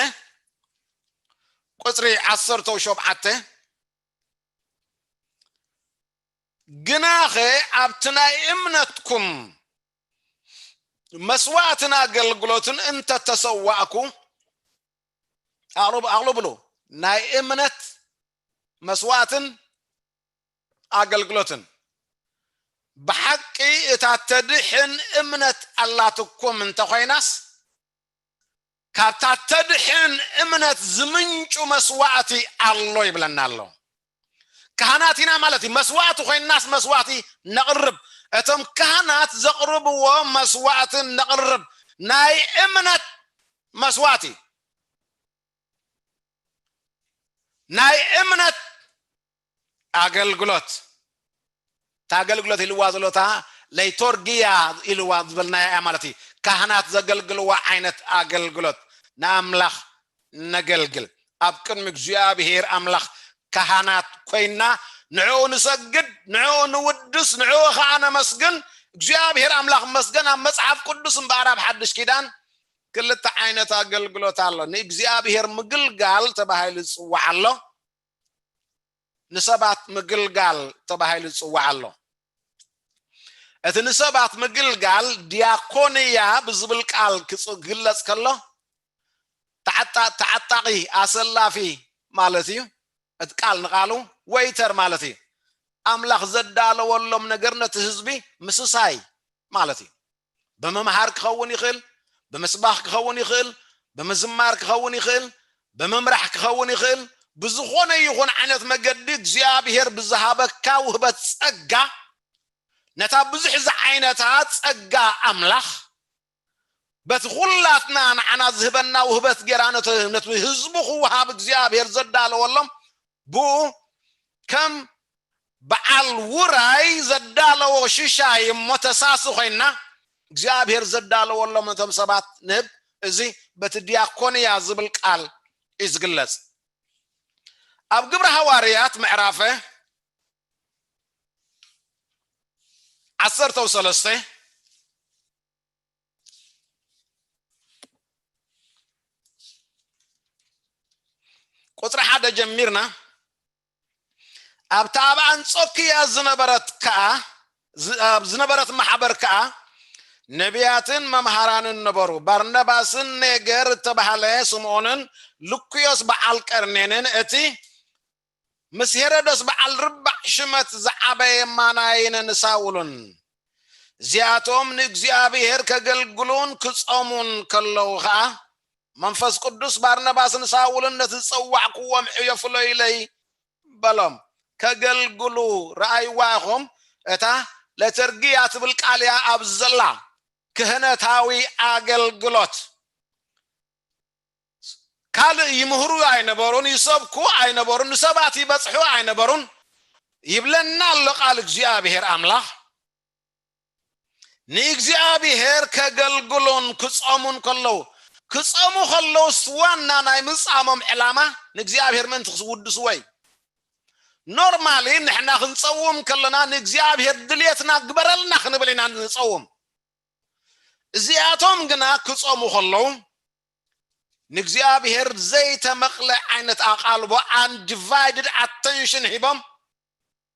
ቁጽሪ ዓሰርተ ሸውዓተ፣ ግናኸ ኣብቲ ናይ እምነትኩም መስዋዕትን ኣገልግሎትን እንተ ተሰዋእኩ፣ ኣቕልብ-፣ ኣቕልብሉ፣ ናይ እምነት መስዋዕትን ኣገልግሎትን ብሓቂ እታ ተድሕን እምነት ኣላትኩም እንተኾይናስ፣ ካብታ ተድሕን እምነት ዝምንጩ መስዋዕቲ ኣሎ ይብለና ኣሎ። ካህናት ኢና ማለት እዩ። መስዋዕቲ ኮይንናስ መስዋዕቲ ነቕርብ። እቶም ካህናት ዘቕርብዎ መስዋዕቲ ነቕርብ። ናይ እምነት መስዋዕቲ፣ ናይ እምነት ኣገልግሎት። እታ ኣገልግሎት ኢልዋ ዘሎ እታ ለይቶርጊያ ኢልዋ ዝበልናያ እያ ማለት እዩ። ካህናት ዘገልግልዋ ዓይነት ኣገልግሎት፣ ንኣምላኽ ነገልግል። ኣብ ቅድሚ እግዚኣብሔር ኣምላኽ ካህናት ኮይንና ንዕኡ ንሰግድ፣ ንዕኡ ንውድስ፣ ንዕኡ ኸዓ ነመስግን። እግዚኣብሔር ኣምላኽ መስገን። ኣብ መጽሓፍ ቅዱስ እምበኣር ኣብ ሓድሽ ኪዳን ክልተ ዓይነት ኣገልግሎት ኣሎ። ንእግዚኣብሔር ምግልጋል ተባሂሉ ዝጽዋዕ ኣሎ። ንሰባት ምግልጋል ተባሂሉ ዝጽዋዕ ኣሎ። እቲ ንሰባት ምግልጋል ዲያኮንያ ብዝብል ቃል ክጽ-፣ ክግለጽ ከሎ፣ ተዓጣ-፣ ተዓጣቒ፣ ኣሰላፊ ማለት እዩ። እቲ ቃል ንቓሉ ወይተር ማለት እዩ። ኣምላኽ ዘዳለወሎም ነገር ነቲ ህዝቢ ምስሳይ ማለት እዩ። ብምምሃር ክኸውን ይኽእል፣ ብምስባኽ ክኸውን ይኽእል፣ ብምዝማር ክኸውን ይኽእል፣ ብምምራሕ ክኸውን ይኽእል። ብዝኾነ ይኹን ዓይነት መገዲ እግዚኣብሔር ብዝሃበካ ውህበት ጸጋ፣ ነታ ብዙሕ ዝዓይነታ ጸጋ ኣምላኽ በቲ ኩላትና ንዓና ዝህበና ውህበት ጌራ ነቲ ህዝቡ ክወሃብ እግዚኣብሔር ዘዳለወሎም፣ ብኡ ከም በዓል ውራይ ዘዳለዎ ሽሻይ እሞ ተሳሲ ኮይና እግዚኣብሔር ዘዳለወሎም ነቶም ሰባት ንህብ። እዚ በቲ ዲያኮንያ ዝብል ቃል እዩ ዝግለጽ። ኣብ ግብረ ሃዋርያት ምዕራፈ ዓሰርተ ሰለስተ ቁጽሪ ሓደ ጀሚርና፣ ኣብታ ኣብ ኣንጾክያ ዝነበረት ከኣ፣ ዝ-፣ ኣብ ዝነበረት ማሕበር ከኣ ነቢያትን መምሃራንን ነበሩ። ባርናባስን ኔገር እተባህለ ስምዖንን ሉክዮስ በዓል ቀርኔንን እቲ ምስ ሄሮደስ በዓል ርባዕ ሽመት ዝዓበየ ማናይን ንሳውልን። እዚኣቶም ንእግዚኣብሔር ከገልግሉን ክጸሙን ከለዉ ኸኣ፣ መንፈስ ቅዱስ ባርናባስን ሳውልን ነቲ ዝጸዋዕክዎም ዕዮ ፍለዩለይ በሎም። ከገልግሉ፣ ረኣይዋ ኢኹም፣ እታ ለተርጊያ ትብል ቃል እያ ኣብዚ ዘላ። ክህነታዊ ኣገልግሎት። ካልእ ይምህሩ ኣይነበሩን፣ ይሰብኩ ኣይነበሩን፣ ንሰባት ይበጽሑ ኣይነበሩን። ይብለና ኣሎ ቃል እግዚኣብሔር ኣምላኽ። ንእግዚኣብሔር ከገልግሉን ክጸሙን ከለዉ፣ ክጸሙ ከለዉ ዋና ናይ ምጻሞም ዕላማ ንእግዚኣብሔር ምእንቲ ክውድስዎ እዩ። ኖርማሊ ንሕና ክንጸውም ከለና ንእግዚኣብሔር ድልየትና ግበረልና ክንብል ኢና ንጸውም። እዚኣቶም ግና ክጸሙ ከለዉ ንእግዚኣብሔር ዘይተመቕለ ዓይነት ኣቓልቦ፣ undivided attention ሂቦም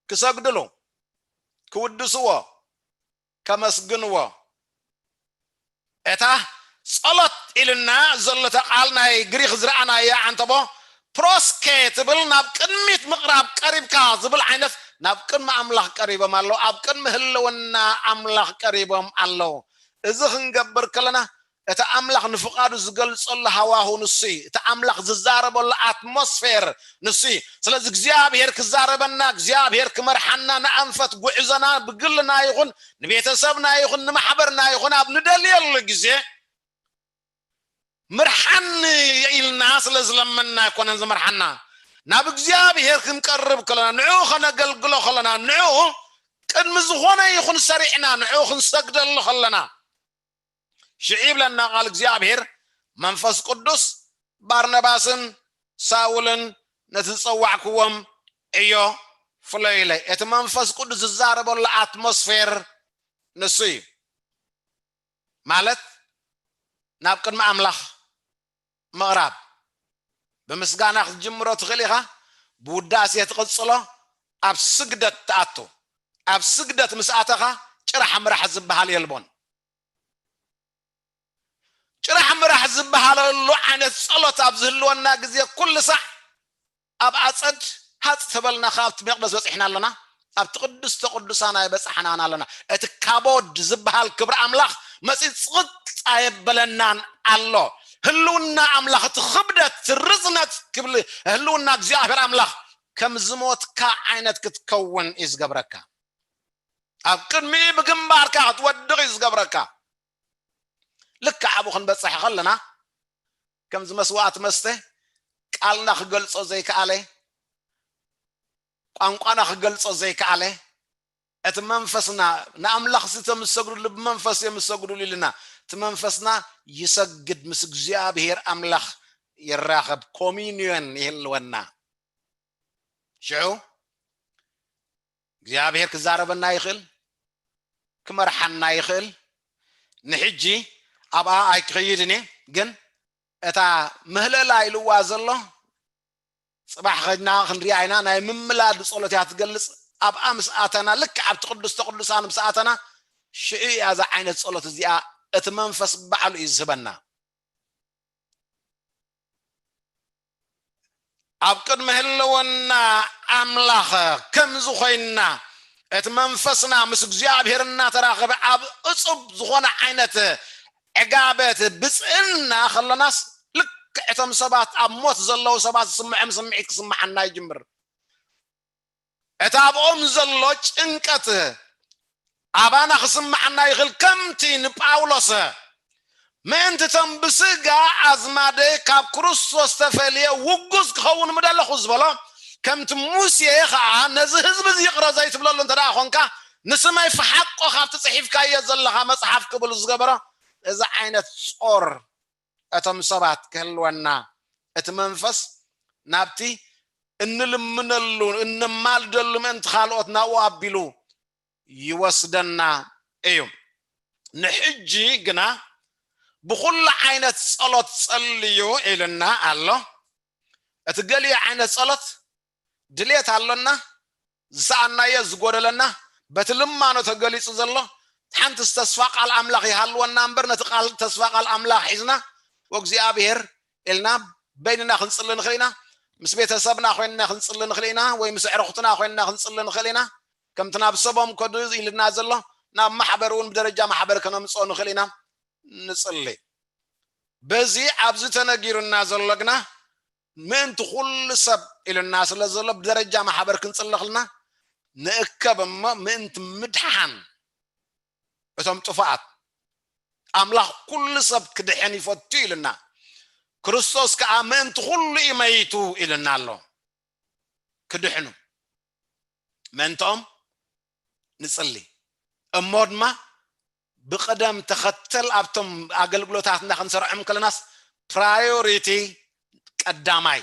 ክሰግድሉ፣ ክውድስዎ፣ ከመስግንዎ። እታ ጸሎት ኢልና ዘሎ እታ ቃል ናይ ግሪኽ ዝረኣናያ ዓንተቦ ፕሮስኬ ትብል፣ ናብ ቅድሚት ምቕራብ፣ ቀሪብካ ዝብል ዓይነት፣ ናብ ቅድሚ ኣምላኽ ቀሪቦም ኣለዉ፣ ኣብ ቅድሚ ህልውና ኣምላኽ ቀሪቦም ኣለዉ። እዚ ክንገብር ከለና እቲ ኣምላኽ ንፍቓዱ ዝገልጸሉ ሃዋሁ ንሱ እዩ። እቲ ኣምላኽ ዝዛረበሉ ኣትሞስፌር ንሱ እዩ። ስለዚ እግዚኣብሔር ክዛረበና፣ እግዚኣብሔር ክመርሓና፣ ንኣንፈት ጉዕዞና ብግልና ይኹን ንቤተሰብና ይኹን ንማሕበርና ይኹን ኣብ ንደልየሉ ግዜ ምርሓኒ ኢልና ስለ ዝለመንና ኣይኮነን ዝመርሓና። ናብ እግዚኣብሔር ክንቀርብ ከለና፣ ንዕኡ ከነገልግሎ ከለና፣ ንዕኡ ቅድሚ ዝኾነ ይኹን ሰሪዕና ንዕኡ ክንሰግደሉ ከለና፣ ሽዑ ይብለና ቃል እግዚኣብሔር፣ መንፈስ ቅዱስ ባርናባስን ሳውልን ነቲ ዝጸዋዕክዎም ዕዮ ፍለዩለይ። እቲ መንፈስ ቅዱስ ዝዛረበሉ ኣትሞስፌር ንሱ እዩ። ማለት ናብ ቅድሚ ኣምላኽ ምቕራብ። ብምስጋና ክትጅምሮ ትኽእል ኢኻ፣ ብውዳሴ ትቕጽሎ፣ ኣብ ስግደት ትኣቱ። ኣብ ስግደት ምስ ኣተኻ ጭራሕ ምራሕ ዝበሃል የልቦን። ጭራሕ ምራሕ ዝበሃለሉ ዓይነት ጸሎት ኣብ ዝህልወና ግዜ ኩሉ ሳዕ ኣብ ኣጸድ ሃጽ ተበልና ካብቲ መቕደስ በጺሕና ኣለና፣ ኣብቲ ቅድስተ ቅዱሳን ኣይበጻሕናን ኣለና። እቲ ካቦድ ዝበሃል ክብሪ ኣምላኽ መጺኡ ጽቕጥ ኣየበለናን ኣሎ። ህልውና ኣምላኽ፣ እቲ ክብደት፣ እቲ ርዝነት ክብል ህልውና እግዚኣብሔር ኣምላኽ ከም ዝሞትካ ዓይነት ክትከውን እዩ ዝገብረካ። ኣብ ቅድሚኡ ብግንባርካ ክትወድቕ እዩ ዝገብረካ። ልክዕ ኣብኡ ክንበጽሕ ከለና፣ ከምዚ መስዋእቲ መስተ ቃልና ክገልጾ ዘይከኣለ፣ ቋንቋና ክገልጾ ዘይከኣለ፣ እቲ መንፈስና ንኣምላኽ ስቶም ዝሰግዱሉ ብመንፈስ እዮም ዝሰግዱሉ ኢልና፣ እቲ መንፈስና ይሰግድ፣ ምስ እግዚኣብሔር ኣምላኽ ይራኸብ፣ ኮሚኒዮን ይህልወና። ሽዑ እግዚኣብሔር ክዛረበና ይኽእል፣ ክመርሓና ይኽእል። ንሕጂ ኣብኣ ኣይክኸይድን እየ፣ ግን እታ ምህለላ ኢልዋ ዘሎ ጽባሕ ኸድና ክንሪኣ ኢና። ናይ ምምላድ ጸሎት እያ ትገልጽ። ኣብኣ ምስ ኣተና፣ ልክዕ ኣብቲ ቅዱስተ ቅዱሳን ምስ ኣተና፣ ሽዑ እያ እዛ ዓይነት ጸሎት እዚኣ እቲ መንፈስ ባዕሉ እዩ ዝህበና። ኣብ ቅድሚ ህልውና ኣምላኽ ከምዚ ኮይንና፣ እቲ መንፈስና ምስ እግዚኣብሔር እናተራኸበ ኣብ እጹብ ዝኾነ ዓይነት ዕጋበት ብጽእና ከለናስ፣ ልክዕ እቶም ሰባት ኣብ ሞት ዘለዉ ሰባት ዝስምዖም ስምዒት ክስምዓና ይጅምር። እቲ ኣብኦም ዘሎ ጭንቀት ኣባና ክስምዓና ይኽእል። ከምቲ ንጳውሎስ ምእንቲ እቶም ብስጋ ኣዝማደይ ካብ ክርስቶስ ተፈልየ ውጉዝ ክኸውን ምደለኹ ዝበሎ፣ ከምቲ ሙሴ ኸዓ ነዚ ህዝቢ እዚ ይቕረ ዘይትብለሉ እንተ ደኣ ኾንካ፣ ንስመይ ፍሓቆ ካብቲ ጽሒፍካዮ ዘለኻ መጽሓፍ ክብል ዝገበሮ፣ እዚ ዓይነት ጾር እቶም ሰባት ክህልወና፣ እቲ መንፈስ ናብቲ እንልምነሉ፣ እንማልደሉ ምእንቲ ካልኦት ናብኡ ኣቢሉ ይወስደና እዩ። ንሕጂ ግና ብኹሉ ዓይነት ጸሎት ጸልዩ ኢልና ኣሎ። እቲ ገሊኡ ዓይነት ጸሎት ድሌት ኣሎና፣ ዝሰኣናዮ ዝጎደለና፣ በቲ ልማኖ ተገሊጹ ዘሎ፣ ሓንቲ ተስፋ ቃል ኣምላኽ ይሃልወና እምበር፣ ነቲ ቃል ተስፋ ቃል ኣምላኽ ሒዝና፣ "ወእግዚኣብሔር" ኢልና በይንና ክንጽሊ ንኽእል ኢና። ምስ ቤተሰብና ኮይንና ክንጽሊ ንኽእል ኢና፣ ወይ ምስ ኣዕሩኽትና ኮይንና ክንጽሊ ንኽእል ኢና። ከምቲ ናብ ሰቦም ከዱ ኢልና ዘሎ፣ ናብ ማሕበር እውን ብደረጃ ማሕበር ከነምጽኦ ንኽእል ኢና። ንጽሊ። በዚ ኣብዚ ተነጊሩና ዘሎ ግና፣ ምእንቲ ኩሉ ሰብ ኢሉና ስለ ዘሎ፣ ብደረጃ ማሕበር ክንጽሊ ከለና ንእከብ እሞ፣ ምእንቲ ምድሓን እቶም ጥፉኣት፣ ኣምላኽ ኩሉ ሰብ ክድሕን ይፈቱ ኢሉና። ክርስቶስ ከኣ ምእንቲ ኩሉ እዩ መይቱ ኢሉና ኣሎ። ክድሕኑ ምእንትኦም ንጽሊ። እሞ ድማ ብቕደም ተኸተል ኣብቶም ኣገልግሎታትና ክንሰርዖም ከለናስ፣ ፕራዮሪቲ ቀዳማይ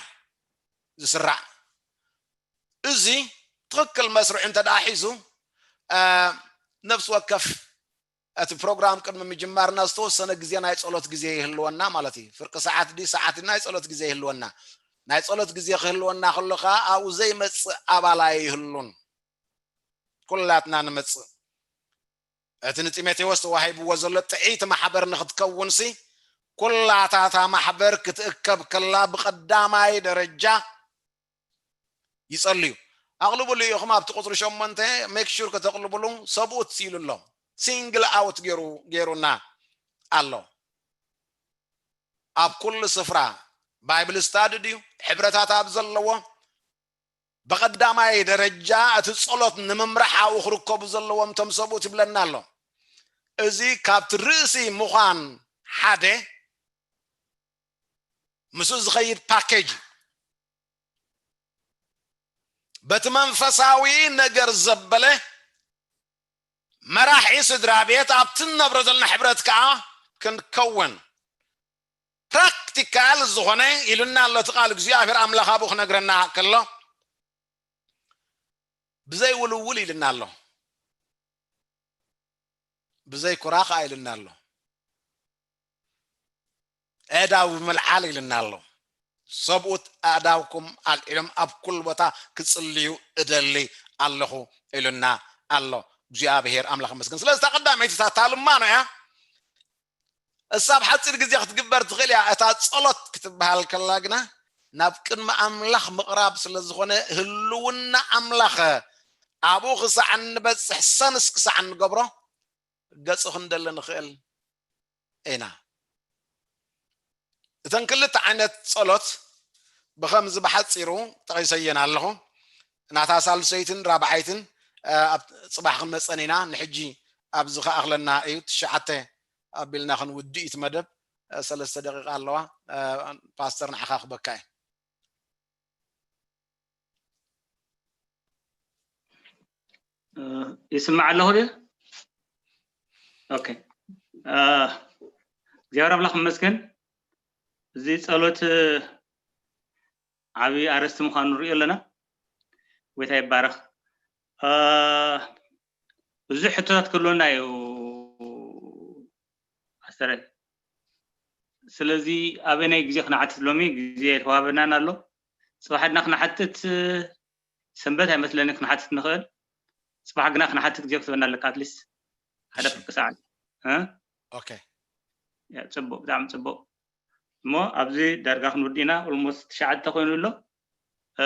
ዝስራዕ። እዚ ትኽክል መስርዑ እንተ ደኣ ሒዙ፣ እ፣ ነፍሲ ወከፍ እቲ ፕሮግራም ቅድሚ ምጅማርና ዝተወሰነ ግዜ ናይ ጸሎት ግዜ ይህልወና ማለት እዩ። ፍርቂ ሰዓት ድዩ ሰዓት ናይ ጸሎት ግዜ ይህልወና። ናይ ጸሎት ግዜ ክህልወና ከሎ ከኣ ኣብኡ ዘይመጽእ ኣባል ኣይህሉን። ኩላትና ንመጽእ። እቲ ንጢሞቴዎስ ተዋሂብዎ ዘሎ ጥዕይቲ ማሕበር ንኽትከውንሲ፣ ኩላታ እታ ማሕበር ክትእከብ ከላ ብቐዳማይ ደረጃ ይጸልዩ። ኣቕልቡሉ ኢኹም፣ ኣብቲ ቁጽሪ ሸሞንተ ሜክ ሹር ከተቕልቡሉ፣ ሰብኡት ኢሉ ኣሎ። ሲንግል ኣውት ገይሩ፣ ገይሩና ኣሎ። ኣብ ኩሉ ስፍራ ባይብል ስታዲ ድዩ፣ ሕብረታት ኣብ ዘለዎ፣ ብቐዳማይ ደረጃ እቲ ጸሎት ንምምራሕ ኣብኡ ክርከቡ ዘለዎም እቶም ሰብኡት ይብለና ኣሎ። እዚ ካብቲ ርእሲ ምዃን ሓደ ምስኡ ዝኸይድ ፓኬጅ እዩ። በቲ መንፈሳዊ ነገር ዘበለ መራሒ ስድራ ቤት ኣብቲ እንነብሮ ዘለና ሕብረት ከኣ ክንከውን ፕራክቲካል ዝኾነ ኢሉና ኣሎ እቲ ቃል እግዚኣብሔር ኣምላኽ ኣብኡ ክነግረና ከሎ፣ ብዘይ ውልውል ኢልና ኣሎ። ብዘይ ኩራ ኸዓ ኢልና ኣሎ። ኣእዳው ብምልዓል ኢልና ኣሎ። ሰብኡት ኣእዳውኩም ኣልዒሎም ኣብ ኩሉ ቦታ ክጽልዩ እደሊ ኣለኹ ኢሉና ኣሎ እግዚኣብሔር ኣምላኽ ይመስገን። ስለዚ እታ ቀዳመይቲ እታ ልማኖ እያ። እሳ ኣብ ሓፂር ግዜ ክትግበር ትኽእል እያ። እታ ጸሎት ክትበሃል ከላ ግና ናብ ቅድሚ ኣምላኽ ምቕራብ ስለ ዝኾነ ህልውና ኣምላኽ ኣብኡ ክሳዕ እንበጽሕ ሰንስ ክሳዕ እንገብሮ ገጹ ክንደሊ ንኽእል ኢና። እተን ክልተ ዓይነት ጸሎት ብኸምዚ ብሓጺሩ ጠቒሰየን ኣለኹ። ናታ ሳልሰይትን ራብዓይትን ኣብ ጽባሕ ክንመጸን ኢና። ንሕጂ ኣብዚ ክኣኽለና እዩ። ትሽዓተ ኣቢልና ክንውድእ እዩ እቲ መደብ። ሰለስተ ደቂቃ ኣለዋ። ፓስተር ንዓኻ ክበካ እየ። ይስማዕ ኣለኹ ድዩ? ኦኬ። እግዚኣብሔር ኣምላኽ ይመስገን። እዚ ጸሎት ዓብዪ ኣርእስቲ ምዃኑ ንሪኦ ኣለና። ጎይታ ይባረኽ። ብዙሕ ሕቶታት ክህልወና እዩ ኣስተራይ። ስለዚ ኣበናይ ግዜ ክንሓትት፣ ሎሚ ግዜ ኣይተዋህበናን ኣሎ። ጽባሕ ድና ክንሓትት፣ ሰንበት ኣይመስለኒ ክንሓትት ንኽእል። ጽባሕ ግና ክንሓትት ግዜ ክትበና ኣለካ፣ ኣትሊስት ሓደ ፍርቂ ሰዓት። ኦኬ። ጽቡቅ፣ ብጣዕሚ ጽቡቅ። እሞ ኣብዚ ዳርጋ ክንውድእ ኢና፣ ኦልሞስት ትሽዓተ ኮይኑ ኣሎ። እ፣